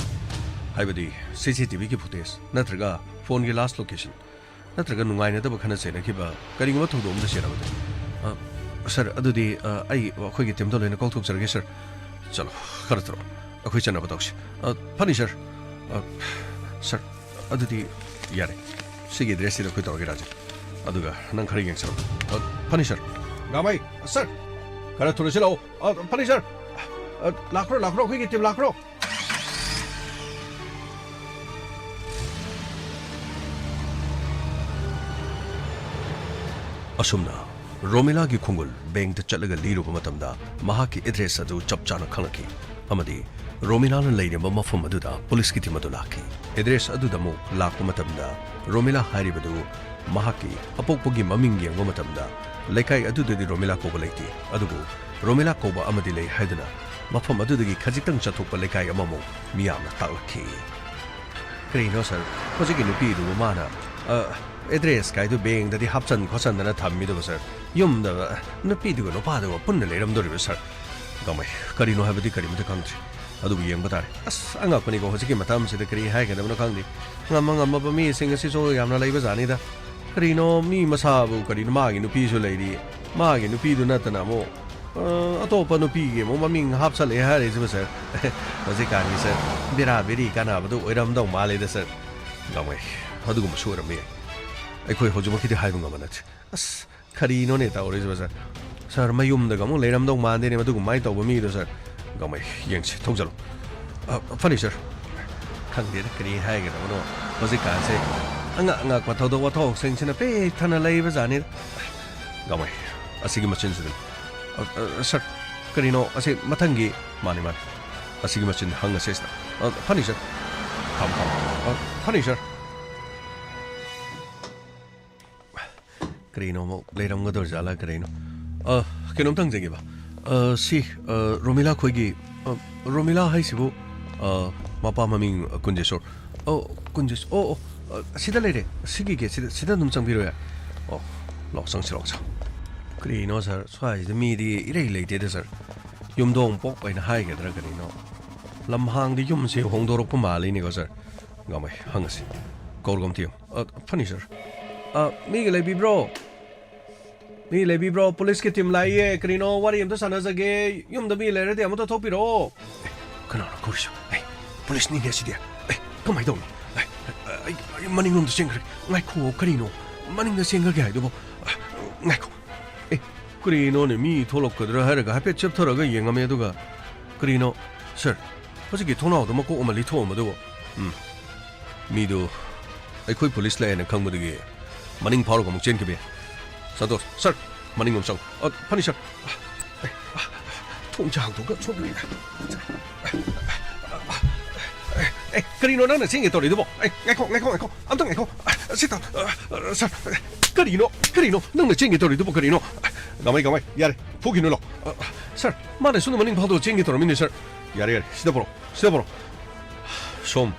ꯍꯥꯏꯕꯗꯤ, ꯁꯤ ꯁꯤ ꯇꯤ ꯚꯤꯒꯤ ꯐꯨꯇꯦꯖ ꯅꯠꯇ꯭ꯔꯒ ꯐꯣꯟꯒꯤ ꯂꯥꯁ ꯂꯣꯀꯦꯁꯟ ꯅꯠꯇ꯭ꯔꯒ ꯅꯨꯡꯉꯥꯏꯅꯗꯕ ꯈꯟꯅ ꯆꯩꯅꯈꯤꯕ ꯀꯔꯤꯒꯨꯝꯕ ꯊꯧꯗꯣꯛ ꯑꯃꯗ ꯆꯦꯜꯂꯕꯗꯤ, ꯑ, ꯁꯥꯔ, ꯑꯗꯨꯗꯤ, ꯑ, ꯑꯩ ꯑꯩꯈꯣꯏꯒꯤ ꯇꯤꯝꯗ ꯂꯣꯏꯅ ꯀꯧꯊꯣꯛꯆꯔꯒꯦ, ꯁꯥꯔ꯫ ꯆꯠꯂꯣ, ꯈꯔ ꯇꯧꯔꯣ, ꯑꯩꯈꯣꯏ ꯆꯠꯅꯕ ꯇꯧꯁꯤ꯫ ꯑ, ꯐꯅꯤ, ꯁꯥꯔ꯫ ꯑ, ꯁꯥꯔ, ꯑꯗꯨꯗꯤ ꯌꯥꯔꯦ꯫ ꯁꯤꯒꯤ ꯑꯦꯗ꯭ꯔꯦꯁꯁꯤꯗ ꯑꯩꯈꯣꯏ ꯇꯧꯔꯒꯦ, ꯔꯥꯖꯦꯟ꯫ ꯑꯗꯨꯒ ꯅꯪ ꯈꯔ ꯌꯦꯡꯁꯤꯜꯂꯣ꯫ ꯑ, ꯐꯅꯤ, ꯁꯥꯔ꯫ ꯒꯥꯡꯃꯩ, ꯁꯥꯔ, ꯈꯔ ꯊꯨꯅ ꯁꯤꯜꯂꯛꯑꯣ꯫ ꯑ, ꯐꯅꯤ, ꯁꯥꯔ꯫ ꯑ, ꯂꯥꯛꯈ꯭ꯔꯣ, ꯂꯥꯛꯈ꯭ꯔꯣ, ꯑꯩꯈꯣꯏꯒꯤ ꯇꯤꯝ ꯂꯥꯛꯈ꯭ꯔꯣ꯫ ꯑꯁꯨꯝꯅ ꯔꯣꯃꯤꯂꯥꯒꯤ ꯈꯣꯡꯒꯨꯜ ꯕꯦꯡꯛꯇ ꯆꯠꯂꯒ ꯂꯤꯔꯨꯕ ꯃꯇꯝꯗ, ꯃꯍꯥꯛꯀꯤ ꯑꯦꯗ꯭ꯔꯦꯁ ꯑꯗꯨ ꯆꯞ ꯆꯥꯅ ꯈꯪꯂꯛꯈꯤ ꯑꯃꯗꯤ ꯔꯣꯃꯤꯂꯥꯅ ꯂꯩꯔꯤꯕ ꯃꯐꯝ ꯑꯗꯨꯗ ꯄꯨꯂꯤꯁꯀꯤ ꯇꯤꯝ ꯑꯗꯨ ꯂꯥꯛꯈꯤ꯫ ꯑꯦꯗ꯭ꯔꯦꯁ ꯑꯗꯨꯗ ꯑꯃꯨꯛ ꯂꯥꯛꯄ ꯃꯇꯝꯗ, ꯔꯣꯃꯤꯂꯥ ꯍꯥꯏꯔꯤꯕꯗꯨ ꯃꯍꯥꯛꯀꯤ ꯑꯄꯣꯛꯄꯒꯤ ꯃꯃꯤꯡ ꯌꯦꯡꯕ ꯃꯇꯝꯗ, ꯂꯩꯀꯥꯏ ꯑꯗꯨꯗꯗꯤ ꯔꯣꯃꯤꯂꯥ ꯀꯧꯕ ꯂꯩꯇꯦ, ꯑꯗꯨꯕꯨ ꯔꯣꯃꯤꯂꯥ ꯀꯧꯕ ꯑꯃꯗꯤ ꯂꯩ ꯍꯥꯏꯗꯨꯅ ꯃꯐꯝ ꯑꯗꯨꯗꯒꯤ ꯈꯖꯤꯛꯇꯪ ꯆꯠꯊꯣꯛꯄ ꯂꯩꯀꯥꯏ ꯑꯃꯃꯨꯛ ꯃꯤꯌꯥꯝꯅ ꯇꯥꯛꯂꯛꯈꯤ꯫ ꯀꯔꯤꯅꯣ ꯁꯥꯔ, ꯍꯧꯖꯤꯛꯀꯤ ꯅꯨꯄꯤꯗꯨꯕꯨ ꯃꯥꯅ, ꯑ, ꯑꯦꯗ꯭ꯔꯦꯁ ꯀꯥꯏꯗꯨ ꯕꯦꯡꯗꯗꯤ ꯍꯥꯞꯆꯟ ꯈꯣꯠꯆꯟꯗꯅ ꯊꯝꯃꯤꯗꯨꯕꯨ ꯁꯥꯔ? ꯌꯨꯝꯗ, ꯑ, ꯅꯨꯄꯤꯗꯨꯒ ꯅꯨꯄꯥꯗꯨꯒ ꯄꯨꯟꯅ ꯂꯩꯔꯝꯗꯣꯔꯤꯕ ꯁꯥꯔ? ꯒꯥꯡꯃꯩ, ꯀꯔꯤꯅꯣ ꯍꯥꯏꯕꯗꯤ ꯀꯔꯤꯃꯇ ꯈꯪꯗ꯭ꯔꯤ꯫ ꯑꯗꯨꯕꯨ ꯌꯦꯡꯕ ꯇꯥꯔꯦ꯫ ꯑꯁ, ꯑꯉꯛꯄꯅꯤꯀꯣ, ꯍꯧꯖꯤꯛꯀꯤ ꯃꯇꯝꯁꯤꯗ ꯀꯔꯤ ꯍꯥꯏꯒꯗꯕꯅꯣ ꯈꯪꯗꯦ꯫ ꯉꯝꯃ ꯉꯝꯃꯕ ꯃꯤꯁꯤꯡ ꯑꯁꯤꯁꯨ ꯌꯥꯝꯅ ꯂꯩꯕ ꯖꯥꯠꯅꯤꯗ꯫ ꯀꯔꯤꯅꯣ, ꯃꯤ ꯃꯁꯥꯕꯨ ꯀꯔꯤꯅꯣ, ꯃꯥꯒꯤ ꯅꯨꯄꯤꯁꯨ ꯂꯩꯔꯤ, ꯃꯥꯒꯤ ꯅꯨꯄꯤꯗꯨ ꯅꯠꯇꯅ ꯑꯃꯨꯛ ꯑ, ꯑꯇꯣꯞꯄ ꯅꯨꯄꯤꯒꯤ ꯑꯃꯨꯛ ꯃꯃꯤꯡ ꯍꯥꯞꯆꯜꯂꯛꯑꯦ ꯍꯥꯏꯔꯤꯁꯤꯕꯨ, ꯁꯥꯔ? ꯍꯧꯖꯤꯛꯀꯥꯟꯒꯤ, ꯁꯥꯔ, ꯕꯦꯔꯥ ꯕꯦꯔꯤ ꯀꯥꯟꯅꯕꯗꯨ ꯑꯣꯏꯔꯝꯗꯧ ꯃꯥꯜꯂꯦꯗ, ꯁꯥꯔ꯫ ꯒꯥꯡꯃꯩ, ꯑꯗꯨꯒꯨꯝꯕꯁꯨ ꯑꯣꯏꯔꯝꯕ ꯌꯥꯏ꯫ ꯑꯩꯈꯣꯏ ꯍꯧꯖꯤꯛꯃꯛꯀꯤꯗꯤ ꯍꯥꯏꯕ ꯉꯝꯕ ꯅꯠꯇꯦ꯫ ꯑꯁ, ꯀꯔꯤꯅꯣꯅꯦ ꯇꯧꯔꯤꯁꯤꯕꯣ, ꯁꯥꯔ? ꯁꯥꯔ, ꯃꯌꯨꯝꯗꯒ ꯑꯃꯨꯛ ꯂꯩꯔꯝꯗꯧ ꯃꯥꯟꯗꯦꯅꯦ, ꯃꯗꯨꯒꯨꯝꯃꯥꯏꯅ ꯇꯧꯕ ꯃꯤꯗꯣ, ꯁꯥꯔ꯫ ꯒꯥꯡꯃꯩ, ꯌꯦꯡꯁꯤ, ꯊꯧꯖꯜꯂꯨ꯫ ꯑ, ꯐꯅꯤ, ꯁꯥꯔ꯫ ꯈꯪꯗꯦꯗ, ꯀꯔꯤ ꯍꯥꯏꯒꯗꯕꯅꯣ꯫ ꯍꯧꯖꯤꯛꯀꯥꯟꯁꯦ ꯑꯉꯛ ꯑꯉꯛꯄ ꯊꯧꯗꯣꯛ ꯋꯥꯊꯣꯛꯁꯤꯡꯁꯤꯅ ꯄꯤꯛ ꯊꯟꯅ ꯂꯩꯕꯖꯥꯠꯅꯤꯗ꯫ ꯒꯥꯡꯃꯩ, ꯑꯁꯤꯒꯤ ꯃꯆꯤꯟꯁꯤꯗꯅꯤ꯫ ꯑ, ꯑ, ꯁꯥꯔ, ꯀꯔꯤꯅꯣ ꯑꯁꯤ ꯃꯊꯪꯒꯤ? ꯃꯥꯅꯤ, ꯃꯥꯅꯤ꯫ ꯑꯁꯤꯒꯤ ꯃꯆꯤꯟ ꯍꯪꯉꯁꯦ ꯁꯤꯗ꯫ ꯑ, ꯐꯅꯤ, ꯁꯥꯔ꯫ ꯊꯝ, ꯊꯝ꯫ ꯑ, ꯐꯅꯤ, ꯁꯥꯔ꯫ ꯀꯔꯤꯅꯣ ꯑꯃꯨꯛ ꯂꯩꯔꯝꯒꯗꯧꯔꯤꯖꯥꯠꯂꯥ, ꯀꯔꯤꯅꯣ? ꯑ, ꯀꯩꯅꯣꯝꯇ ꯍꯪꯖꯒꯦꯕ꯫ ꯑ, ꯁꯤ, ꯑ, ꯔꯣꯃꯤꯂꯥ ꯈꯣꯏꯒꯤ, ꯑ, ꯔꯣꯃꯤꯂꯥ ꯍꯥꯏꯁꯤꯕꯨ, ꯑ, ꯃꯄꯥ ꯃꯃꯤꯡ, ꯑ, ꯀꯨꯟꯖꯦꯁꯣꯔ꯫ ꯑꯣ, ꯀꯨꯟꯖꯦꯁ-, ꯑꯣ, ꯑꯣ, ꯑ, ꯁꯤꯗ ꯂꯩꯔꯦ꯫ ꯁꯤꯒꯤ ꯒꯦꯠꯁꯤꯗ, ꯁꯤꯗ ꯑꯗꯨꯝ ꯆꯪꯕꯤꯔꯣ ꯌꯥꯏ꯫ ꯑꯣ, ꯂꯥꯛꯑꯣ, ꯆꯪꯁꯤ, ꯂꯥꯛꯑꯣ, ꯆꯪ-, ꯀꯔꯤꯅꯣ ꯁꯥꯔ, ꯁ꯭ꯋꯥꯏꯁꯤꯗ ꯃꯤꯗꯤ ꯏꯔꯩ ꯂꯩꯇꯦꯗ ꯁꯥꯔ꯫ ꯌꯨꯝꯊꯣꯡ ꯄꯣꯛ ꯑꯣꯏꯅ ꯍꯥꯏꯒꯗ꯭ꯔꯥ ꯀꯔꯤꯅꯣ? ꯂꯝꯍꯥꯡꯗ ꯌꯨꯝꯁꯦ ꯍꯣꯡꯗꯣꯔꯛꯄ ꯃꯥꯜꯂꯤꯅꯦꯀꯣ ꯁꯥꯔ꯫ ꯒꯥꯡꯃꯩ, ꯍꯪꯉꯁꯤ꯫ ꯀꯧꯔꯒ ꯑꯝꯇ ꯌꯦꯡꯉꯨ꯫ ꯑ, ꯐꯅꯤ, ꯁꯥꯔ꯫ ꯑ, ꯃꯤꯒ ꯂꯩꯕꯤꯕ꯭ꯔꯣ? ꯃꯤ ꯂꯩꯕꯤꯕ꯭ꯔꯣ? ꯄꯨꯂꯤꯁꯀꯤ ꯇꯤꯝ ꯂꯥꯛꯏꯌꯦ꯫ ꯀꯔꯤꯅꯣ, ꯋꯥꯔꯤ ꯑꯝꯇ ꯁꯥꯟꯅꯖꯒꯦ꯫ ꯌꯨꯝꯗ ꯃꯤ ꯂꯩꯔꯗꯤ ꯑꯃꯨꯛꯇ ꯊꯣꯛꯄꯤꯔꯛꯑꯣ꯫ ꯑꯦ, ꯀꯅꯥꯅꯣ ꯀꯧꯔꯤꯁꯤꯕꯣ? ꯑꯦ, ꯄꯨꯂꯤꯁꯅꯤꯅꯦ ꯁꯤꯗꯤ꯫ ꯑꯦ, ꯀꯃꯥꯏꯅ ꯇꯧꯅꯤ? ꯑꯦ, ꯑꯩ, ꯑꯩ ꯃꯅꯤꯡꯂꯣꯝꯗ ꯆꯦꯟꯈ꯭ꯔꯦ꯫ ꯉꯥꯏꯈꯣ, ꯀꯔꯤꯅꯣ? ꯃꯅꯤꯡꯗ ꯆꯦꯟꯈ꯭ꯔꯒꯦ ꯍꯥꯏꯗꯨꯕꯣ? ꯑ, ꯉꯥꯏꯈꯣ꯫ ꯑꯦ, ꯀꯔꯤꯅꯣꯅꯦ? ꯃꯤ ꯊꯣꯛꯂꯛꯀꯗ꯭ꯔꯥ ꯍꯥꯏꯔꯒ ꯍꯥꯏꯐꯦꯠ ꯆꯦꯞꯊꯔꯒ ꯌꯦꯡꯉꯝꯃꯦ, ꯑꯗꯨꯒ ꯀꯔꯤꯅꯣ? ꯁꯥꯔ, ꯍꯧꯖꯤꯛꯀꯤ ꯊꯣꯡꯅꯥꯎꯗ ꯃꯀꯣꯛ ꯑꯃ ꯂꯤꯊꯣꯛꯑꯝꯕꯗꯨꯕꯨ? ꯎꯝ꯫ ꯃꯤꯗꯨ ꯑꯩꯈꯣꯏ ꯄꯨꯂꯤꯁ ꯂꯥꯛꯑꯦꯅ ꯈꯪꯕꯗꯒꯤ ꯃꯅꯤꯡ ꯐꯥꯎꯔꯒ ꯑꯃꯨꯛ ꯆꯦꯟꯈꯤꯕ ꯌꯥꯏ꯫ ꯁꯟꯇꯣꯁ, ꯁꯥꯔ, ꯃꯅꯤꯡ ꯑꯃꯨꯛ ꯆꯪꯉꯨ꯫ ꯑ, ꯐꯅꯤ, ꯁꯥꯔ꯫ ꯑꯦ, ꯊꯣꯡꯁꯦ ꯍꯥꯡꯗꯣꯛꯑꯒ ꯁꯣꯝꯗ ꯂꯩꯔꯦ꯫ ꯑꯦ, ꯀꯔꯤꯅꯣ ꯅꯪꯅ ꯆꯦꯟꯒꯦ ꯇꯧꯔꯤꯗꯨꯕꯣ? ꯑꯦ, ꯉꯥꯏꯈꯣ, ꯉꯥꯏꯈꯣ, ꯉꯥꯏꯈꯣ꯫ ꯑꯝꯇ ꯉꯥꯏꯈꯣ꯫ ꯑ, ꯁꯤ ꯇ-, ꯑ, ꯁꯥꯔ, ꯀꯔꯤꯅꯣ? ꯀꯔꯤꯅꯣ ꯅꯪꯅ ꯆꯦꯟꯒꯦ ꯇꯧꯔꯤꯗꯨꯕꯣ ꯀꯔꯤꯅꯣ? ꯒꯥꯡꯃꯩ, ꯒꯥꯡꯃꯩ, ꯌꯥꯔꯦ, ꯐꯨꯈꯤꯅꯨ ꯂꯥꯎ꯫ ꯑ, ꯁꯥꯔ, ꯃꯥꯅ ꯁꯣꯝꯗ ꯃꯅꯤꯡ ꯐꯥꯎꯗꯣꯛꯑ ꯆꯦꯟꯒꯦ ꯇꯧꯔꯝꯃꯤꯅꯦ, ꯁꯥꯔ꯫ ꯌꯥꯔꯦ, ꯌꯥꯔꯦ, ꯁꯤꯗ ꯄꯨꯔꯛꯑꯣ, ꯁꯤꯗ ꯄꯨꯔꯛꯑꯣ꯫ ꯁꯣꯝ,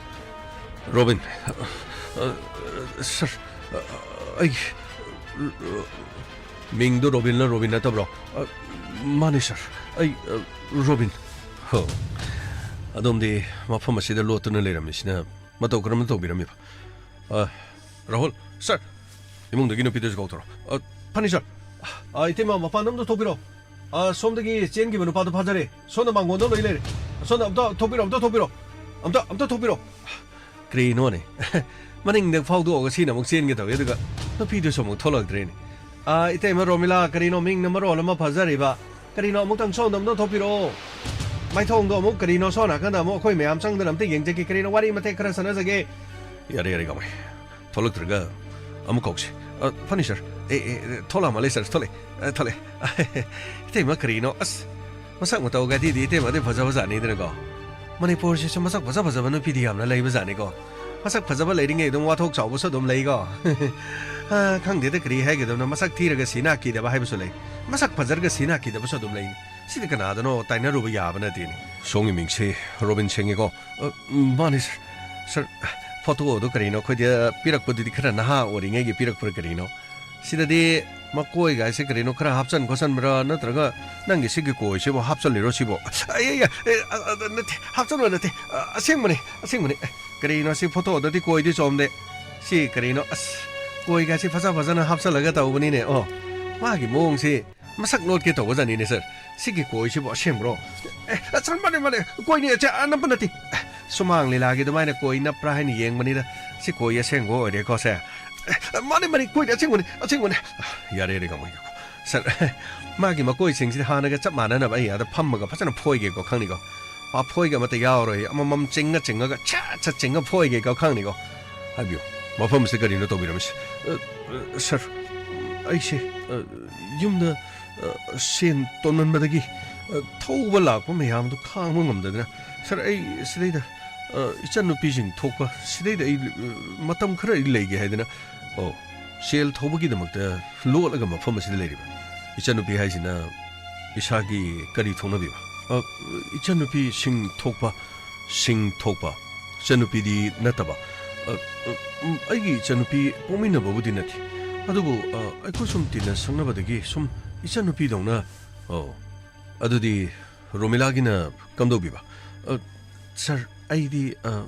ꯔꯣꯕꯤꯟ꯫ ꯑ, ꯑ, ꯁꯥꯔ, ꯑ, ꯑꯩ, ꯃꯤꯡꯗꯨ ꯔꯣꯕꯤꯟꯂ ꯔꯣꯕꯤꯟ ꯅꯠꯇꯕ꯭ꯔꯣ? ꯑ, ꯃꯥꯅꯦ, ꯁꯥꯔ꯫ ꯑꯩ, ꯑ, ꯔꯣꯕꯤꯟ꯫ ꯍꯣ꯫ ꯑꯗꯣꯝꯗꯤ ꯃꯐꯝ ꯑꯁꯤꯗ ꯂꯣꯠꯇꯨꯅ ꯂꯩꯔꯝꯃꯤꯁꯤꯅ ꯃꯇꯧ ꯀꯔꯝꯅ ꯇꯧꯕꯤꯔꯝꯃꯤꯕ? ꯑ, ꯔꯥꯍꯨꯜ, ꯁꯥꯔ, ꯏꯃꯨꯡꯗꯒꯤ ꯅꯨꯄꯤꯗꯨꯁꯨ ꯀꯧꯊꯣꯔꯛꯑꯣ꯫ ꯑ, ꯐꯅꯤ, ꯁꯥꯔ꯫ ꯑ, ꯏꯇꯩꯃ, ꯃꯄꯥꯟꯗ ꯑꯝꯇ ꯊꯣꯛꯄꯤꯔꯣ꯫ ꯑ, ꯁꯣꯝꯗꯒꯤ ꯆꯦꯟꯈꯤꯕ ꯅꯨꯄꯥꯗꯣ ꯐꯥꯖꯔꯦ꯫ ꯁꯣꯝꯗ ꯃꯥꯡꯒꯣꯟꯗ ꯂꯣꯏ ꯂꯩꯔꯦ꯫ ꯁꯣꯝꯗ ꯑꯝꯇ ꯊꯣꯛꯄꯤꯔꯣ, ꯑꯝꯇ ꯊꯣꯛꯄꯤꯔꯣ꯫ ꯑꯝꯇ, ꯑꯝꯇ ꯊꯣꯛꯄꯤꯔꯣ꯫ ꯀꯔꯤꯅꯣꯅꯦ? ꯃꯅꯤꯡꯗ ꯐꯥꯎꯗꯣꯛꯑꯒ ꯁꯤꯅ ꯑꯃꯨꯛ ꯆꯦꯟꯒꯦ ꯇꯧꯏ, ꯑꯗꯨꯒ ꯅꯨꯄꯤꯗꯨꯁꯨ ꯑꯃꯨꯛ ꯊꯣꯛꯂꯛꯇ꯭ꯔꯦꯅꯦ꯫ ꯑ, ꯏꯇꯩꯃ ꯔꯣꯃꯤꯂꯥ, ꯀꯔꯤꯅꯣ ꯃꯤꯡꯅ ꯃꯔꯣꯜ ꯑꯃ ꯐꯖꯔꯤꯕ? ꯀꯔꯤꯅꯣ, ꯑꯃꯨꯛꯇꯪ ꯁꯣꯝꯗ ꯑꯝꯇ ꯊꯣꯛꯄꯤꯔꯛꯑꯣ꯫ ꯃꯥꯏꯊꯣꯡꯗꯣ ꯑꯃꯨꯛ, ꯀꯔꯤꯅꯣ, ꯁꯣꯝ ꯅꯥꯀꯟꯗ ꯑꯃꯨꯛ ꯑꯩꯈꯣꯏ ꯃꯌꯥꯝ ꯆꯪꯗꯅ ꯑꯝꯇ ꯌꯦꯡꯖꯒꯦ꯫ ꯀꯔꯤꯅꯣ, ꯋꯥꯔꯤ ꯃꯇꯦꯛ ꯈꯔ ꯁꯥꯟꯅꯖꯒꯦ꯫ ꯌꯥꯔꯦ, ꯌꯥꯔꯦ, ꯀꯥꯃꯩ꯫ ꯊꯣꯛꯂꯛꯇ꯭ꯔꯒ ꯑꯃꯨꯛ ꯀꯧꯁꯤ꯫ ꯑ, ꯐꯅꯤ, ꯁꯥꯔ꯫ ꯑꯦ, ꯑꯦ, ꯑꯦ, ꯊꯣꯛꯂꯛꯑ ꯃꯥꯜꯂꯦ, ꯁꯥꯔ꯫ ꯊꯣꯛꯂꯛꯑꯦ꯫ ꯑ, ꯊꯣꯛꯂꯛꯑꯦ꯫ ꯏꯇꯩꯃ, ꯀꯔꯤꯅꯣ? ꯑꯁ, ꯃꯁꯛ ꯃꯇꯧꯒꯗꯤꯗꯤ ꯏꯇꯩꯃꯗꯤ ꯐꯖꯕ ꯖꯥꯠꯅꯤꯗꯅꯀꯣ꯫ ꯃꯅꯤꯄꯨꯔꯁꯤꯁꯨ ꯃꯁꯛ ꯐꯖ ꯐꯖꯕ ꯅꯨꯄꯤꯗꯤ ꯌꯥꯝꯅ ꯂꯩꯕ ꯖꯥꯠꯅꯤꯀꯣ꯫ ꯃꯁꯛ ꯐꯖꯕ ꯂꯩꯔꯤꯉꯩ ꯑꯗꯨꯝ ꯋꯥꯊꯣꯛ ꯆꯥꯎꯕꯁꯨ ꯑꯗꯨꯝ ꯂꯩꯀꯣ꯫ ꯑ, ꯈꯪꯗꯦꯗ, ꯀꯔꯤ ꯍꯥꯏꯒꯗꯕꯅꯣ, ꯃꯁꯛ ꯊꯤꯔꯒ ꯁꯤ ꯅꯥ ꯀꯤꯗꯕ ꯍꯥꯏꯕꯁꯨ ꯂꯩ꯫ ꯃꯁꯛ ꯐꯖꯔꯒ ꯁꯤ ꯅꯥ ꯀꯤꯗꯕꯁꯨ ꯑꯗꯨꯝ ꯂꯩ꯫ ꯁꯤꯗꯤ ꯀꯅꯥꯗꯅꯣ ꯇꯥꯏꯅꯔꯨꯕ ꯌꯥꯕ ꯅꯠꯇꯦꯅꯦ꯫ ꯁꯣꯝꯒꯤ ꯃꯤꯡꯁꯦ ꯔꯣꯕꯤꯟ ꯁꯤꯡꯅꯤꯀꯣ? ꯑ, ꯃꯥꯅꯤ, ꯁꯥꯔ꯫ ꯁꯥꯔ, ꯐꯣꯇꯣꯗꯣ ꯀꯔꯤꯅꯣ, ꯑꯩꯈꯣꯏꯗ ꯄꯤꯔꯛꯄꯗꯨꯗꯤ ꯈꯔ ꯅꯍꯥ ꯑꯣꯏꯔꯤꯉꯩꯒꯤ ꯄꯤꯔꯛꯄ꯭ꯔꯥ ꯀꯔꯤꯅꯣ? ꯁꯤꯗꯗꯤ ꯃꯀꯣꯏꯒꯥꯏꯁꯦ ꯀꯔꯤꯅꯣ ꯈꯔ ꯍꯥꯞꯆꯟ ꯈꯣꯠꯆꯟꯕ꯭ꯔꯥ, ꯅꯠꯇ꯭ꯔꯒ ꯅꯪꯒꯤ ꯁꯤꯒꯤ ꯀꯣꯏꯁꯤꯕꯨ ꯍꯥꯞꯆꯜꯂꯤꯔꯣ ꯁꯤꯕꯣ? ꯑꯩ, ꯑꯩ, ꯑꯩ, ꯑ, ꯑ, ꯅꯠꯇꯦ, ꯍꯥꯞꯆꯟꯕ ꯅꯠꯇꯦ꯫ ꯑ, ꯑꯁꯦꯡꯕꯅꯦ, ꯑꯁꯦꯡꯕꯅꯦ꯫ ꯑꯦ, ꯀꯔꯤꯅꯣ ꯁꯤ ꯐꯣꯇꯣꯗꯗꯤ ꯀꯣꯏꯗꯤ ꯆꯣꯝꯗꯦ꯫ ꯁꯤ ꯀꯔꯤꯅꯣ? ꯑꯁ, ꯀꯣꯏꯒꯥꯏꯁꯤ ꯐꯖ ꯐꯖꯅ ꯍꯥꯞꯆꯜꯂꯒ ꯇꯧꯕꯅꯤꯅꯦ꯫ ꯑꯣ, ꯃꯥꯒꯤ ꯃꯑꯣꯡꯁꯤ ꯃꯁꯛ ꯂꯣꯠꯀꯦ ꯇꯧꯕ ꯖꯥꯠꯅꯤꯅꯦ, ꯁꯥꯔ꯫ ꯁꯤꯒꯤ ꯀꯣꯏꯁꯤꯕꯨ ꯑꯁꯦꯡꯕ꯭ꯔꯣ? ꯑꯦ, ꯁꯥꯔ, ꯃꯥꯅꯦ, ꯃꯥꯅꯦ, ꯀꯣꯏꯅꯦ, ꯆꯦ, ꯑꯅꯞꯄ ꯅꯠꯇꯦ꯫ ꯁꯨꯃꯥꯡ ꯂꯤꯂꯥꯒꯤ ꯑꯗꯨꯃꯥꯏꯅ ꯀꯣꯏ ꯅꯞꯄ꯭ꯔꯥ ꯍꯥꯏꯅ ꯌꯦꯡꯕꯅꯤꯗ꯫ ꯁꯤ ꯀꯣꯏ ꯑꯁꯦꯡꯕ ꯑꯣꯏꯔꯦꯀꯣ, ꯁꯦ꯫ ꯑꯦ, ꯃꯥꯅꯦ, ꯃꯥꯅꯦ, ꯀꯣꯏꯅꯦ, ꯑꯁꯦꯡꯕꯅꯦ, ꯑꯁꯦꯡꯕꯅꯦ꯫ ꯌꯥꯔꯦ, ꯌꯥꯔꯦ, ꯀꯥꯃꯩ꯫ ꯁꯥꯔ, ꯃꯥꯒꯤ ꯃꯀꯣꯏꯁꯤꯡꯁꯤꯗꯤ ꯍꯥꯟꯅꯒ ꯆꯞ ꯃꯥꯟꯅꯅꯕ ꯑꯩ ꯑꯥꯗ ꯐꯝꯃꯒ ꯐꯖꯅ ꯐꯣꯏꯒꯦꯀꯣ, ꯈꯪꯅꯤꯀꯣ? ꯄꯥꯐꯣꯏꯒ ꯑꯃꯠꯇ ꯌꯥꯎꯔꯣꯏ, ꯑꯃꯃꯝ ꯆꯤꯡꯉ ꯆꯤꯡꯉꯒ ꯁꯠ ꯁꯠ ꯆꯤꯡꯉ ꯐꯣꯏꯒꯦꯀꯣ, ꯈꯪꯅꯤꯀꯣ? ꯍꯥꯏꯕꯤꯌꯨ, ꯃꯐꯝꯁꯤꯗ ꯀꯔꯤꯅꯣ ꯇꯧꯕꯤꯔꯝꯃꯤꯁꯦ? ꯑ, ꯑ, ꯁꯥꯔ, ꯑꯩꯁꯦ, ꯑ, ꯌꯨꯝꯗ, ꯑ, ꯁꯦꯟ ꯇꯣꯟꯃꯟꯕꯗꯒꯤ, ꯑ, ꯊꯧꯕ ꯂꯥꯛꯄ ꯃꯌꯥꯝꯗꯨ ꯈꯥꯡꯕ ꯉꯝꯗꯗꯅ, ꯁꯥꯔ, ꯑꯩ ꯁꯤꯗꯩꯗ, ꯑ, ꯏꯆꯟꯅꯨꯄꯤꯁꯤꯡ ꯊꯣꯛꯄ, ꯁꯤꯗꯩꯗ ꯑꯩ, ꯑ, ꯃꯇꯝ ꯈꯔ ꯑꯩ ꯂꯩꯒꯦ ꯍꯥꯏꯗꯅ, ꯑꯣ, ꯁꯦꯜ ꯊꯧꯕꯒꯤꯗꯃꯛꯇ ꯂꯣꯠꯂꯒ ꯃꯐꯝ ꯑꯁꯤꯗ ꯂꯩꯔꯤꯕ ꯏꯆꯟꯅꯨꯄꯤ ꯍꯥꯏꯁꯤꯅ ꯏꯁꯥꯒꯤ ꯀꯔꯤ ꯊꯣꯛꯅꯕꯤꯕ? ꯑ, ꯏꯆꯟꯅꯨꯄꯤ ꯁꯤꯡ ꯊꯣꯛꯄ, ꯁꯤꯡ ꯊꯣꯛꯄ꯫ ꯏꯆꯟꯅꯨꯄꯤꯗꯤ ꯅꯠꯇꯕ꯫ ꯑ, ꯑ, ꯎꯝ, ꯑꯩꯒꯤ ꯏꯆꯟꯅꯨꯄꯤ ꯄꯣꯛꯃꯤꯟꯅꯕꯕꯨꯗꯤ ꯅꯠꯇꯦ꯫ ꯑꯗꯨꯕꯨ, ꯑ, ꯑꯩꯈꯣꯏ ꯁꯨꯝ ꯇꯤꯟꯅ ꯁꯪꯅꯕꯗꯒꯤ ꯁꯨꯝ ꯏꯆꯟꯅꯨꯄꯤꯗꯧꯅ, ꯑꯣ, ꯑꯗꯨꯗꯤ ꯔꯣꯃꯤꯂꯥꯒꯤꯅ ꯀꯝꯗꯧꯕꯤꯕ? ꯑ, ꯁꯥꯔ, ꯑꯩꯗꯤ, ꯑ,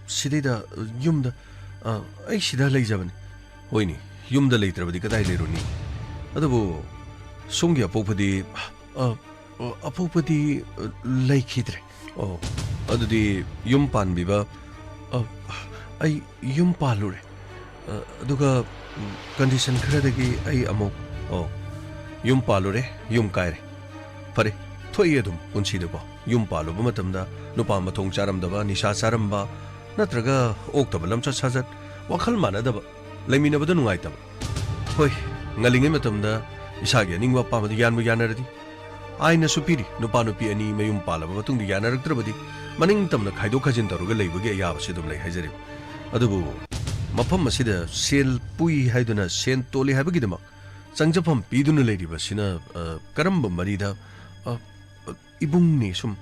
ꯁꯤꯗꯩꯗ, ꯌꯨꯝꯗ, ꯑ, ꯑꯩ ꯁꯤꯗ ꯂꯩꯖꯕꯅꯤ꯫ ꯍꯣꯏꯅꯦ, ꯌꯨꯝꯗ ꯂꯩꯇ꯭ꯔꯕꯗꯤ ꯀꯗꯥꯏ ꯂꯩꯔꯨꯅꯤ? ꯑꯗꯨꯕꯨ ꯁꯣꯝꯒꯤ ꯑꯄꯣꯛꯄꯗꯤ, ꯑ, ꯑ, ꯑꯄꯣꯛꯄꯗꯤ, ꯑ, ꯂꯩꯈꯤꯗ꯭ꯔꯦ꯫ ꯑꯣ, ꯑꯗꯨꯗꯤ ꯌꯨꯝ ꯄꯥꯟꯕꯤꯕ, ꯑ, ꯑꯩ ꯌꯨꯝ ꯄꯥꯜꯂꯨꯔꯦ꯫ ꯑ, ꯑꯗꯨꯒ, ꯎꯝ, condition ꯈꯔꯗꯒꯤ ꯑꯩ ꯑꯃꯨꯛ, ꯑꯣ, ꯌꯨꯝ ꯄꯥꯜꯂꯨꯔꯦ, ꯌꯨꯝ ꯀꯥꯏꯔꯦ꯫ ꯐꯔꯦ, ꯊꯣꯛꯏ ꯑꯗꯨꯝ ꯄꯨꯟꯁꯤꯗꯀꯣ꯫ ꯌꯨꯝ ꯄꯥꯜꯂꯨꯕ ꯃꯇꯝꯗ ꯅꯨꯄꯥ ꯃꯊꯣꯡ ꯆꯥꯔꯝꯗꯕ, ꯅꯤꯁꯥ ꯆꯥꯔꯝꯕ, ꯅꯠꯇ꯭ꯔꯒ ꯑꯣꯛꯇꯕ ꯂꯝꯆꯠ ꯁꯥꯖꯠ, ꯋꯥꯈꯜ ꯃꯥꯟꯅꯗꯕ, ꯂꯩꯃꯤꯟꯅꯕꯗ ꯅꯨꯡꯉꯥꯏꯇꯕ꯫ ꯍꯣꯏ, ꯉꯜꯂꯤꯉꯩ ꯃꯇꯝꯗ ꯏꯁꯥꯒꯤ ꯑꯅꯤꯡꯕ ꯑꯄꯥꯝꯕꯗ ꯌꯥꯟꯕꯨ ꯌꯥꯅꯔꯗꯤ꯫ ꯑꯥꯏꯟꯅꯁꯨ ꯄꯤꯔꯤ, ꯅꯨꯄꯥ ꯅꯨꯄꯤ ꯑꯅꯤ ꯃꯌꯨꯝ ꯄꯥꯜꯂꯕ ꯃꯇꯨꯡꯗ ꯌꯥꯅꯔꯛꯇ꯭ꯔꯕꯗꯤ ꯃꯅꯤꯡ ꯇꯝꯅ ꯈꯥꯏꯗꯣꯛ ꯈꯥꯏꯖꯤꯟ ꯇꯧꯔꯒ ꯂꯩꯕꯒꯤ ꯑꯌꯥꯕꯁꯤ ꯑꯗꯨꯝ ꯂꯩ ꯍꯥꯏꯖꯔꯤꯕ꯫ ꯑꯗꯨꯕꯨ ꯃꯐꯝ ꯑꯁꯤꯗ ꯁꯦꯜ ꯄꯨꯏ ꯍꯥꯏꯗꯨꯅ ꯁꯦꯟ ꯇꯣꯜꯂꯤ ꯍꯥꯏꯕꯒꯤꯗꯃꯛ ꯆꯪꯖꯐꯝ ꯄꯤꯗꯨꯅ ꯂꯩꯔꯤꯕꯁꯤꯅ, ꯑ, ꯀꯔꯝꯕ ꯃꯔꯤꯗ, ꯑ, ꯏꯕꯨꯡꯅꯤ ꯁꯨꯝ,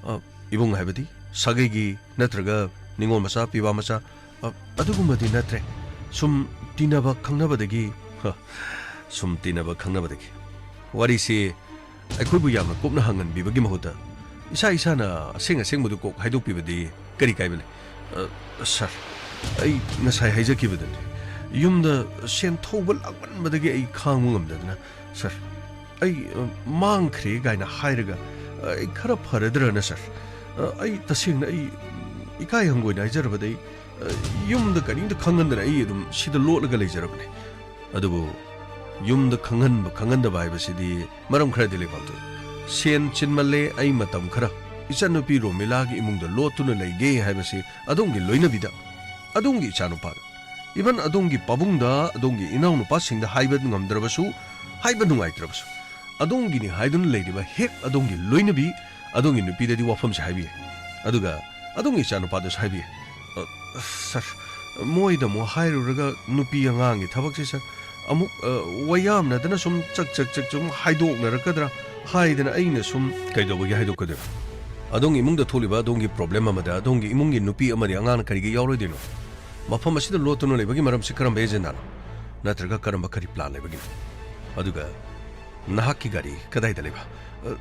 ꯑ, ꯏꯕꯨꯡ ꯍꯥꯏꯕꯗꯤ ꯁꯥꯒꯩꯒꯤ ꯅꯠꯇ꯭ꯔꯒ ꯅꯤꯉꯣꯜ ꯃꯆꯥ, ꯄꯤꯕꯥ ꯃꯆꯥ, ꯑ, ꯑꯗꯨꯒꯨꯝꯕꯗꯤ ꯅꯠꯇ꯭ꯔꯦ꯫ ꯁꯨꯝ ꯇꯤꯟꯅꯕ ꯈꯪꯅꯕꯗꯒꯤ, ꯍ, ꯁꯨꯝ ꯇꯤꯟꯅꯕ ꯈꯪꯅꯕꯗꯒꯤ꯫ ꯋꯥꯔꯤꯁꯤ ꯑꯩꯈꯣꯏꯕꯨ ꯌꯥꯝꯅ ꯀꯨꯞꯅ ꯍꯪꯍꯟꯕꯤꯕꯒꯤ ꯃꯍꯨꯠꯇ ꯏꯁꯥ ꯏꯁꯥꯅ ꯑꯁꯦꯡ ꯑꯁꯦꯡꯕꯗꯨ ꯀꯣꯛ ꯍꯥꯏꯗꯣꯛꯄꯤꯕꯗꯤ ꯀꯔꯤ ꯀꯥꯏꯕ ꯂꯩ? ꯑ, ꯁꯥꯔ, ꯑꯩ ꯉꯁꯥꯏ ꯍꯥꯏꯖꯈꯤꯕꯗꯨꯅꯤ, ꯌꯨꯝꯗ ꯁꯦꯟ ꯊꯧꯕ ꯂꯥꯛꯃꯟꯕꯗꯒꯤ ꯑꯩ ꯈꯥꯡꯕ ꯉꯝꯗꯗꯅ, ꯁꯥꯔ, ꯑꯩ, ꯑ, ꯃꯥꯡꯈ꯭ꯔꯦ ꯀꯥꯏꯅ ꯍꯥꯏꯔꯒ, ꯑ, ꯑꯩ ꯈꯔ ꯐꯔꯗ꯭ꯔꯅ, ꯁꯥꯔ꯫ ꯑ, ꯑꯩ ꯇꯁꯦꯡꯅ ꯑꯩ ꯏꯀꯥꯏ ꯍꯪꯒꯣꯏꯅ ꯍꯥꯏꯖꯔꯕꯗ ꯑꯩ, ꯑ, ꯌꯨꯝꯗ ꯀꯔꯤꯝꯇ ꯈꯪꯍꯟꯗꯅ ꯑꯩ ꯑꯗꯨꯝ ꯁꯤꯗ ꯂꯣꯠꯂꯒ ꯂꯩꯖꯔꯕꯅꯦ꯫ ꯑꯗꯨꯕꯨ ꯌꯨꯝꯗ ꯈꯪꯍꯟꯕ ꯈꯪꯍꯟꯗꯕ ꯍꯥꯏꯕꯁꯤꯗꯤ ꯃꯔꯝ ꯈꯔꯗꯤ ꯂꯩꯐꯝ ꯊꯣꯛꯏ꯫ ꯁꯦꯟ ꯆꯤꯟꯃꯜꯂꯦ, ꯑꯩ ꯃꯇꯝ ꯈꯔ ꯏꯆꯟꯅꯨꯄꯤ ꯔꯣꯃꯤꯂꯥꯒꯤ ꯏꯃꯨꯡꯗ ꯂꯣꯠꯇꯨꯅ ꯂꯩꯒꯦ ꯍꯥꯏꯕꯁꯤ ꯑꯗꯣꯝꯒꯤ ꯂꯣꯏꯅꯕꯤꯗ, ꯑꯗꯣꯝꯒꯤ ꯏꯆꯥꯅꯨꯄꯥꯗ, even ꯑꯗꯣꯝꯒꯤ ꯄꯥꯕꯨꯡꯗ, ꯑꯗꯣꯝꯒꯤ ꯏꯅꯥꯎꯅꯨꯄꯥꯁꯤꯡꯗ ꯍꯥꯏꯕ ꯉꯝꯗ꯭ꯔꯕꯁꯨ, ꯍꯥꯏꯕ ꯅꯨꯡꯉꯥꯏꯇ꯭ꯔꯕꯁꯨ, ꯑꯗꯣꯝꯒꯤꯅꯤ ꯍꯥꯏꯗꯨꯅ ꯂꯩꯔꯤꯕ ꯍꯦꯛ ꯑꯗꯣꯝꯒꯤ ꯂꯣꯏꯅꯕꯤ, ꯑꯗꯣꯝꯒꯤ ꯅꯨꯄꯤꯗꯗꯤ ꯋꯥꯐꯝꯁꯦ ꯍꯥꯏꯕꯤꯌꯨ꯫ ꯑꯗꯨꯒ ꯑꯗꯣꯝꯒꯤ ꯏꯆꯥꯅꯨꯄꯥꯗꯁꯨ ꯍꯥꯏꯕꯤꯌꯨ꯫ ꯑ, ꯁꯥꯔ, ꯃꯣꯏꯗ ꯑꯃꯨꯛ ꯍꯥꯏꯔꯨꯔꯒ ꯅꯨꯄꯤ ꯑꯉꯥꯡꯒꯤ ꯊꯕꯛꯁꯦ, ꯁꯥꯔ, ꯑꯃꯨꯛ, ꯑ, ꯋꯥꯌꯥꯝꯅꯗꯅ ꯁꯨꯝ ꯆꯛ ꯆꯛ ꯆꯛ ꯁꯨꯝ ꯍꯥꯏꯗꯣꯛꯅꯔꯛꯀꯗ꯭ꯔꯥ ꯍꯥꯏꯗꯅ ꯑꯩꯅ ꯁꯨꯝ ꯀꯩꯗꯧꯕꯒꯤ ꯍꯥꯏꯗꯣꯛꯀꯗꯣꯏꯅꯣ? ꯑꯗꯣꯝꯒꯤ ꯏꯃꯨꯡꯗ ꯊꯣꯛꯂꯤꯕ ꯑꯗꯣꯝꯒꯤ problem ꯑꯃꯗ ꯑꯗꯣꯝꯒꯤ ꯏꯃꯨꯡꯒꯤ ꯅꯨꯄꯤ ꯑꯃꯗꯤ ꯑꯉꯥꯡꯅ ꯀꯔꯤꯒꯤ ꯌꯥꯎꯔꯣꯏꯗꯣꯏꯅꯣ? ꯃꯐꯝ ꯑꯁꯤꯗ ꯂꯣꯠꯇꯨꯅ ꯂꯩꯕꯒꯤ ꯃꯔꯝꯁꯤ ꯀꯔꯝꯕ agendaꯅꯣ? ꯅꯠꯇ꯭ꯔꯒ ꯀꯔꯝꯕ ꯀꯔꯤ plan ꯂꯩꯕꯒꯤꯅꯣ? ꯑꯗꯨꯒ ꯅꯍꯥꯛꯀꯤ ꯒꯥꯔꯤ ꯀꯗꯥꯏꯗ ꯂꯩꯕ? ꯑ,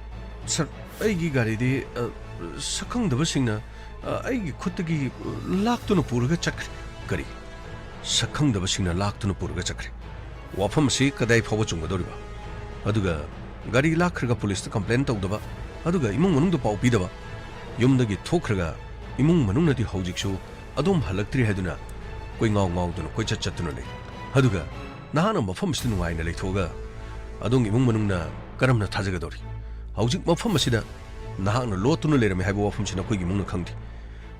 ꯁꯥꯔ, ꯑꯩꯒꯤ ꯒꯥꯔꯤꯗꯤ, ꯑ, ꯁꯛꯈꯪꯗꯕꯁꯤꯡꯅ, ꯑ, ꯑꯩꯒꯤ ꯈꯨꯠꯇꯒꯤ, ꯑ, ꯂꯥꯛꯇꯨꯅ ꯄꯨꯔꯒ ꯆꯠꯈ꯭ꯔꯦ꯫ ꯀꯔꯤ? ꯁꯛꯈꯪꯗꯕꯁꯤꯡꯅ ꯂꯥꯛꯇꯨꯅ ꯄꯨꯔꯒ ꯆꯠꯈ꯭ꯔꯦ꯫ ꯋꯥꯐꯝ ꯑꯁꯤ ꯀꯗꯥꯏ ꯐꯥꯎꯕ ꯆꯨꯝꯒꯗꯧꯔꯤꯕ? ꯑꯗꯨꯒ ꯒꯥꯔꯤ ꯂꯥꯛꯈ꯭ꯔꯒ ꯄꯨꯂꯤꯁꯇ ꯀꯝꯄ꯭ꯂꯦꯟ ꯇꯧꯗꯕ, ꯑꯗꯨꯒ ꯏꯃꯨꯡ ꯃꯅꯨꯡꯗ ꯄꯥꯎ ꯄꯤꯗꯕ, ꯌꯨꯝꯗꯒꯤ ꯊꯣꯛꯈ꯭ꯔꯒ ꯏꯃꯨꯡ ꯃꯅꯨꯡꯅꯗꯤ ꯍꯧꯖꯤꯛꯁꯨ ꯑꯗꯣꯝ ꯍꯜꯂꯛꯇ꯭ꯔꯤ ꯍꯥꯏꯗꯨꯅ ꯀꯣꯏꯉꯥꯎ ꯉꯥꯎꯗꯨꯅ ꯀꯣꯏꯆꯠ ꯆꯠꯇꯨꯅ ꯂꯩ꯫ ꯑꯗꯨꯒ ꯅꯍꯥꯛꯅ ꯃꯐꯝ ꯑꯁꯤꯗ ꯅꯨꯡꯉꯥꯏꯅ ꯂꯩꯊꯣꯛꯑꯒ ꯑꯗꯣꯝꯒꯤ ꯏꯃꯨꯡ ꯃꯅꯨꯡꯅ ꯀꯔꯝꯅ ꯊꯥꯖꯒꯗꯧꯔꯤ? ꯍꯧꯖꯤꯛ ꯃꯐꯝ ꯑꯁꯤꯗ ꯅꯍꯥꯛꯅ ꯂꯣꯠꯇꯨꯅ ꯂꯩꯔꯝꯃꯤ ꯍꯥꯏꯕ ꯋꯥꯐꯝꯁꯤ ꯅꯈꯣꯏꯒꯤ ꯏꯃꯨꯡꯅ ꯈꯪꯗꯦ꯫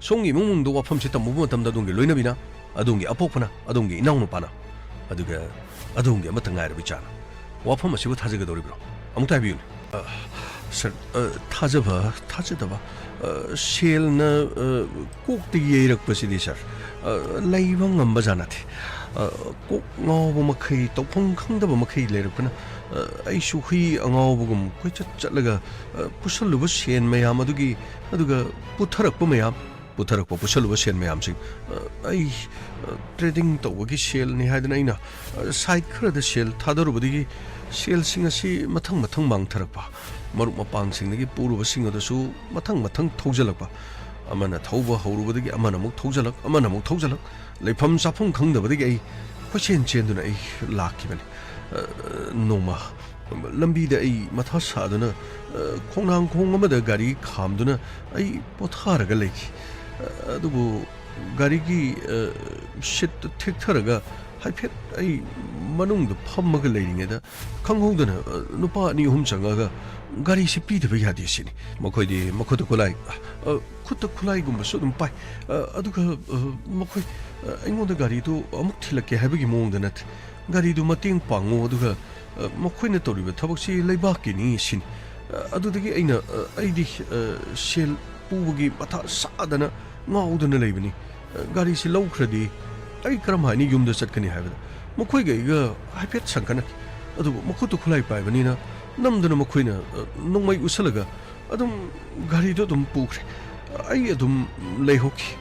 ꯁꯣꯝꯒꯤ ꯏꯃꯨꯡ ꯃꯅꯨꯡꯗ ꯋꯥꯐꯝꯁꯤ ꯇꯝꯃꯨꯕ ꯃꯇꯝꯗ ꯑꯗꯣꯝꯒꯤ ꯂꯣꯏꯅꯕꯤꯅ, ꯑꯗꯣꯝꯒꯤ ꯑꯄꯣꯛꯄꯅ, ꯑꯗꯣꯝꯒꯤ ꯏꯅꯥꯎꯅꯨꯄꯥꯅ, ꯑꯗꯨꯒ ꯑꯗꯣꯝꯒꯤ ꯑꯃꯠꯇ ꯉꯥꯏꯔꯕ ꯏꯆꯥꯅ ꯋꯥꯐꯝ ꯑꯁꯤꯕꯨ ꯊꯥꯖꯒꯗꯧꯔꯤꯕ꯭ꯔꯣ? ꯑꯃꯨꯛꯇ ꯍꯥꯏꯕꯤꯌꯨꯅꯦ꯫ ꯑ, ꯁꯔ, ꯑ, ꯊꯥꯖꯕ, ꯊꯥꯖꯗꯕ, ꯑ, ꯁꯦꯜꯅ, ꯑ, ꯀꯣꯛꯇ ꯌꯩꯔꯛꯄꯁꯤꯗꯤ, ꯁꯔ, ꯑ, ꯂꯩꯕ ꯉꯝꯕ ꯖꯥꯠ ꯅꯠꯇꯦ꯫ ꯑ, ꯀꯣꯛ ꯉꯥꯎꯕ ꯃꯈꯩ, ꯇꯧꯐꯝ ꯈꯪꯗꯕ ꯃꯈꯩ ꯂꯩꯔꯛꯄꯅ, ꯑ, ꯑꯩꯁꯨ ꯍꯨꯏ ꯑꯉꯥꯎꯕꯒꯨꯝ ꯀꯣꯏꯆꯠ ꯆꯠꯂꯒ, ꯑ, ꯄꯨꯁꯜꯂꯨꯕ ꯁꯦꯟ ꯃꯌꯥꯝ ꯑꯗꯨꯒꯤ, ꯑꯗꯨꯒ ꯄꯨꯊꯔꯛꯄ ꯃꯌꯥꯝ, ꯄꯨꯊꯔꯛꯄ, ꯄꯨꯁꯜꯂꯨꯕ ꯁꯦꯟ ꯃꯌꯥꯝꯁꯤꯡ, ꯑ, ꯑꯩ, ꯑ, ꯇ꯭ꯔꯦꯗꯤꯡ ꯇꯧꯕꯒꯤ ꯁꯦꯜꯅꯤ ꯍꯥꯏꯗꯅ ꯑꯩꯅ, ꯑ, ꯁꯥꯏꯠ ꯈꯔꯗ ꯁꯦꯜ ꯊꯥꯗꯔꯨꯕꯗꯒꯤ ꯁꯦꯜꯁꯤꯡ ꯑꯁꯤ ꯃꯊꯪ ꯃꯊꯪ ꯃꯥꯡꯊꯔꯛꯄ, ꯃꯔꯨꯞ ꯃꯄꯥꯡꯁꯤꯡꯗꯒꯤ ꯄꯨꯔꯨꯕꯁꯤꯡ ꯑꯗꯨꯁꯨ ꯃꯊꯪ ꯃꯊꯪ ꯊꯧꯖꯤꯜꯂꯛꯄ, ꯑꯃꯅ ꯊꯧꯕ ꯍꯧꯔꯨꯕꯗꯒꯤ ꯑꯃꯅ ꯑꯃꯨꯛ ꯊꯧꯖꯤꯜꯂꯛ, ꯑꯃꯅ ꯑꯃꯨꯛ ꯊꯧꯖꯤꯜꯂꯛ, ꯂꯩꯐꯝ ꯆꯥꯐꯝ ꯈꯪꯗꯕꯗꯒꯤ ꯑꯩ ꯀꯣꯏꯆꯦꯟ ꯆꯦꯟꯗꯨꯅ ꯑꯩ ꯂꯥꯛꯈꯤꯕꯅꯤ꯫ ꯑ, ꯅꯣꯡꯃ ꯂꯝꯕꯤꯗ ꯑꯩ ꯃꯊꯥ ꯁꯥꯗꯨꯅ, ꯑ, ꯈꯣꯡꯅꯥꯡ ꯈꯣꯡ ꯑꯃꯗ ꯒꯥꯔꯤ ꯈꯥꯝꯗꯨꯅ ꯑꯩ ꯄꯣꯊꯥꯔꯒ ꯂꯩꯈꯤ꯫ ꯑ, ꯑꯗꯨꯕꯨ ꯒꯥꯔꯤꯒꯤ, ꯑ, ꯁꯤꯠꯇꯨ ꯊꯦꯛꯊꯔꯒ ꯍꯥꯏꯐꯦꯠ ꯑꯩ ꯃꯅꯨꯡꯗ ꯐꯝꯃꯒ ꯂꯩꯔꯤꯉꯩꯗ ꯈꯪꯍꯧꯗꯅ, ꯑ, ꯅꯨꯄꯥ ꯑꯅꯤ ꯑꯍꯨꯝ ꯆꯪꯉꯛꯑꯒ ꯒꯥꯔꯤꯁꯤ ꯄꯤꯗꯕ ꯌꯥꯗꯦ ꯁꯤꯅꯤ꯫ ꯃꯈꯣꯏꯗꯤ ꯃꯈꯨꯠꯇ ꯈꯨꯠꯂꯥꯏ, ꯑ, ꯈꯨꯠꯇ ꯈꯨꯠꯂꯥꯏꯒꯨꯝꯕꯁꯨ ꯑꯗꯨꯝ ꯄꯥꯏ꯫ ꯑ, ꯑꯗꯨꯒ, ꯑ, ꯃꯈꯣꯏ, ꯑ, ꯑꯩꯉꯣꯟꯗ ꯒꯥꯔꯤꯗꯨ ꯑꯃꯨꯛ ꯊꯤꯜꯂꯛꯀꯦ ꯍꯥꯏꯕꯒꯤ ꯃꯑꯣꯡꯗ ꯅꯠꯇꯦ꯫ ꯒꯥꯔꯤꯗꯨ ꯃꯇꯦꯡ ꯄꯥꯡꯉꯨ, ꯑꯗꯨꯒ, ꯑ, ꯃꯈꯣꯏꯅ ꯇꯧꯔꯤꯕ ꯊꯕꯛꯁꯤ ꯂꯩꯕꯥꯛꯀꯤꯅꯤ ꯁꯤꯅꯤ꯫ ꯑ, ꯑꯗꯨꯗꯒꯤ ꯑꯩꯅ, ꯑ, ꯑꯩꯗꯤ, ꯑ, ꯁꯦꯜ ꯄꯨꯕꯒꯤ ꯃꯊꯥ ꯁꯥꯗꯅ ꯉꯥꯎꯗꯅ ꯂꯩꯕꯅꯤ꯫ ꯑ, ꯒꯥꯔꯤꯁꯤ ꯂꯧꯈ꯭ꯔꯗꯤ ꯑꯩ ꯀꯔꯝ ꯍꯥꯏꯅ ꯌꯨꯝꯗ ꯆꯠꯀꯅꯤ ꯍꯥꯏꯕꯗ ꯃꯈꯣꯏꯒ ꯑꯩꯒ ꯍꯥꯏꯐꯦꯠ ꯁꯪꯀꯠꯅꯈꯤ꯫ ꯑꯗꯨꯕꯨ ꯃꯈꯨꯠꯇ ꯈꯨꯠꯂꯥꯏ ꯄꯥꯏꯕꯅꯤꯅ ꯅꯝꯗꯅ ꯃꯈꯣꯏꯅ, ꯑ, ꯅꯣꯡꯃꯩ ꯎꯠꯁꯜꯂꯒ ꯑꯗꯨꯝ ꯒꯥꯔꯤꯗꯨ ꯑꯗꯨꯝ ꯄꯨꯈ꯭ꯔꯦ꯫ ꯑꯩ ꯑꯗꯨꯝ ꯂꯩꯍꯧꯈꯤ꯫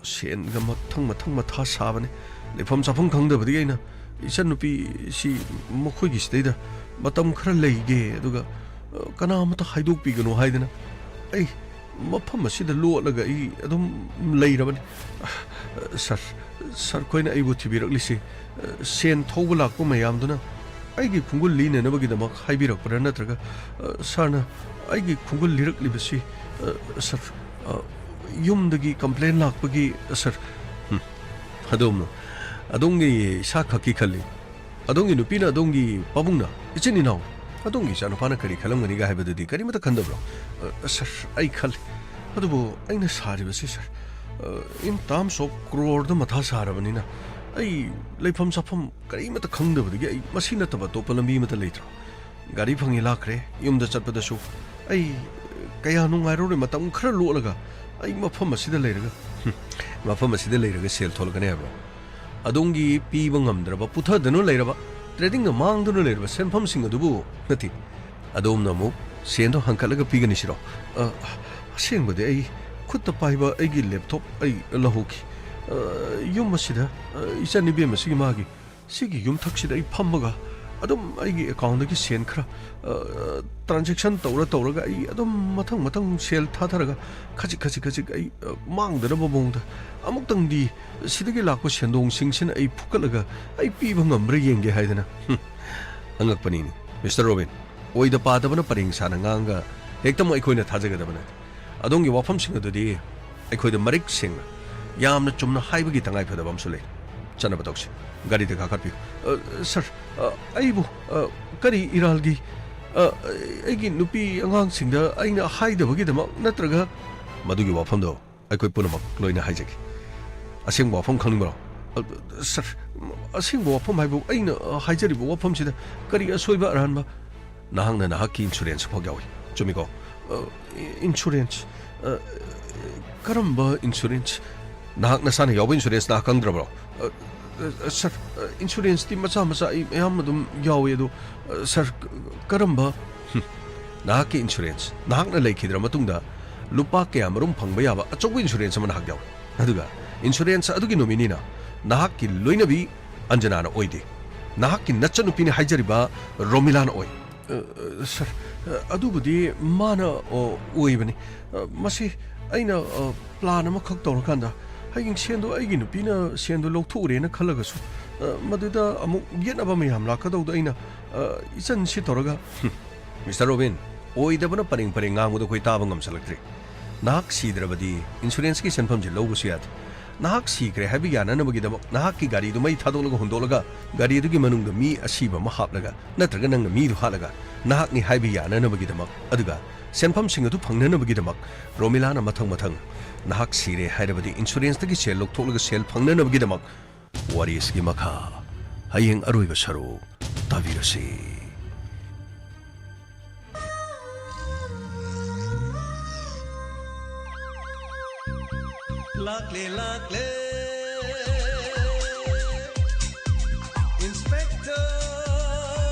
ꯁꯦꯟꯒ ꯃꯊꯪ ꯃꯊꯪ ꯃꯊꯥ ꯁꯥꯕꯅꯦ꯫ ꯂꯩꯐꯝ ꯆꯥꯐꯝ ꯈꯪꯗꯕꯗꯒꯤ ꯑꯩꯅ ꯏꯆꯟꯅꯨꯄꯤꯁꯤ ꯃꯈꯣꯏꯒꯤ ꯁꯤꯗꯩꯗ ꯃꯇꯝ ꯈꯔ ꯂꯩꯒꯦ, ꯑꯗꯨꯒ, ꯑ, ꯀꯅꯥ ꯑꯃꯠꯇ ꯍꯥꯏꯗꯣꯛꯄꯤꯒꯅꯨ ꯍꯥꯏꯗꯅ ꯑꯩ ꯃꯐꯝ ꯑꯁꯤꯗ ꯂꯣꯠꯂꯒ ꯑꯩ ꯑꯗꯨꯝ ꯂꯩꯔꯕꯅꯤ꯫ ꯑ, ꯁꯥꯔ, ꯁꯥꯔ ꯈꯣꯏꯅ ꯑꯩꯕꯨ ꯊꯤꯕꯤꯔꯛꯂꯤꯁꯤ, ꯑ, ꯁꯦꯟ ꯊꯧꯕ ꯂꯥꯛꯄ ꯃꯌꯥꯝꯗꯨꯅ ꯑꯩꯒꯤ ꯈꯣꯡꯒꯨꯜ ꯂꯤꯅꯅꯕꯒꯤꯗꯃꯛ ꯍꯥꯏꯕꯤꯔꯛꯄ꯭ꯔꯥ, ꯅꯠꯇ꯭ꯔꯒ, ꯑ, ꯁꯥꯔꯅ ꯑꯩꯒꯤ ꯈꯣꯡꯒꯨꯜ ꯂꯤꯔꯛꯂꯤꯕꯁꯤ, ꯑ, ꯁꯥꯔ, ꯑ, ꯌꯨꯝꯗꯒꯤ ꯀꯝꯄ꯭ꯂꯦꯟ ꯂꯥꯛꯄꯒꯤ, ꯑ, ꯁꯥꯔ? ꯎꯝ, ꯑꯗꯣꯝꯅ, ꯑꯗꯣꯝꯒꯤ ꯏꯁꯥ ꯈꯛꯀꯤ ꯈꯜꯂꯤ꯫ ꯑꯗꯣꯝꯒꯤ ꯅꯨꯄꯤꯅ, ꯑꯗꯣꯝꯒꯤ ꯄꯥꯕꯨꯡꯅ, ꯏꯆꯤꯟ ꯏꯅꯥꯎ, ꯑꯗꯣꯝꯒꯤ ꯏꯆꯥꯅꯨꯄꯥꯅ ꯀꯔꯤ ꯈꯜꯂꯝꯒꯅꯤꯒ ꯍꯥꯏꯕꯗꯨꯗꯤ ꯀꯔꯤꯃꯠꯇ ꯈꯟꯗꯕ꯭ꯔꯣ? ꯑ, ꯁꯥꯔ, ꯑꯩ ꯈꯜꯂꯤ꯫ ꯑꯗꯨꯕꯨ ꯑꯩꯅ ꯁꯥꯔꯤꯕꯁꯤ, ꯁꯥꯔ, ꯑ, in terms of crore ꯗ ꯃꯊꯥ ꯁꯥꯔꯕꯅꯤꯅ ꯑꯩ ꯂꯩꯐꯝ ꯆꯥꯐꯝ ꯀꯔꯤꯃꯠꯇ ꯈꯪꯗꯕꯗꯒꯤ ꯑꯩ ꯃꯁꯤ ꯅꯠꯇꯕ ꯑꯇꯣꯞꯄ ꯂꯝꯕꯤ ꯑꯃꯠꯇ ꯂꯩꯇ꯭ꯔꯣ? ꯒꯥꯔꯤ ꯐꯪꯉꯤ ꯂꯥꯛꯈ꯭ꯔꯦ, ꯌꯨꯝꯗ ꯆꯠꯄꯗꯁꯨ ꯑꯩ ꯀꯌꯥ ꯅꯨꯡꯉꯥꯏꯔꯔꯣꯏ꯫ ꯃꯇꯝ ꯈꯔ ꯂꯣꯠꯂꯒ ꯑꯩ ꯃꯐꯝ ꯑꯁꯤꯗ ꯂꯩꯔꯒ, ꯍꯨꯝ, ꯃꯐꯝ ꯑꯁꯤꯗ ꯂꯩꯔꯒ ꯁꯦꯜ ꯊꯣꯛꯂꯛꯀꯅꯤ ꯍꯥꯏꯕ꯭ꯔꯣ? ꯑꯗꯣꯝꯒꯤ ꯄꯤꯕ ꯉꯝꯗ꯭ꯔꯕ, ꯄꯨꯊꯗꯨꯅ ꯂꯩꯔꯕ, ꯇ꯭ꯔꯦꯗꯤꯡꯅ ꯃꯥꯡꯗꯨꯅ ꯂꯩꯔꯕ ꯁꯦꯟꯐꯝꯁꯤꯡ ꯑꯗꯨꯕꯨ, ꯅꯠꯇꯦ, ꯑꯗꯣꯝꯅ ꯑꯃꯨꯛ ꯁꯦꯟꯗꯣ ꯍꯟꯀꯠꯂꯒ ꯄꯤꯒꯅꯤ ꯁꯤꯔꯣ? ꯑ, ꯑꯁꯦꯡꯕꯗꯤ ꯑꯩ ꯈꯨꯠꯇ ꯄꯥꯏꯕ ꯑꯩꯒꯤ ꯂꯦꯞꯇꯣꯞ ꯑꯩ ꯂꯧꯍꯧꯈꯤ꯫ ꯑ, ꯌꯨꯝ ꯑꯁꯤꯗ, ꯑ, ꯏꯆꯟ ꯏꯕꯦꯝ ꯑꯁꯤꯒꯤ ꯃꯥꯒꯤ ꯁꯤꯒꯤ ꯌꯨꯝꯊꯛꯁꯤꯗ ꯑꯩ ꯐꯝꯃꯒ ꯑꯗꯨꯝ ꯑꯩꯒꯤ ꯑꯦꯀꯥꯎꯟꯗꯒꯤ ꯁꯦꯟ ꯈꯔ, ꯑ, ꯇ꯭ꯔꯥꯟꯖꯦꯛꯁꯟ ꯇꯧꯔ ꯇꯧꯔꯒ ꯑꯩ ꯑꯗꯨꯝ ꯃꯊꯪ ꯃꯊꯪ ꯁꯦꯜ ꯊꯥꯊꯔꯒ ꯈꯖꯤꯛ ꯈꯖꯤꯛ ꯈꯖꯤꯛ ꯑꯩ, ꯑ, ꯃꯥꯡꯗꯅꯕ ꯃꯑꯣꯡꯗ ꯑꯃꯨꯛꯇꯪꯗꯤ ꯁꯤꯗꯒꯤ ꯂꯥꯛꯄ ꯁꯦꯟꯗꯣꯡꯁꯤꯡꯁꯤꯅ ꯑꯩ ꯐꯨꯀꯠꯂꯒ ꯑꯩ ꯄꯤꯕ ꯉꯝꯕ꯭ꯔꯥ ꯌꯦꯡꯒꯦ ꯍꯥꯏꯗꯅ꯫ ꯍꯨꯝ, ꯑꯉꯛꯄꯅꯤꯅꯦ, ꯃꯤꯁꯇꯔ ꯔꯣꯕꯤꯟ꯫ ꯑꯣꯏꯗ ꯄꯥꯗꯕꯅ ꯄꯔꯦꯡ ꯁꯥꯅ ꯉꯥꯡꯒ ꯍꯦꯛꯇꯃꯛ ꯑꯩꯈꯣꯏꯅ ꯊꯥꯖꯒꯗꯕ ꯅꯠꯇꯦ꯫ ꯑꯗꯣꯝꯒꯤ ꯋꯥꯐꯝꯁꯤꯡ ꯑꯗꯨꯗꯤ ꯑꯩꯈꯣꯏꯗ ꯃꯔꯤꯛ ꯁꯦꯡꯅ, ꯌꯥꯝꯅ ꯆꯨꯝꯅ ꯍꯥꯏꯕꯒꯤ ꯇꯉꯥꯏ ꯐꯗꯕ ꯑꯃꯁꯨ ꯂꯩ꯫ ꯆꯠꯅꯕ ꯇꯧꯁꯤ꯫ ꯒꯥꯔꯤꯗ ꯀꯥꯈꯠꯄꯤꯌꯨ꯫ ꯑ, ꯁꯥꯔ, ꯑ, ꯑꯩꯕꯨ, ꯑ, ꯀꯔꯤ ꯏꯔꯥꯜꯒꯤ, ꯑ, ꯑꯩꯒꯤ ꯅꯨꯄꯤ ꯑꯉꯥꯡꯁꯤꯡꯗ ꯑꯩꯅ ꯍꯥꯏꯗꯕꯒꯤꯗꯃꯛ ꯅꯠꯇ꯭ꯔꯒ? ꯃꯗꯨꯒꯤ ꯋꯥꯐꯝꯗꯣ ꯑꯩꯈꯣꯏ ꯄꯨꯝꯅꯃꯛ ꯂꯣꯏꯅ ꯍꯥꯏꯖꯒꯦ꯫ ꯑꯁꯦꯡꯕ ꯋꯥꯐꯝ ꯈꯪꯅꯤꯡꯕ꯭ꯔꯣ? ꯑ, ꯁꯥꯔ, ꯑꯁꯦꯡꯕ ꯋꯥꯐꯝ ꯍꯥꯏꯕꯨ ꯑꯩꯅ, ꯑ, ꯍꯥꯏꯖꯔꯤꯕ ꯋꯥꯐꯝꯁꯤꯗ ꯀꯔꯤ ꯑꯁꯣꯏꯕ ꯑꯔꯥꯟꯕ? ꯅꯍꯥꯛꯅ ꯅꯍꯥꯛꯀꯤ ꯏꯟꯁꯨꯔꯦꯟꯁ ꯐꯥꯎ ꯌꯥꯎꯏ, ꯆꯨꯝꯃꯤꯀꯣ? ꯑ, ꯏ-, ꯏꯟꯁꯨꯔꯦꯟꯁ? ꯑ, ꯀꯔꯝꯕ ꯏꯟꯁꯨꯔꯦꯟꯁ? ꯅꯍꯥꯛ ꯅꯁꯥꯅ ꯌꯥꯎꯕ ꯏꯟꯁꯨꯔꯦꯟꯁ ꯅꯍꯥꯛ ꯈꯪꯗ꯭ꯔꯕ꯭ꯔꯣ? ꯑ, ꯑ, ꯁꯥꯔ, ꯑ, ꯏꯟꯁꯨꯔꯦꯟꯁꯇꯤ ꯃꯆꯥ ꯃꯆꯥ ꯑꯩ ꯃꯌꯥꯝ ꯑꯗꯨꯝ ꯌꯥꯎꯏ, ꯑꯗꯣ, ꯑ, ꯁꯥꯔ, ꯀ-, ꯀꯔꯝꯕ? ꯍꯨꯝ, ꯅꯍꯥꯛꯀꯤ ꯏꯟꯁꯨꯔꯦꯟꯁ, ꯅꯍꯥꯛꯅ ꯂꯩꯈꯤꯗ꯭ꯔ ꯃꯇꯨꯡꯗ ꯂꯨꯄꯥ ꯀꯌꯥ ꯃꯔꯨꯝ ꯐꯪꯕ ꯌꯥꯕ ꯑꯆꯧꯕ ꯏꯟꯁꯨꯔꯦꯟꯁ ꯑꯃ ꯅꯍꯥꯛ ꯌꯥꯎꯏ꯫ ꯑꯗꯨꯒ ꯏꯟꯁꯨꯔꯦꯟꯁ ꯑꯗꯨꯒꯤ ꯅꯣꯃꯤꯅꯤꯅ ꯅꯍꯥꯛꯀꯤ ꯂꯣꯏꯅꯕꯤ ꯑꯟꯖꯅꯥꯅ ꯑꯣꯏꯗꯦ꯫ ꯅꯍꯥꯛꯀꯤ ꯅꯆꯟꯅꯨꯄꯤꯅꯤ ꯍꯥꯏꯖꯔꯤꯕ ꯔꯣꯃꯤꯂꯥꯅ ꯑꯣꯏ꯫ ꯑ, ꯁꯥꯔ, ꯑ, ꯑꯗꯨꯕꯨꯗꯤ ꯃꯥꯅ, ꯑꯣ, ꯑꯣꯏꯕꯅꯤ꯫ ꯑ, ꯃꯁꯤ ꯑꯩꯅ, ꯑ, ꯄ꯭ꯂꯥꯟ ꯑꯃꯈꯛ ꯇꯧꯔꯀꯥꯟꯗ, ꯍꯌꯦꯡ ꯁꯦꯟꯗꯣ ꯑꯩꯒꯤ ꯅꯨꯄꯤꯅ ꯁꯦꯟꯗꯣ ꯂꯧꯊꯣꯛꯎꯔꯦꯅ ꯈꯜꯂꯒꯁꯨ, ꯑ, ꯃꯗꯨꯗ ꯑꯃꯨꯛ ꯌꯦꯠꯅꯕ ꯃꯌꯥꯝ ꯂꯥꯛꯀꯗꯧꯗꯣ ꯑꯩꯅ, ꯑ, ꯏꯆꯟꯁꯤ ꯇꯧꯔꯒ꯫ ꯍꯨꯝ, ꯃꯤꯁꯇꯔ ꯔꯣꯕꯤꯟ, ꯑꯣꯏꯗꯕꯅ ꯄꯔꯦꯡ ꯄꯔꯦꯡ ꯉꯥꯡꯕꯗꯣ ꯑꯩꯈꯣꯏ ꯇꯥꯕ ꯉꯝꯁꯜꯂꯛꯇ꯭ꯔꯦ꯫ ꯅꯍꯥꯛ ꯁꯤꯗ꯭ꯔꯕꯗꯤ ꯏꯟꯁꯨꯔꯦꯟꯁꯀꯤ ꯁꯦꯟꯐꯝꯁꯤ ꯂꯧꯕꯁꯨ ꯌꯥꯗꯦ꯫ ꯅꯍꯥꯛ ꯁꯤꯈ꯭ꯔꯦ ꯍꯥꯏꯕ ꯌꯥꯅꯅꯕꯒꯤꯗꯃꯛ ꯅꯍꯥꯛꯀꯤ ꯒꯥꯔꯤꯗꯨ ꯃꯩ ꯊꯥꯗꯣꯛꯂꯒ ꯍꯨꯟꯗꯣꯛꯂꯒ ꯒꯥꯔꯤ ꯑꯗꯨꯒꯤ ꯃꯅꯨꯡꯗ ꯃꯤ ꯑꯁꯤꯕ ꯑꯃ ꯍꯥꯞꯂꯒ ꯅꯠꯇ꯭ꯔꯒ ꯅꯪꯅ ꯃꯤꯗꯨ ꯍꯥꯠꯂꯒ ꯅꯍꯥꯛꯅꯤ ꯍꯥꯏꯕ ꯌꯥꯅꯅꯕꯒꯤꯗꯃꯛ, ꯑꯗꯨꯒ ꯁꯦꯟꯐꯝꯁꯤꯡ ꯑꯗꯨ ꯐꯪꯅꯅꯕꯒꯤꯗꯃꯛ ꯔꯣꯃꯤꯂꯥꯅ ꯃꯊꯪ ꯃꯊꯪ ꯅꯍꯥꯛ ꯁꯤꯔꯦ ꯍꯥꯏꯔꯕꯗꯤ ꯏꯟꯁꯨꯔꯦꯟꯁꯇꯒꯤ ꯁꯦꯜ ꯂꯧꯊꯣꯛꯂꯒ ꯁꯦꯜ ꯐꯪꯅꯅꯕꯒꯤꯗꯃꯛ ꯋꯥꯔꯤꯁꯤꯒꯤ ꯃꯈꯥ ꯍꯌꯦꯡ ꯑꯔꯣꯏꯕ ꯁꯔꯨꯛ ꯇꯥꯕꯤꯔꯁꯤ꯫ ꯂꯥꯛꯂꯦ, ꯂꯥꯛꯂꯦ, ꯏꯟꯁꯄꯦꯛꯇꯔ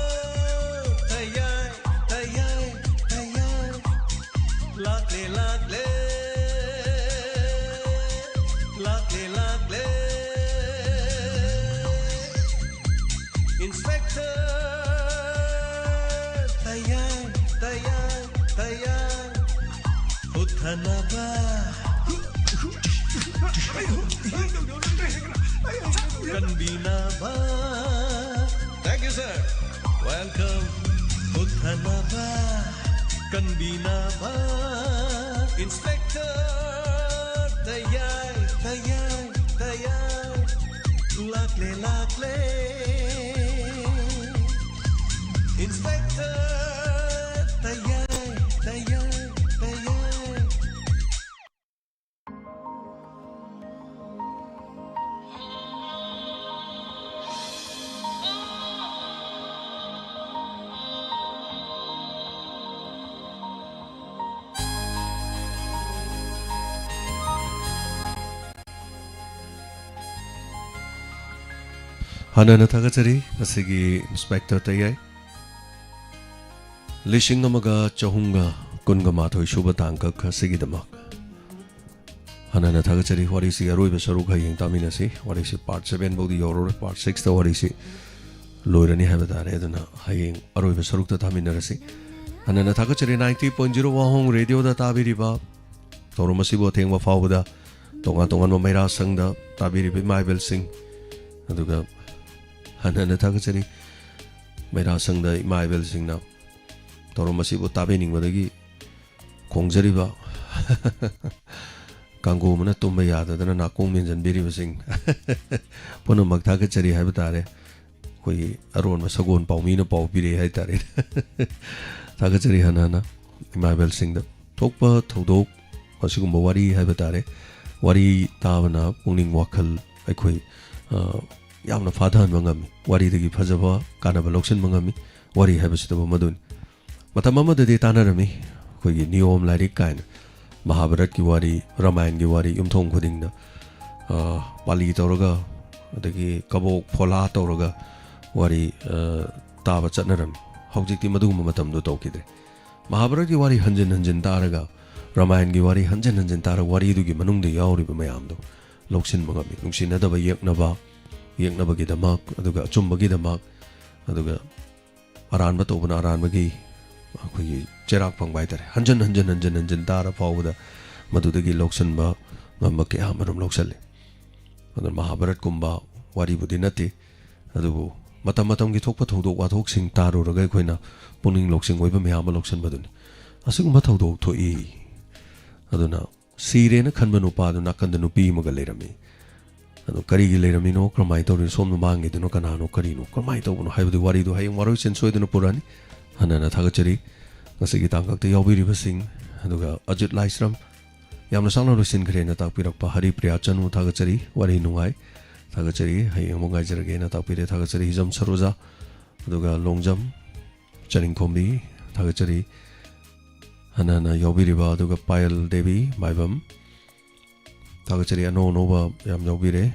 ꯇꯌꯥꯏ, ꯇꯌꯥꯏ, ꯇꯌꯥꯏ꯫ ꯂꯥꯛꯂꯦ, ꯂꯥꯛꯂꯦ, ꯂꯥꯛꯂꯦ, ꯂꯥꯛꯂꯦ, ꯏꯟꯁꯄꯦꯛꯇꯔ ꯇꯌꯥꯏ, ꯇꯌꯥꯏ, ꯇꯌꯥꯏ꯫ ꯍꯨꯠꯊꯅꯕ, ꯀꯟꯕꯤꯅꯕ꯫ Thank you, sir. Welcome. ꯍꯨꯠꯊꯅꯕ, ꯀꯟꯕꯤꯅꯕ, ꯏꯟꯁꯄꯦꯛꯇꯔ ꯇꯌꯥꯏ, ꯇꯌꯥꯏ, ꯇꯌꯥꯏ꯫ ꯂꯥꯛꯂꯦ, ꯂꯥꯛꯂꯦ, ꯏꯟꯁꯄꯦꯛꯇꯔ ꯇꯌꯥꯏ, ꯇꯌꯥꯏ, ꯇꯌꯥꯏ꯫ ꯍꯥꯟꯅꯅ ꯊꯥꯒꯠꯆꯔꯤ ꯉꯁꯤꯒꯤ ꯏꯟꯁꯄꯦꯛꯇꯔ ꯇꯌꯥꯏ꯫ ꯂꯤꯁꯤꯡ ꯑꯃꯒ ꯆꯍꯨꯝꯒ ꯀꯨꯟꯒ ꯃꯥꯊꯣꯏ ꯁꯨꯕ ꯇꯥꯡꯀꯛ ꯑꯁꯤꯒꯤꯗꯃꯛ ꯍꯥꯟꯅꯅ ꯊꯥꯒꯠꯆꯔꯤ꯫ ꯋꯥꯔꯤꯁꯤꯒꯤ ꯑꯔꯣꯏꯕ ꯁꯔꯨꯛ ꯍꯌꯦꯡ ꯇꯥꯃꯤꯟꯅꯁꯤ꯫ ꯋꯥꯔꯤꯁꯤ part seven ꯐꯥꯎꯗꯤ ꯌꯧꯔꯔꯣꯏ꯫ Part six ꯇ ꯋꯥꯔꯤꯁꯤ ꯂꯣꯏꯔꯅꯤ ꯍꯥꯏꯕ ꯇꯥꯔꯦ꯫ ꯑꯗꯨꯅ ꯍꯌꯦꯡ ꯑꯔꯣꯏꯕ ꯁꯔꯨꯛꯇ ꯇꯥꯃꯤꯟꯅꯔꯁꯤ꯫ ꯍꯟꯅꯅ ꯊꯥꯒꯠꯆꯔꯤ, ninety point zero ꯋꯥꯍꯣꯡ ꯔꯦꯗꯤꯑꯣꯗ ꯇꯥꯕꯤꯔꯤꯕ, ꯊꯧꯔꯝ ꯑꯁꯤꯕꯨ ꯑꯊꯦꯡꯕ ꯐꯥꯎꯕꯗ ꯇꯣꯉꯥꯟ ꯇꯣꯉꯥꯟꯕ ꯃꯩꯔꯥ ꯁꯪꯗ ꯇꯥꯕꯤꯔꯤꯕ ꯏꯃꯥ ꯏꯕꯦꯜꯁꯤꯡ, ꯑꯗꯨꯒ ꯍꯟꯅ ꯍꯟꯅ ꯊꯥꯒꯠꯆꯔꯤ, ꯃꯩꯔꯥ ꯁꯪꯗ ꯏꯃꯥ ꯏꯕꯦꯜꯁꯤꯡꯅ ꯊꯧꯔꯝ ꯑꯁꯤꯕꯨ ꯇꯥꯕꯤꯅꯤꯡꯕꯗꯒꯤ ꯈꯣꯡꯖꯔꯤꯕ, ꯀꯥꯡꯒꯣꯝ ꯑꯃꯅ ꯇꯨꯝꯕ ꯌꯥꯗꯗꯅ ꯅꯥꯀꯣꯡ ꯃꯦꯟꯁꯤꯟꯕꯤꯔꯤꯕꯁꯤꯡ ꯄꯨꯝꯅꯃꯛ ꯊꯥꯒꯠꯆꯔꯤ ꯍꯥꯏꯕ ꯇꯥꯔꯦ꯫ ꯑꯩꯈꯣꯏꯒꯤ ꯑꯔꯣꯟꯕ ꯁꯒꯣꯜ ꯄꯥꯎꯃꯤꯅ ꯄꯥꯎ ꯄꯤꯔꯛꯑꯦ ꯍꯥꯏ ꯇꯥꯔꯦ꯫ ꯊꯥꯒꯠꯆꯔꯤ ꯍꯟꯅ ꯍꯟꯅ ꯏꯃꯥ ꯏꯕꯦꯜꯁꯤꯡꯗ꯫ ꯊꯣꯛꯄ ꯊꯧꯗꯣꯛ ꯑꯁꯤꯒꯨꯝꯕ ꯋꯥꯔꯤ ꯍꯥꯏꯕ ꯇꯥꯔꯦ, ꯋꯥꯔꯤ ꯇꯥꯕꯅ ꯄꯨꯛꯅꯤꯡ ꯋꯥꯈꯜ ꯑꯩꯈꯣꯏ, ꯑ, ꯌꯥꯝꯅ ꯐꯥꯊꯍꯟꯕ ꯉꯝꯃꯤ꯫ ꯋꯥꯔꯤꯗꯒꯤ ꯐꯖꯕ ꯀꯥꯟꯅꯕ ꯂꯧꯁꯤꯟꯕ ꯉꯝꯃꯤ꯫ ꯋꯥꯔꯤ ꯍꯥꯏꯕꯁꯤꯗꯕꯨ ꯃꯗꯨꯅꯤ꯫ ꯃꯇꯝ ꯑꯃꯗꯗꯤ ꯇꯥꯟꯅꯔꯝꯃꯤ, ꯑꯩꯈꯣꯏꯒꯤ ꯅꯤꯌꯣꯝ ꯂꯥꯏꯔꯤꯛ ꯀꯥꯏꯅ, ꯃꯍꯥꯚꯥꯔꯠꯀꯤ ꯋꯥꯔꯤ, ꯔꯥꯃꯥꯌꯟꯒꯤ ꯋꯥꯔꯤ, ꯌꯨꯝꯊꯣꯡ ꯈꯨꯗꯤꯡꯗ, ꯑ, ꯄꯥꯂꯤ ꯇꯧꯔꯒ, ꯑꯗꯒꯤ ꯀꯕꯣꯛ ꯐꯣꯂꯥ ꯇꯧꯔꯒ ꯋꯥꯔꯤ, ꯑ, ꯇꯥꯕ ꯆꯠꯅꯔꯝꯃꯤ꯫ ꯍꯧꯖꯤꯛꯇꯤ ꯃꯗꯨꯒꯨꯝꯕ ꯃꯇꯝꯗꯨ ꯇꯧꯈꯤꯗ꯭ꯔꯦ꯫ ꯃꯍꯥꯚꯥꯔꯠꯀꯤ ꯋꯥꯔꯤ ꯍꯟꯖꯤꯟ ꯍꯟꯖꯤꯟ ꯇꯥꯔꯒ, ꯔꯥꯃꯥꯌꯟꯒꯤ ꯋꯥꯔꯤ ꯍꯟꯖꯤꯟ ꯍꯟꯖꯤꯟ ꯇꯥꯔꯒ, ꯋꯥꯔꯤꯗꯨꯒꯤ ꯃꯅꯨꯡꯗ ꯌꯥꯎꯔꯤꯕ ꯃꯌꯥꯝꯗꯣ ꯂꯧꯁꯤꯟꯕ ꯉꯝꯃꯤ꯫ ꯅꯨꯡꯁꯤꯅꯗꯕ ꯌꯦꯛꯅꯕ, ꯌꯦꯛꯅꯕꯒꯤꯗꯃꯛ, ꯑꯗꯨꯒ ꯑꯆꯨꯝꯕꯒꯤꯗꯃꯛ, ꯑꯗꯨꯒ ꯑꯔꯥꯟꯕ ꯇꯧꯕꯅ ꯑꯔꯥꯟꯕꯒꯤ ꯑꯩꯈꯣꯏꯒꯤ ꯆꯩꯔꯥꯛ ꯐꯪꯕ ꯍꯥꯏꯇꯥꯔꯦ꯫ ꯍꯟꯖꯤꯟ ꯍꯟꯖꯤꯟ, ꯍꯟꯖꯤꯟ ꯍꯟꯖꯤꯟ ꯇꯥꯔ ꯐꯥꯎꯕꯗ ꯃꯗꯨꯗꯒꯤ ꯂꯧꯁꯤꯟꯕ ꯉꯝꯕ ꯀꯌꯥ ꯑꯃꯔꯣꯝ ꯂꯧꯁꯤꯜꯂꯤ꯫ ꯑꯗꯨꯅ ꯃꯍꯥꯚꯥꯔꯠꯀꯨꯝꯕ ꯋꯥꯔꯤꯕꯨꯗꯤ ꯅꯠꯇꯦ, ꯑꯗꯨꯕꯨ ꯃꯇꯝ ꯃꯇꯝꯒꯤ ꯊꯣꯛꯄ ꯊꯧꯗꯣꯛ ꯋꯥꯊꯣꯛꯁꯤꯡ ꯇꯥꯔꯨꯔꯒ ꯑꯩꯈꯣꯏꯅ ꯄꯨꯛꯅꯤꯡ ꯂꯧꯁꯤꯡ ꯑꯣꯏꯕ ꯃꯌꯥꯝ ꯑꯃ ꯂꯧꯁꯤꯟꯕꯗꯨꯅꯤ꯫ ꯑꯁꯤꯒꯨꯝꯕ ꯊꯧꯗꯣꯛ ꯊꯣꯛꯏ꯫ ꯑꯗꯨꯅ ꯁꯤꯔꯦꯅ ꯈꯟꯕ ꯅꯨꯄꯥꯗꯨ ꯅꯥꯀꯟꯗ ꯅꯨꯄꯤ ꯑꯃꯒ ꯂꯩꯔꯝꯃꯤ꯫ ꯑꯗꯣ ꯀꯔꯤꯒꯤ ꯂꯩꯔꯝꯃꯤꯅꯣ, ꯀꯔꯝꯍꯥꯏꯅ ꯇꯧꯔꯤꯅꯣ, ꯁꯣꯝꯗ ꯃꯥꯡꯉꯤꯗꯨꯅ ꯀꯅꯥꯅꯣ, ꯀꯔꯤꯅꯣ, ꯀꯔꯝꯍꯥꯏꯅ ꯇꯧꯕꯅꯣ ꯍꯥꯏꯕꯗꯨ ꯋꯥꯔꯤꯗꯨ ꯍꯌꯦꯡ ꯋꯥꯔꯣꯏꯁꯤꯟ ꯁꯣꯏꯗꯅ ꯄꯨꯔꯛꯑꯅꯤ꯫ ꯍꯟꯅ ꯍꯟꯅ ꯊꯥꯒꯠꯆꯔꯤ ꯉꯁꯤꯒꯤ ꯇꯥꯡꯀꯛꯇ ꯌꯥꯎꯕꯤꯔꯤꯕꯁꯤꯡ, ꯑꯗꯨꯒ ꯑꯖꯤꯠ ꯂꯥꯏꯁ꯭ꯔꯝ, ꯌꯥꯝꯅ ꯁꯥꯡꯅ ꯂꯣꯏꯁꯤꯟꯈ꯭ꯔꯦꯅ ꯇꯥꯛꯄꯤꯔꯛꯄ ꯍꯔꯤꯄ꯭ꯔꯤꯌꯥ ꯆꯅꯨ ꯊꯥꯒꯠꯆꯔꯤ, ꯋꯥꯔꯤ ꯅꯨꯡꯉꯥꯏ꯫ ꯊꯥꯒꯠꯆꯔꯤ, ꯍꯌꯦꯡ ꯑꯃꯨꯛ ꯉꯥꯏꯖꯔꯒꯦꯅ ꯇꯥꯛꯄꯤꯔꯦ꯫ ꯊꯥꯒꯠꯆꯔꯤ ꯍꯤꯖꯝ ꯁꯔꯣꯖꯥ, ꯑꯗꯨꯒ ꯂꯣꯡꯖꯝ ꯆꯅꯤꯡꯈꯣꯝꯕꯤ, ꯊꯥꯒꯠꯆꯔꯤ ꯍꯟꯅ ꯍꯟꯅ ꯌꯥꯎꯕꯤꯔꯤꯕ, ꯑꯗꯨꯒ ꯄꯥꯌꯜ ꯗꯦꯕꯤ ꯃꯥꯏꯕꯝ, ꯊꯥꯒꯠꯆꯔꯤ꯫ ꯑꯅꯧ ꯑꯅꯧꯕ ꯌꯥꯝ ꯌꯥꯎꯕꯤꯔꯦ,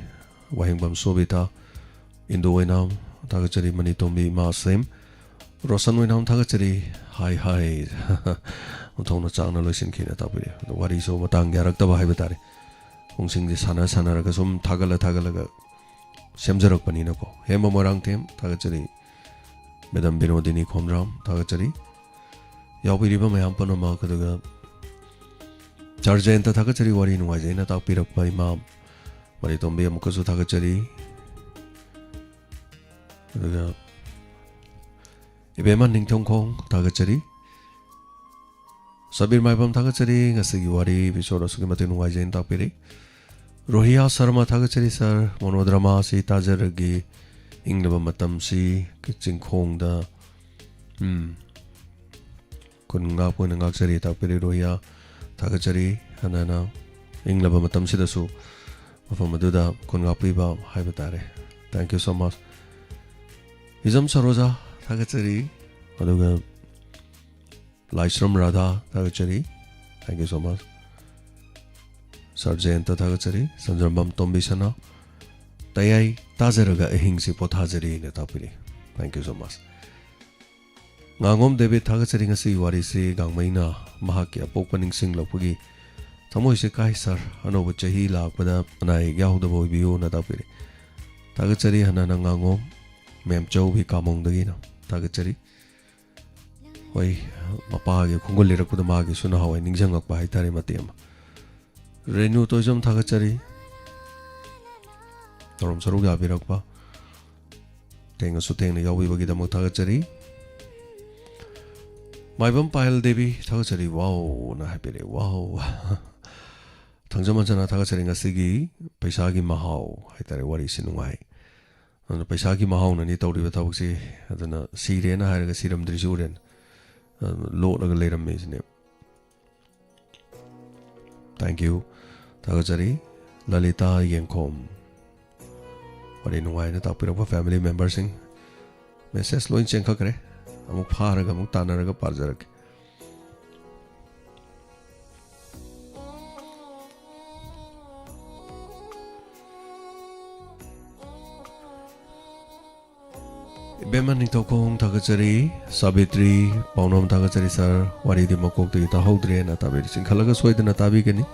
ꯋꯥꯍꯦꯡꯕꯝ ꯁꯣꯕꯤꯇꯥ, ꯏꯟꯗꯣ ꯑꯣꯏꯅꯥꯝ, ꯊꯥꯒꯠꯆꯔꯤ꯫ ꯃꯅꯤꯇꯣꯝꯕꯤ ꯏꯃꯥ ꯁꯦꯝ, ꯔꯣꯁꯟ ꯑꯣꯏꯅꯥꯝ, ꯊꯥꯒꯠꯆꯔꯤ꯫ ꯍꯥꯏ ꯍꯥꯏ꯫ ꯑꯣꯟꯊꯣꯛꯅ ꯆꯥꯡꯅ ꯂꯣꯏꯁꯤꯟꯈꯤꯅ ꯇꯥꯛꯄꯤꯔꯦ꯫ ꯑꯗꯣ ꯋꯥꯔꯤꯁꯨ ꯃꯇꯥꯡ ꯌꯥꯔꯛꯇꯕ ꯍꯥꯏꯕ ꯇꯥꯔꯦ꯫ ꯄꯨꯡꯁꯤꯡꯁꯦ ꯁꯥꯟꯅ ꯁꯥꯟꯅꯔꯒ ꯁꯨꯝ ꯊꯥꯒꯠꯂ ꯊꯥꯒꯠꯂꯒ ꯁꯦꯝꯖꯔꯛꯄꯅꯤꯅꯀꯣ꯫ ꯍꯦꯝꯕ ꯃꯣꯏꯔꯥꯡꯊꯦꯝ, ꯊꯥꯒꯠꯆꯔꯤ꯫ ꯃꯦꯗꯥꯝ ꯕꯤꯅꯣꯗꯤꯅꯤ ꯈꯣꯝꯗ꯭ꯔꯥꯝ, ꯊꯥꯒꯠꯆꯔꯤ꯫ ꯌꯥꯎꯕꯤꯔꯤꯕ ꯃꯌꯥꯝ ꯄꯨꯝꯅꯃꯛ, ꯑꯗꯨꯒ ꯁꯥꯔ ꯖꯌꯟꯇ, ꯊꯥꯒꯠꯆꯔꯤ, ꯋꯥꯔꯤ ꯅꯨꯡꯉꯥꯏꯖꯩꯅ ꯇꯥꯛꯄꯤꯔꯛꯄ ꯏꯃꯥ ꯃꯔꯤꯇꯣꯝꯕꯤ, ꯑꯃꯨꯛꯀꯁꯨ ꯊꯥꯒꯠꯆꯔꯤ꯫ ꯑꯗꯨꯒ ꯏꯕꯦꯝꯃ ꯅꯤꯡꯊꯧꯈꯣꯡ, ꯊꯥꯒꯠꯆꯔꯤ꯫ ꯁꯕꯤꯔ ꯃꯥꯏꯕꯝ, ꯊꯥꯒꯠꯆꯔꯤ, ꯉꯁꯤꯒꯤ ꯋꯥꯔꯤ ꯏꯄꯤꯁꯣꯗ ꯑꯁꯨꯛꯀꯤ ꯃꯇꯤꯛ ꯅꯨꯡꯉꯥꯏꯖꯩꯅ ꯇꯥꯛꯄꯤꯔꯤ꯫ ꯔꯣꯍꯤꯌꯥ ꯁꯔꯃ, ꯊꯥꯒꯠꯆꯔꯤ ꯁꯥꯔ, ꯃꯣꯅꯣꯗ꯭ꯔꯃꯥ ꯑꯁꯤ ꯇꯥꯖꯔꯒꯦ, ꯏꯪꯂꯕ ꯃꯇꯝꯁꯤ ꯆꯤꯡꯈꯣꯡꯗ, ꯎꯝ, ꯈꯨꯟ ꯉꯥꯛꯄ ꯑꯣꯏꯅ ꯉꯥꯛꯆꯔꯤ ꯇꯥꯛꯄꯤꯔꯤ ꯔꯣꯍꯤꯌꯥ, ꯊꯥꯒꯠꯆꯔꯤ꯫ ꯍꯟꯅ ꯍꯟꯅ ꯏꯪꯂꯕ ꯃꯇꯝꯁꯤꯗꯁꯨ ꯃꯐꯝ ꯑꯗꯨꯗ ꯈꯨꯟ ꯉꯥꯛꯄꯤꯕ ꯍꯥꯏꯕ ꯇꯥꯔꯦ꯫ Thank you so much꯫ ꯍꯤꯖꯝ ꯁꯔꯣꯖꯥ, ꯊꯥꯒꯠꯆꯔꯤ꯫ ꯑꯗꯨꯒ ꯂꯥꯏꯁ꯭ꯔꯝ ꯔꯥꯙꯥ, ꯊꯥꯒꯠꯆꯔꯤ꯫ Thank you so much꯫ ꯁꯥꯔ ꯖꯌꯟꯇ, ꯊꯥꯒꯠꯆꯔꯤ꯫ ꯁꯟꯖ꯭ꯔꯝꯕꯝ ꯇꯣꯝꯕꯤ ꯁꯅꯥ, ꯇꯌꯥꯏ ꯇꯥꯖꯔꯒ ꯑꯍꯤꯡꯁꯤ ꯄꯣꯊꯥꯖꯔꯤꯅ ꯇꯥꯛꯄꯤꯔꯤ꯫ Thank you so much꯫ ꯉꯥꯉꯣꯝ debit, ꯊꯥꯒꯠꯆꯔꯤ꯫ ꯉꯁꯤꯒꯤ ꯋꯥꯔꯤꯁꯤ ꯒꯥꯡꯃꯩꯅ ꯃꯍꯥꯛꯀꯤ ꯑꯄꯣꯛꯄ ꯅꯤꯡꯁꯤꯡꯂꯛꯄꯒꯤ ꯊꯃꯣꯏꯁꯦ ꯀꯥꯏ ꯁꯥꯔ, ꯑꯅꯧꯕ ꯆꯍꯤ ꯂꯥꯛꯄꯗ ꯑꯅꯥ ꯑꯌꯦꯛ ꯌꯥꯎꯗꯕ ꯑꯣꯏꯕꯤꯌꯨꯅ ꯇꯥꯛꯄꯤꯔꯤ꯫ ꯊꯥꯒꯠꯆꯔꯤ꯫ ꯍꯟꯅ ꯍꯟꯅ ꯉꯥꯉꯣꯝ ꯃꯦꯝꯆꯧꯕꯤ ꯀꯥꯃꯣꯡꯗꯒꯤꯅ ꯊꯥꯒꯠꯆꯔꯤ꯫ ꯍꯣꯏ, ꯃꯄꯥꯒꯤ ꯈꯣꯡꯒꯨꯜ ꯂꯤꯔꯛꯄꯗ ꯃꯥꯒꯤꯁꯨ ꯅꯍꯥꯟꯋꯥꯏ ꯅꯤꯡꯁꯤꯡꯉꯛꯄ ꯍꯥꯏꯇꯥꯔꯦ ꯃꯇꯦꯛ ꯑꯃ꯫ ꯔꯦꯅꯨ ꯇꯣꯏꯖꯝ, ꯊꯥꯒꯠꯆꯔꯤ꯫ ꯊꯧꯔꯝ ꯁꯔꯨꯛ ꯌꯥꯕꯤꯔꯛꯄ, ꯊꯦꯡꯉꯁꯨ ꯊꯦꯡꯅ ꯌꯥꯎꯕꯤꯕꯒꯤꯗꯃꯛ ꯊꯥꯒꯠꯆꯔꯤ꯫ ꯃꯥꯏꯕꯝ ꯄꯥꯌꯜ ꯗꯦꯕꯤ, ꯊꯥꯒꯠꯆꯔꯤ꯫ ꯋꯥꯎꯅ ꯍꯥꯏꯕꯤꯔꯛꯑꯦ, ꯋꯥꯎ꯫ ꯊꯥꯡꯖꯃꯟꯖꯅ, ꯊꯥꯒꯠꯆꯔꯤ꯫ ꯉꯁꯤꯒꯤ ꯄꯩꯁꯥꯒꯤ ꯃꯍꯥꯎ ꯍꯥꯏꯇꯥꯔꯦ, ꯋꯥꯔꯤꯁꯤ ꯅꯨꯡꯉꯥꯏ꯫ ꯑꯗꯨꯅ ꯄꯩꯁꯥꯒꯤ ꯃꯍꯥꯎꯅꯅꯤ ꯇꯧꯔꯤꯕ ꯊꯕꯛꯁꯤ꯫ ꯑꯗꯨꯅ ꯁꯤꯔꯦꯅ ꯍꯥꯏꯔꯒ ꯁꯤꯔꯝꯗ꯭ꯔꯤꯁꯤ ꯎꯔꯦꯅ, ꯑꯗꯨꯅ ꯂꯣꯠꯂꯒ ꯂꯩꯔꯝꯃꯤꯁꯤꯅꯦ꯫ Thank you꯫ ꯊꯥꯒꯠꯆꯔꯤ꯫ ꯂꯂꯤꯇꯥ ꯌꯦꯡꯈꯣꯝ, ꯋꯥꯔꯤ ꯅꯨꯡꯉꯥꯏꯅ ꯇꯥꯛꯄꯤꯔꯛꯄ ꯐꯦꯃꯤꯂꯤ ꯃꯦꯝꯕꯔꯁꯤꯡ꯫ ꯃꯦꯁꯦꯖ ꯂꯣꯏ ꯆꯦꯟꯈꯠꯈ꯭ꯔꯦ꯫ ꯑꯃꯨꯛ ꯐꯥꯔꯒ ꯑꯃꯨꯛ ꯇꯥꯟꯅꯔꯒ ꯄꯥꯖꯔꯛꯀꯦ꯫ ꯏꯕꯦꯝꯃ ꯅꯤꯡꯊꯧꯈꯣꯡ, ꯊꯥꯒꯠꯆꯔꯤ꯫ ꯁꯥꯕꯤꯇ꯭ꯔꯤ ꯄꯥꯎꯅꯝ, ꯊꯥꯒꯠꯆꯔꯤ ꯁꯥꯔ꯫ ꯋꯥꯔꯤꯗꯤ ꯃꯀꯣꯛꯇꯒꯤ ꯇꯥꯍꯧꯗ꯭ꯔꯦꯅ ꯇꯥꯕꯤꯔꯤ꯫ ꯆꯤꯡꯈꯠꯂꯒ ꯁꯣꯏꯗꯅ ꯇꯥꯕꯤꯒꯅꯤ꯫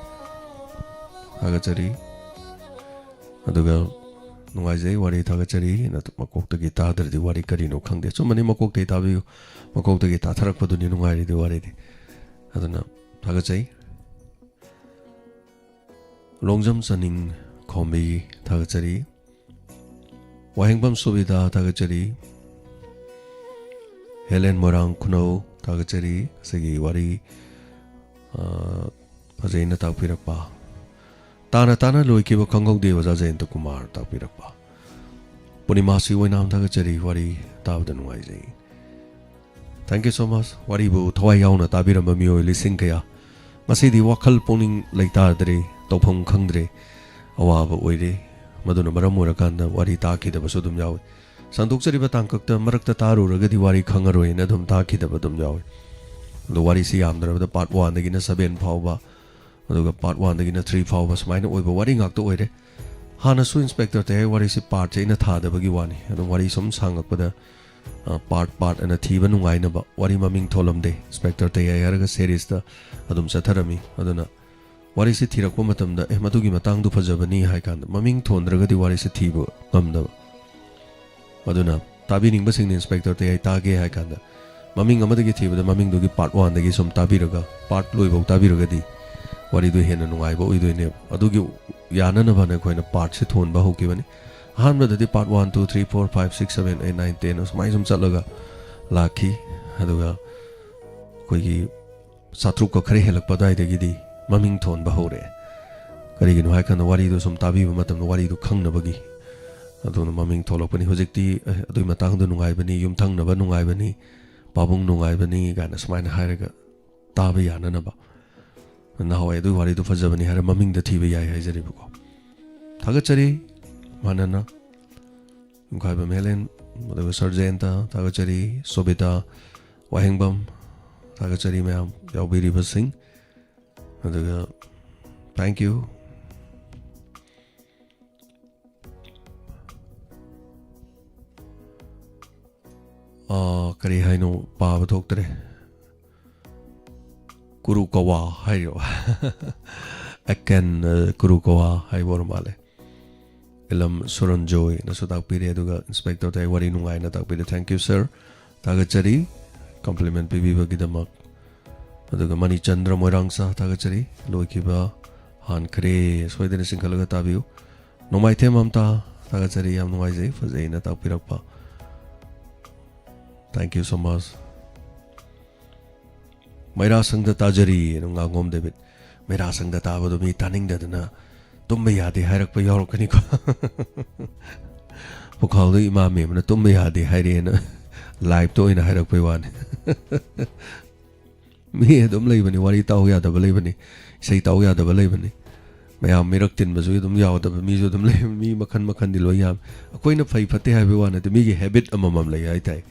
ꯊꯥꯒꯠꯆꯔꯤ꯫ ꯑꯗꯨꯒ ꯅꯨꯡꯉꯥꯏꯖꯩ, ꯋꯥꯔꯤ ꯊꯥꯒꯠꯆꯔꯤ꯫ ꯅꯠ-, ꯃꯀꯣꯛꯇꯒꯤ ꯇꯥꯗ꯭ꯔꯗꯤ ꯋꯥꯔꯤ ꯀꯔꯤꯅꯣ ꯈꯪꯗꯦ꯫ ꯑꯆꯨꯝꯕꯅꯤ, ꯃꯀꯣꯛꯇꯒꯤ ꯇꯥꯕꯤꯌꯨ꯫ ꯃꯀꯣꯛꯇꯒꯤ ꯇꯥꯊꯔꯛꯄꯗꯨꯅꯤ ꯅꯨꯡꯉꯥꯏꯔꯤꯗꯤ ꯋꯥꯔꯤꯗꯤ꯫ ꯑꯗꯨꯅ ꯊꯥꯒꯠꯆꯩ꯫ ꯂꯣꯡꯖꯝ ꯆꯅꯤꯡ ꯈꯣꯝꯕꯤ ꯊꯥꯒꯠꯆꯔꯤ꯫ ꯋꯥꯍꯦꯡꯕꯝ ꯁꯣꯕꯤꯗꯥ ꯊꯥꯒꯠꯆꯔꯤ꯫ ꯍꯦꯂꯦꯟ ꯃꯣꯏꯔꯥꯡ ꯈꯨꯅꯧ ꯊꯥꯒꯠꯆꯔꯤ꯫ ꯉꯁꯤꯒꯤ ꯋꯥꯔꯤ, ꯑ, ꯐꯖꯩꯅ ꯇꯥꯛꯄꯤꯔꯛꯄ꯫ ꯇꯥꯅ ꯇꯥꯅ ꯂꯣꯏꯈꯤꯕ ꯈꯪꯍꯧꯗꯦ ꯑꯣꯖꯥ ꯖꯌꯟꯇ ꯀꯨꯃꯥꯔ ꯇꯥꯛꯄꯤꯔꯛꯄ꯫ ꯄꯨꯔꯅꯤꯃꯥꯁꯤ ꯑꯣꯏꯅꯥꯝ ꯊꯥꯒꯠꯆꯔꯤ, ꯋꯥꯔꯤ ꯇꯥꯕꯗ ꯅꯨꯡꯉꯥꯏꯖꯩ꯫ Thank you so much꯫ ꯋꯥꯔꯤꯕꯨ ꯊꯋꯥꯏ ꯌꯥꯎꯅ ꯇꯥꯕꯤꯔꯝꯕ ꯃꯤꯑꯣꯏ ꯂꯤꯁꯤꯡ ꯀꯌꯥ꯫ ꯉꯁꯤꯗꯤ ꯋꯥꯈꯜ ꯄꯨꯛꯅꯤꯡ ꯂꯩꯇꯥꯗ꯭ꯔꯦ, ꯇꯧꯐꯝ ꯈꯪꯗ꯭ꯔꯦ, ꯑꯋꯥꯕ ꯑꯣꯏꯔꯦ꯫ ꯃꯗꯨꯅ ꯃꯔꯝ ꯑꯣꯏꯔꯀꯥꯟꯗ ꯋꯥꯔꯤ ꯇꯥꯈꯤꯗꯕꯁꯨ ꯑꯗꯨꯝ ꯌꯥꯎꯏ꯫ ꯁꯟꯗꯣꯛꯆꯔꯤꯕ ꯇꯥꯡꯀꯛꯇ ꯃꯔꯛꯇ ꯇꯥꯔꯨꯔꯒꯗꯤ ꯋꯥꯔꯤ ꯈꯪꯉꯔꯣꯏꯅ ꯑꯗꯨꯝ ꯇꯥꯈꯤꯗꯕ ꯑꯗꯨꯝ ꯌꯥꯎꯏ꯫ ꯑꯗꯣ ꯋꯥꯔꯤꯁꯤ ꯌꯥꯝꯗ꯭ꯔꯕꯗ part one ꯗꯒꯤꯅ seven ꯐꯥꯎꯕ, ꯑꯗꯨꯒ part one ꯗꯒꯤꯅ three ꯐꯥꯎꯕ ꯁꯨꯃꯥꯏꯅ ꯑꯣꯏꯕ ꯋꯥꯔꯤ ꯉꯥꯛꯇ ꯑꯣꯏꯔꯦ꯫ ꯍꯥꯟꯅꯁꯨ ꯏꯟꯁꯄꯦꯛꯇꯔ ꯇꯌꯥꯏ ꯋꯥꯔꯤꯁꯤ part ꯁꯦ ꯑꯩꯅ ꯊꯥꯗꯕꯒꯤ ꯋꯥꯅꯤ꯫ ꯑꯗꯨꯝ ꯋꯥꯔꯤ ꯁꯨꯝ ꯁꯥꯡꯉꯛꯄꯗ, ꯑ, part part ꯑꯅ ꯊꯤꯕ ꯅꯨꯡꯉꯥꯏꯅꯕ ꯋꯥꯔꯤ ꯃꯃꯤꯡ ꯊꯣꯜꯂꯝꯗꯦ꯫ ꯏꯟꯁꯄꯦꯛꯇꯔ ꯇꯌꯥꯏ ꯍꯥꯏꯔꯒ series ꯇ ꯑꯗꯨꯝ ꯆꯠꯊꯔꯝꯃꯤ꯫ ꯑꯗꯨꯅ ꯋꯥꯔꯤꯁꯤ ꯊꯤꯔꯛꯄ ꯃꯇꯝꯗ, "ꯑꯦ, ꯃꯗꯨꯒꯤ ꯃꯇꯥꯡꯗꯨ ꯐꯖꯕꯅꯤ" ꯍꯥꯏ ꯀꯥꯟꯗ ꯃꯃꯤꯡ ꯊꯣꯟꯗ꯭ꯔꯒꯗꯤ ꯋꯥꯔꯤꯁꯤ ꯊꯤꯕ ꯉꯝꯗꯕ꯫ ꯑꯗꯨꯅ ꯇꯥꯕꯤꯅꯤꯡꯕꯁꯤꯡꯅ ꯏꯟꯁꯄꯦꯛꯇꯔ ꯇꯌꯥꯏ ꯇꯥꯒꯦ ꯍꯥꯏ ꯀꯥꯟꯗ ꯃꯃꯤꯡ ꯑꯃꯗꯒꯤ ꯊꯤꯕꯗ ꯃꯃꯤꯡꯗꯨꯒꯤ part one ꯗꯒꯤ ꯁꯨꯝ ꯇꯥꯕꯤꯔꯒ part ꯂꯣꯏꯐꯥꯎ ꯇꯥꯕꯤꯔꯒꯗꯤ ꯋꯥꯔꯤꯗꯨ ꯍꯦꯟꯅ ꯅꯨꯡꯉꯥꯏꯕ ꯑꯣꯏꯗꯣꯏꯅꯦꯕ꯫ ꯑꯗꯨꯒꯤ ꯌꯥꯅꯅꯕꯅ ꯑꯩꯈꯣꯏꯅ part ꯁꯦ ꯊꯣꯟꯕ ꯍꯧꯈꯤꯕꯅꯤ꯫ ꯑꯍꯥꯟꯕꯗꯗꯤ part one, two, three, four, five, six, seven, eight, nine, ten ꯑꯁꯨꯃꯥꯏꯅ ꯁꯨꯝ ꯆꯠꯂꯒ ꯂꯥꯛꯈꯤ꯫ ꯑꯗꯨꯒ ꯑꯩꯈꯣꯏꯒꯤ ꯆꯥꯇ꯭ꯔꯨꯛꯀ ꯈꯔ ꯍꯦꯜꯂꯛꯄ ꯑꯗꯨꯋꯥꯏꯗꯒꯤꯗꯤ ꯃꯃꯤꯡ ꯊꯣꯟꯕ ꯍꯧꯔꯛꯑꯦ꯫ ꯀꯔꯤꯒꯤꯅꯣ ꯍꯥꯏꯀꯥꯟꯗ ꯋꯥꯔꯤꯗꯨ ꯁꯨꯝ ꯇꯥꯕꯤꯕ ꯃꯇꯝꯗ ꯋꯥꯔꯤꯗꯨ ꯈꯪꯅꯕꯒꯤ꯫ ꯑꯗꯨꯅ ꯃꯃꯤꯡ ꯊꯣꯛꯂꯛꯄꯅꯤ꯫ ꯍꯧꯖꯤꯛꯇꯤ, "ꯑꯦ, ꯑꯗꯨꯒꯤ ꯃꯇꯥꯡꯗꯣ ꯅꯨꯡꯉꯥꯏꯕꯅꯤ, ꯌꯨꯝꯊꯪꯅꯕ ꯅꯨꯡꯉꯥꯏꯕꯅꯤ, ꯄꯥꯕꯨꯡ ꯅꯨꯡꯉꯥꯏꯕꯅꯤ" ꯀꯥꯏꯅ ꯁꯨꯃꯥꯏꯅ ꯍꯥꯏꯔꯒ ꯇꯥꯕ ꯌꯥꯅꯅꯕ꯫ ꯅꯍꯥꯟꯋꯥꯏ ꯑꯗꯨꯒꯤ ꯋꯥꯔꯤꯗꯨ ꯐꯖꯕꯅꯤ ꯍꯥꯏꯔ ꯃꯃꯤꯡꯗ ꯊꯤꯕ ꯌꯥꯏ ꯍꯥꯏꯖꯔꯤꯕꯀꯣ꯫ ꯊꯥꯒꯠꯆꯔꯤ ꯃꯥꯅꯅ꯫ ꯌꯨꯝꯈꯥꯏꯕꯝ ꯍꯦꯂꯦꯟ, ꯑꯗꯨꯒ ꯁꯔ ꯖꯌꯟꯇ ꯊꯥꯒꯠꯆꯔꯤ, ꯁꯣꯕꯤꯇꯥ ꯋꯥꯍꯦꯡꯕꯝ ꯊꯥꯒꯠꯆꯔꯤ ꯃꯌꯥꯝ ꯌꯥꯎꯕꯤꯔꯤꯕꯁꯤꯡ꯫ ꯑꯗꯨꯒ thank you꯫ ꯑꯥ, ꯀꯔꯤ ꯍꯥꯏꯅꯣ ꯄꯥꯕ ꯊꯣꯛꯇ꯭ꯔꯦ꯫ ꯀꯨꯔꯨꯀꯋꯥ ꯍꯥꯏꯔꯤꯕ꯫ ꯑꯦꯀꯦꯟ, ꯑ, ꯀꯨꯔꯨꯀꯋꯥ ꯍꯥꯏꯕ ꯑꯣꯏꯔ ꯃꯥꯜꯂꯦ꯫ ꯏꯂꯝ ꯁꯨꯔꯟꯖꯣꯏꯅꯁꯨ ꯇꯥꯛꯄꯤꯔꯦ, ꯑꯗꯨꯒ ꯏꯟꯁꯄꯦꯛꯇꯔ ꯇꯌꯥꯏ ꯋꯥꯔꯤ ꯅꯨꯡꯉꯥꯏꯅ ꯇꯥꯛꯄꯤꯔꯦ꯫ Thank you, sir. ꯊꯥꯒꯠꯆꯔꯤ compliment ꯄꯤꯕꯤꯕꯒꯤꯗꯃꯛ꯫ ꯑꯗꯨꯒ ꯃꯅꯤꯆꯟꯗ꯭ꯔ ꯃꯣꯏꯔꯥꯡꯆꯥ, ꯊꯥꯒꯠꯆꯔꯤ꯫ ꯂꯣꯏꯈꯤꯕ ꯍꯥꯟꯈ꯭ꯔꯦ, ꯁꯣꯏꯗꯅ ꯆꯤꯡꯈꯠꯂꯒ ꯇꯥꯕꯤꯌꯨ꯫ ꯅꯣꯡꯃꯥꯏꯊꯦꯝ ꯃꯝꯇꯥ, ꯊꯥꯒꯠꯆꯔꯤ, ꯌꯥꯝ ꯅꯨꯡꯉꯥꯏꯖꯩ, ꯐꯖꯩꯅ ꯇꯥꯛꯄꯤꯔꯛꯄ꯫ Thank you so much. ꯃꯩꯔꯥ ꯁꯪꯗ ꯇꯥꯖꯔꯤ, ꯉꯥꯉꯣꯝ ꯗꯦꯕꯤꯠ꯫ ꯃꯩꯔꯥ ꯁꯪꯗ ꯇꯥꯕꯗꯣ ꯃꯤ ꯇꯥꯅꯤꯡꯗꯗꯅ ꯇꯨꯝꯕ ꯌꯥꯗꯦ ꯍꯥꯏꯔꯛꯄ ꯌꯥꯎꯔꯛꯀꯅꯤꯀꯣ꯫ ꯄꯨꯈꯥꯎꯗ ꯏꯃꯥ ꯃꯦꯝꯅ ꯇꯨꯝꯕ ꯌꯥꯗꯦ ꯍꯥꯏꯔꯦꯅ live-ꯇ ꯑꯣꯏꯅ ꯍꯥꯏꯔꯛꯄꯩ ꯋꯥꯅꯤ꯫ ꯃꯤ ꯑꯗꯨꯝ ꯂꯩꯕꯅꯤ, ꯋꯥꯔꯤ ꯇꯥꯎ ꯌꯥꯗꯕ ꯂꯩꯕꯅꯤ, ꯏꯁꯩ ꯇꯥꯎ ꯌꯥꯗꯕ ꯂꯩꯕꯅꯤ꯫ ꯃꯌꯥꯝ ꯃꯤꯔꯛ ꯇꯤꯟꯕꯁꯨ ꯑꯗꯨꯝ ꯌꯥꯎꯗꯕ ꯃꯤꯁꯨ ꯑꯗꯨꯝ ꯂꯩ꯫ ꯃꯤ ꯃꯈꯟ ꯃꯈꯟꯗꯤ ꯂꯣꯏ ꯌꯥꯝꯃꯤ꯫ ꯑꯩꯈꯣꯏꯅ ꯐꯩ ꯐꯠꯇꯦ ꯍꯥꯏꯕꯒꯤ ꯋꯥ ꯅꯠꯇꯦ, ꯃꯤꯒꯤ habit ꯑꯃꯃꯝ ꯂꯩ ꯍꯥꯏꯇꯥꯏ꯫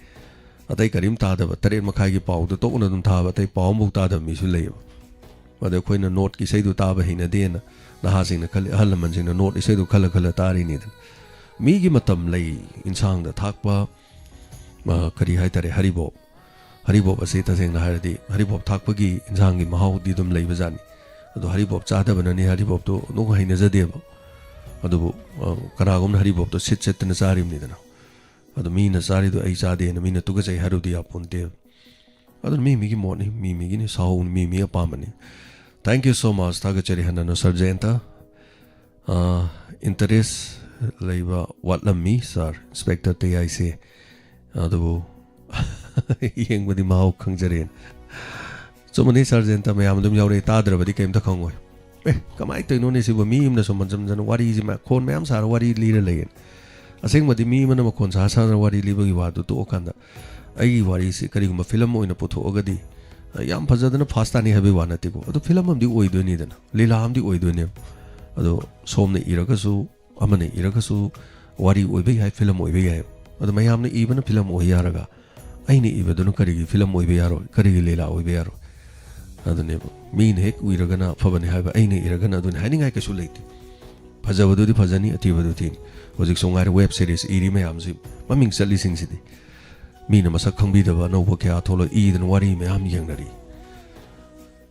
ꯑꯇꯩ ꯀꯔꯤꯝ ꯇꯥꯗꯕ, ꯇꯔꯦꯠ ꯃꯈꯥꯏꯒꯤ ꯄꯥꯎꯗꯣ ꯇꯣꯛꯅ ꯑꯗꯨꯝ ꯊꯥꯕ, ꯑꯇꯩ ꯄꯥꯎ ꯑꯃꯐꯥꯎ ꯇꯥꯗꯕ ꯃꯤꯁꯨ ꯂꯩꯌꯦꯕ꯫ ꯑꯗ ꯑꯩꯈꯣꯏꯅ ꯅꯣꯠꯀꯤ ꯏꯁꯩꯗꯨ ꯇꯥꯕ ꯍꯩꯅꯗꯦꯅ ꯅꯍꯥꯁꯤꯡꯅ ꯈꯜꯂꯤ, ꯑꯍꯜ ꯂꯃꯟꯁꯤꯡꯅ ꯅꯣꯠ ꯏꯁꯩꯗꯨ ꯈꯜꯂ ꯈꯜꯂ ꯇꯥꯔꯤꯅꯤꯗꯅ꯫ ꯃꯤꯒꯤ ꯃꯇꯝ ꯂꯩ, ꯏꯟꯁꯥꯡꯗ ꯊꯥꯛꯄ, ꯑ, ꯀꯔꯤ ꯍꯥꯏꯇꯥꯔꯦ, ꯍꯔꯤꯕꯣꯞ꯫ ꯍꯔꯤꯕꯣꯞ ꯑꯁꯤ ꯇꯁꯦꯡꯅ ꯍꯥꯏꯔꯗꯤ ꯍꯔꯤꯕꯣꯞ ꯊꯥꯛꯄꯒꯤ ꯏꯟꯁꯥꯡꯒꯤ ꯃꯍꯥꯎꯗꯤ ꯑꯗꯨꯝ ꯂꯩꯕꯖꯥꯠꯅꯤ꯫ ꯑꯗꯣ ꯍꯔꯤꯕꯣꯞ ꯆꯥꯗꯕꯅꯅꯤ ꯍꯔꯤꯕꯣꯞꯇꯣ ꯑꯗꯨꯝ ꯍꯩꯅꯖꯗꯦꯕ꯫ ꯑꯗꯨꯕꯨ, ꯑ, ꯀꯅꯥꯒꯨꯝꯅ ꯍꯔꯤꯕꯣꯞꯇꯣ ꯁꯤꯠ ꯁꯤꯠꯇꯅ ꯆꯥꯔꯤꯕꯅꯤꯗꯅ꯫ ꯑꯗꯣ ꯃꯤꯅ ꯆꯥꯔꯤꯗꯣ ꯑꯩ ꯆꯥꯗꯦꯅ ꯃꯤꯅ ꯇꯨꯀꯠꯆꯩ ꯍꯥꯏꯔꯨꯗꯤ ꯌꯥꯄꯣꯟꯇꯦꯕ꯫ ꯑꯗꯨꯅ ꯃꯤ ꯃꯤꯒꯤ ꯃꯣꯠꯅꯤ, ꯃꯤ ꯃꯤꯒꯤꯅꯤ, ꯁꯥꯎꯅꯤ, ꯃꯤ ꯃꯤ ꯑꯄꯥꯝꯕꯅꯤ꯫ Thank you so much, ꯊꯥꯒꯠꯆꯔꯤ ꯍꯟꯅ ꯅꯣꯁꯔ ꯖꯌꯟꯇ꯫ ꯑ, interest ꯂꯩꯕ ꯋꯥꯠꯂꯝꯃꯤ, sir, ꯏꯟꯁꯄꯦꯛꯇꯔ ꯇꯌꯥꯏꯁꯦ꯫ ꯑꯗꯨꯕꯨ ꯌꯦꯡꯕꯗꯤ ꯃꯍꯥꯎ ꯈꯪꯖꯔꯦꯅ꯫ ꯆꯨꯝꯕꯅꯤ, ꯁꯥꯔ ꯖꯌꯟꯇ, ꯃꯌꯥꯝ ꯑꯗꯨꯝ ꯌꯥꯎꯔꯛꯑꯦ, ꯇꯥꯗ꯭ꯔꯕꯗꯤ ꯀꯩꯝꯇ ꯈꯪꯉꯣꯏ꯫ ꯑꯦ, ꯀꯃꯥꯏꯅ ꯇꯧꯔꯤꯅꯣꯅꯦ ꯁꯤꯕꯨ? ꯃꯤ ꯑꯃꯅ ꯁꯨꯝ ꯍꯟꯖꯟ ꯍꯟꯖꯟ ꯋꯥꯔꯤꯁꯤ ꯃꯈꯣꯟ ꯃꯌꯥꯝ ꯁꯥꯔ ꯋꯥꯔꯤ ꯂꯤꯔ ꯂꯩꯌꯦꯅ꯫ ꯑꯁꯦꯡꯕꯗꯤ ꯃꯤ ꯑꯃꯅ ꯃꯈꯣꯟ ꯁꯥ ꯁꯥꯗꯅ ꯋꯥꯔꯤ ꯂꯤꯕꯒꯤ ꯋꯥꯗꯨ ꯇꯣꯛꯑꯀꯥꯟꯗ ꯑꯩꯒꯤ ꯋꯥꯔꯤꯁꯤ ꯀꯔꯤꯒꯨꯝꯕ ꯐꯤꯂꯝ ꯑꯣꯏꯅ ꯄꯨꯊꯣꯛꯑꯒꯗꯤ, ꯑ, ꯌꯥꯝ ꯐꯖꯗꯅ ꯐꯥꯁ ꯇꯥꯅꯤ ꯍꯥꯏꯕꯒꯤ ꯋꯥ ꯅꯠꯇꯦꯀꯣ꯫ ꯑꯗꯨ ꯐꯤꯂꯝ ꯑꯃꯗꯤ ꯑꯣꯏꯗꯣꯏꯅꯤꯗꯅ, ꯂꯤꯂꯥ ꯑꯃꯗꯤ ꯑꯣꯏꯗꯣꯏꯅꯦꯕ꯫ ꯑꯗꯣ ꯁꯣꯝꯅ ꯏꯔꯒꯁꯨ, ꯑꯃꯅ ꯏꯔꯒꯁꯨ ꯋꯥꯔꯤ ꯑꯣꯏꯕ ꯌꯥꯏ, ꯐꯤꯂꯝ ꯑꯣꯏꯕ ꯌꯥꯏ꯫ ꯑꯗꯣ ꯃꯌꯥꯝꯅ ꯏꯕꯅ ꯐꯤꯂꯝ ꯑꯣꯏ ꯌꯥꯔꯒ ꯑꯩꯅ ꯏꯕꯗꯨꯅ ꯀꯔꯤꯒꯤ ꯐꯤꯂꯝ ꯑꯣꯏꯕ ꯌꯥꯔꯣꯏ, ꯀꯔꯤꯒꯤ ꯂꯤꯂꯥ ꯑꯣꯏꯕ ꯌꯥꯔꯣꯏ? ꯑꯗꯨꯅꯦꯕ, ꯃꯤꯅ ꯍꯦꯛ ꯎꯏꯔꯒꯅ ꯑꯐꯕꯅꯤ ꯍꯥꯏꯕ, ꯑꯩꯅ ꯏꯔꯒꯅ ꯑꯗꯨꯅꯤ ꯍꯥꯏꯅꯤꯡꯉꯥꯏ ꯀꯩꯁꯨ ꯂꯩꯇꯦ꯫ ꯐꯖꯕꯗꯨꯗꯤ ꯐꯖꯅꯤ, ꯑꯊꯤꯕꯗꯨ ꯊꯤꯅꯤ꯫ ꯍꯧꯖꯤꯛꯁꯨ ꯉꯥꯏꯔꯦ, web series ꯏꯔꯤ ꯃꯌꯥꯝꯁꯤ, ꯃꯃꯤꯡ ꯆꯠꯂꯤꯁꯤꯡꯁꯤꯗꯤ ꯃꯤꯅ ꯃꯁꯛ ꯈꯪꯕꯤꯗꯕ ꯑꯅꯧꯕ ꯀꯌꯥ ꯊꯣꯛꯂꯛ ꯏꯗꯅ ꯋꯥꯔꯤ ꯃꯌꯥꯝ ꯌꯦꯡꯅꯔꯤ꯫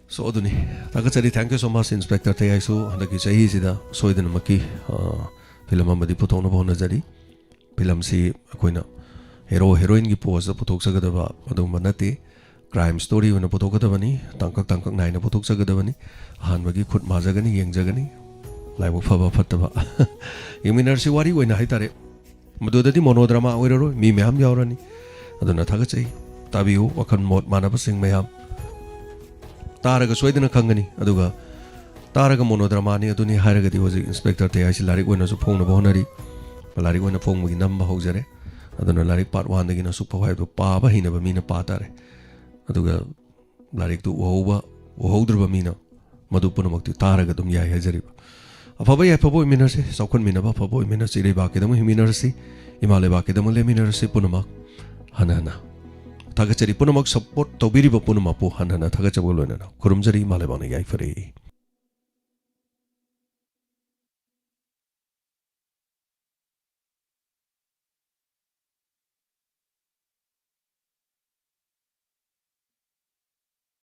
So, ꯑꯗꯨꯅꯤ꯫ ꯊꯥꯒꯠꯆꯔꯤ, thank you so much, inspector ꯇꯌꯥꯏꯁꯨ ꯍꯟꯗꯛꯀꯤ ꯆꯍꯤꯁꯤꯗ ꯁꯣꯏꯗꯅꯃꯛꯀꯤ, ꯑ, ꯐꯤꯂꯝ ꯑꯃꯗꯤ ꯄꯨꯊꯣꯛꯅꯕ ꯍꯣꯠꯅꯖꯔꯤ꯫ ꯐꯤꯂꯝꯁꯤ ꯑꯩꯈꯣꯏꯅ ꯍꯦꯔꯣ ꯍꯦꯔꯣꯏꯟꯒꯤ ꯄꯣꯁꯇ ꯄꯨꯊꯣꯛꯆꯒꯗꯕ ꯑꯗꯨꯒꯨꯝꯕ ꯅꯠꯇꯦ꯫ ꯀ꯭ꯔꯥꯏꯝ ꯁ꯭ꯇꯣꯔꯤ ꯑꯣꯏꯅ ꯄꯨꯊꯣꯛꯀꯗꯕꯅꯤ, ꯇꯥꯡꯀꯛ ꯇꯥꯡꯀꯛ ꯅꯥꯏꯅ ꯄꯨꯊꯣꯛꯆꯒꯗꯕꯅꯤ꯫ ꯑꯍꯥꯟꯕꯒꯤ ꯈꯨꯠ ꯃꯥꯖꯒꯅꯤ, ꯌꯦꯡꯖꯒꯅꯤ꯫ ꯂꯥꯏꯕꯛ ꯐꯕ ꯐꯠꯇꯕ꯫ ꯌꯦꯡꯃꯤꯟꯅꯔꯁꯤ꯫ ꯋꯥꯔꯤ ꯑꯣꯏꯅ ꯍꯥꯏꯇꯥꯔꯦ, ꯃꯗꯨꯗꯗꯤ ꯃꯣꯅꯣꯗ꯭ꯔꯃꯥ ꯑꯣꯏꯔꯔꯣꯏ, ꯃꯤ ꯃꯌꯥꯝ ꯌꯥꯎꯔꯅꯤ꯫ ꯑꯗꯨꯅ ꯊꯥꯒꯠꯆꯩ, ꯇꯥꯕꯤꯌꯨ ꯋꯥꯈꯜ ꯃꯣꯠ ꯃꯥꯟꯅꯕꯁꯤꯡ ꯃꯌꯥꯝ꯫ ꯇꯥꯔꯒ ꯁꯣꯏꯗꯅ ꯈꯪꯒꯅꯤ꯫ ꯑꯗꯨꯒ ꯇꯥꯔꯒ ꯃꯣꯅꯣꯗ꯭ꯔꯃꯥꯅꯤ ꯑꯗꯨꯅꯤ ꯍꯥꯏꯔꯒꯗꯤ ꯍꯧꯖꯤꯛ ꯏꯟꯁꯄꯦꯛꯇꯔ ꯇꯌꯥꯏꯁꯤ ꯂꯥꯏꯔꯤꯛ ꯑꯣꯏꯅꯁꯨ ꯐꯣꯡꯅꯕ ꯍꯣꯠꯅꯔꯤ꯫ ꯂꯥꯏꯔꯤꯛ ꯑꯣꯏꯅ ꯐꯣꯡꯕꯒꯤ ꯅꯝꯕ ꯍꯧꯖꯔꯦ꯫ ꯑꯗꯨꯅ ꯂꯥꯏꯔꯤꯛ ꯄꯥꯔꯠ ꯋꯥꯟꯗꯒꯤꯅ ꯑꯁꯨꯛ ꯐꯥꯎ ꯍꯥꯏꯕꯗꯨ ꯄꯥꯕ ꯍꯩꯅꯕ ꯃꯤꯅ ꯄꯥ ꯇꯥꯔꯦ꯫ ꯑꯗꯨꯒ ꯂꯥꯏꯔꯤꯛꯇꯨ ꯎꯍꯧꯕ, ꯎꯍꯧꯗ꯭ꯔꯕ ꯃꯤꯅ ꯃꯗꯨ ꯄꯨꯝꯅꯃꯛꯇꯤ ꯇꯥꯔꯒ ꯑꯗꯨꯝ ꯌꯥꯏ ꯍꯥꯏꯖꯔꯤꯕ꯫ ꯑꯐꯕ ꯌꯥꯏꯐꯕ ꯑꯣꯏꯃꯤꯟꯅꯔꯁꯤ, ꯆꯥꯎꯈꯠꯃꯤꯟꯅꯕ ꯑꯐꯕ ꯑꯣꯏꯃꯤꯟꯅꯔꯁꯤ, ꯏꯔꯩꯕꯥꯛꯀꯤꯗꯃꯛ ꯍꯤꯡꯃꯤꯟꯅꯔꯁꯤ, ꯏꯃꯥ ꯂꯩꯕꯥꯛꯀꯤꯗꯃꯛ ꯂꯦꯝꯃꯤꯟꯅꯔꯁꯤ ꯄꯨꯝꯅꯃꯛ꯫ ꯍꯟꯅ ꯍꯟꯅ ꯊꯥꯒꯠꯆꯔꯤ, ꯄꯨꯝꯅꯃꯛ ꯁꯞꯄꯣꯔꯠ ꯇꯧꯕꯤꯔꯤꯕ ꯄꯨꯝꯅꯃꯛꯄꯨ ꯍꯟꯅ ꯍꯟꯅ ꯊꯥꯒꯠꯆꯕꯒ ꯂꯣꯏꯅꯅ ꯈꯨꯔꯨꯝꯖꯔꯤ꯫ ꯏꯃꯥ ꯂꯩꯕꯥꯛꯅ ꯌꯥꯏꯐꯔꯦ꯫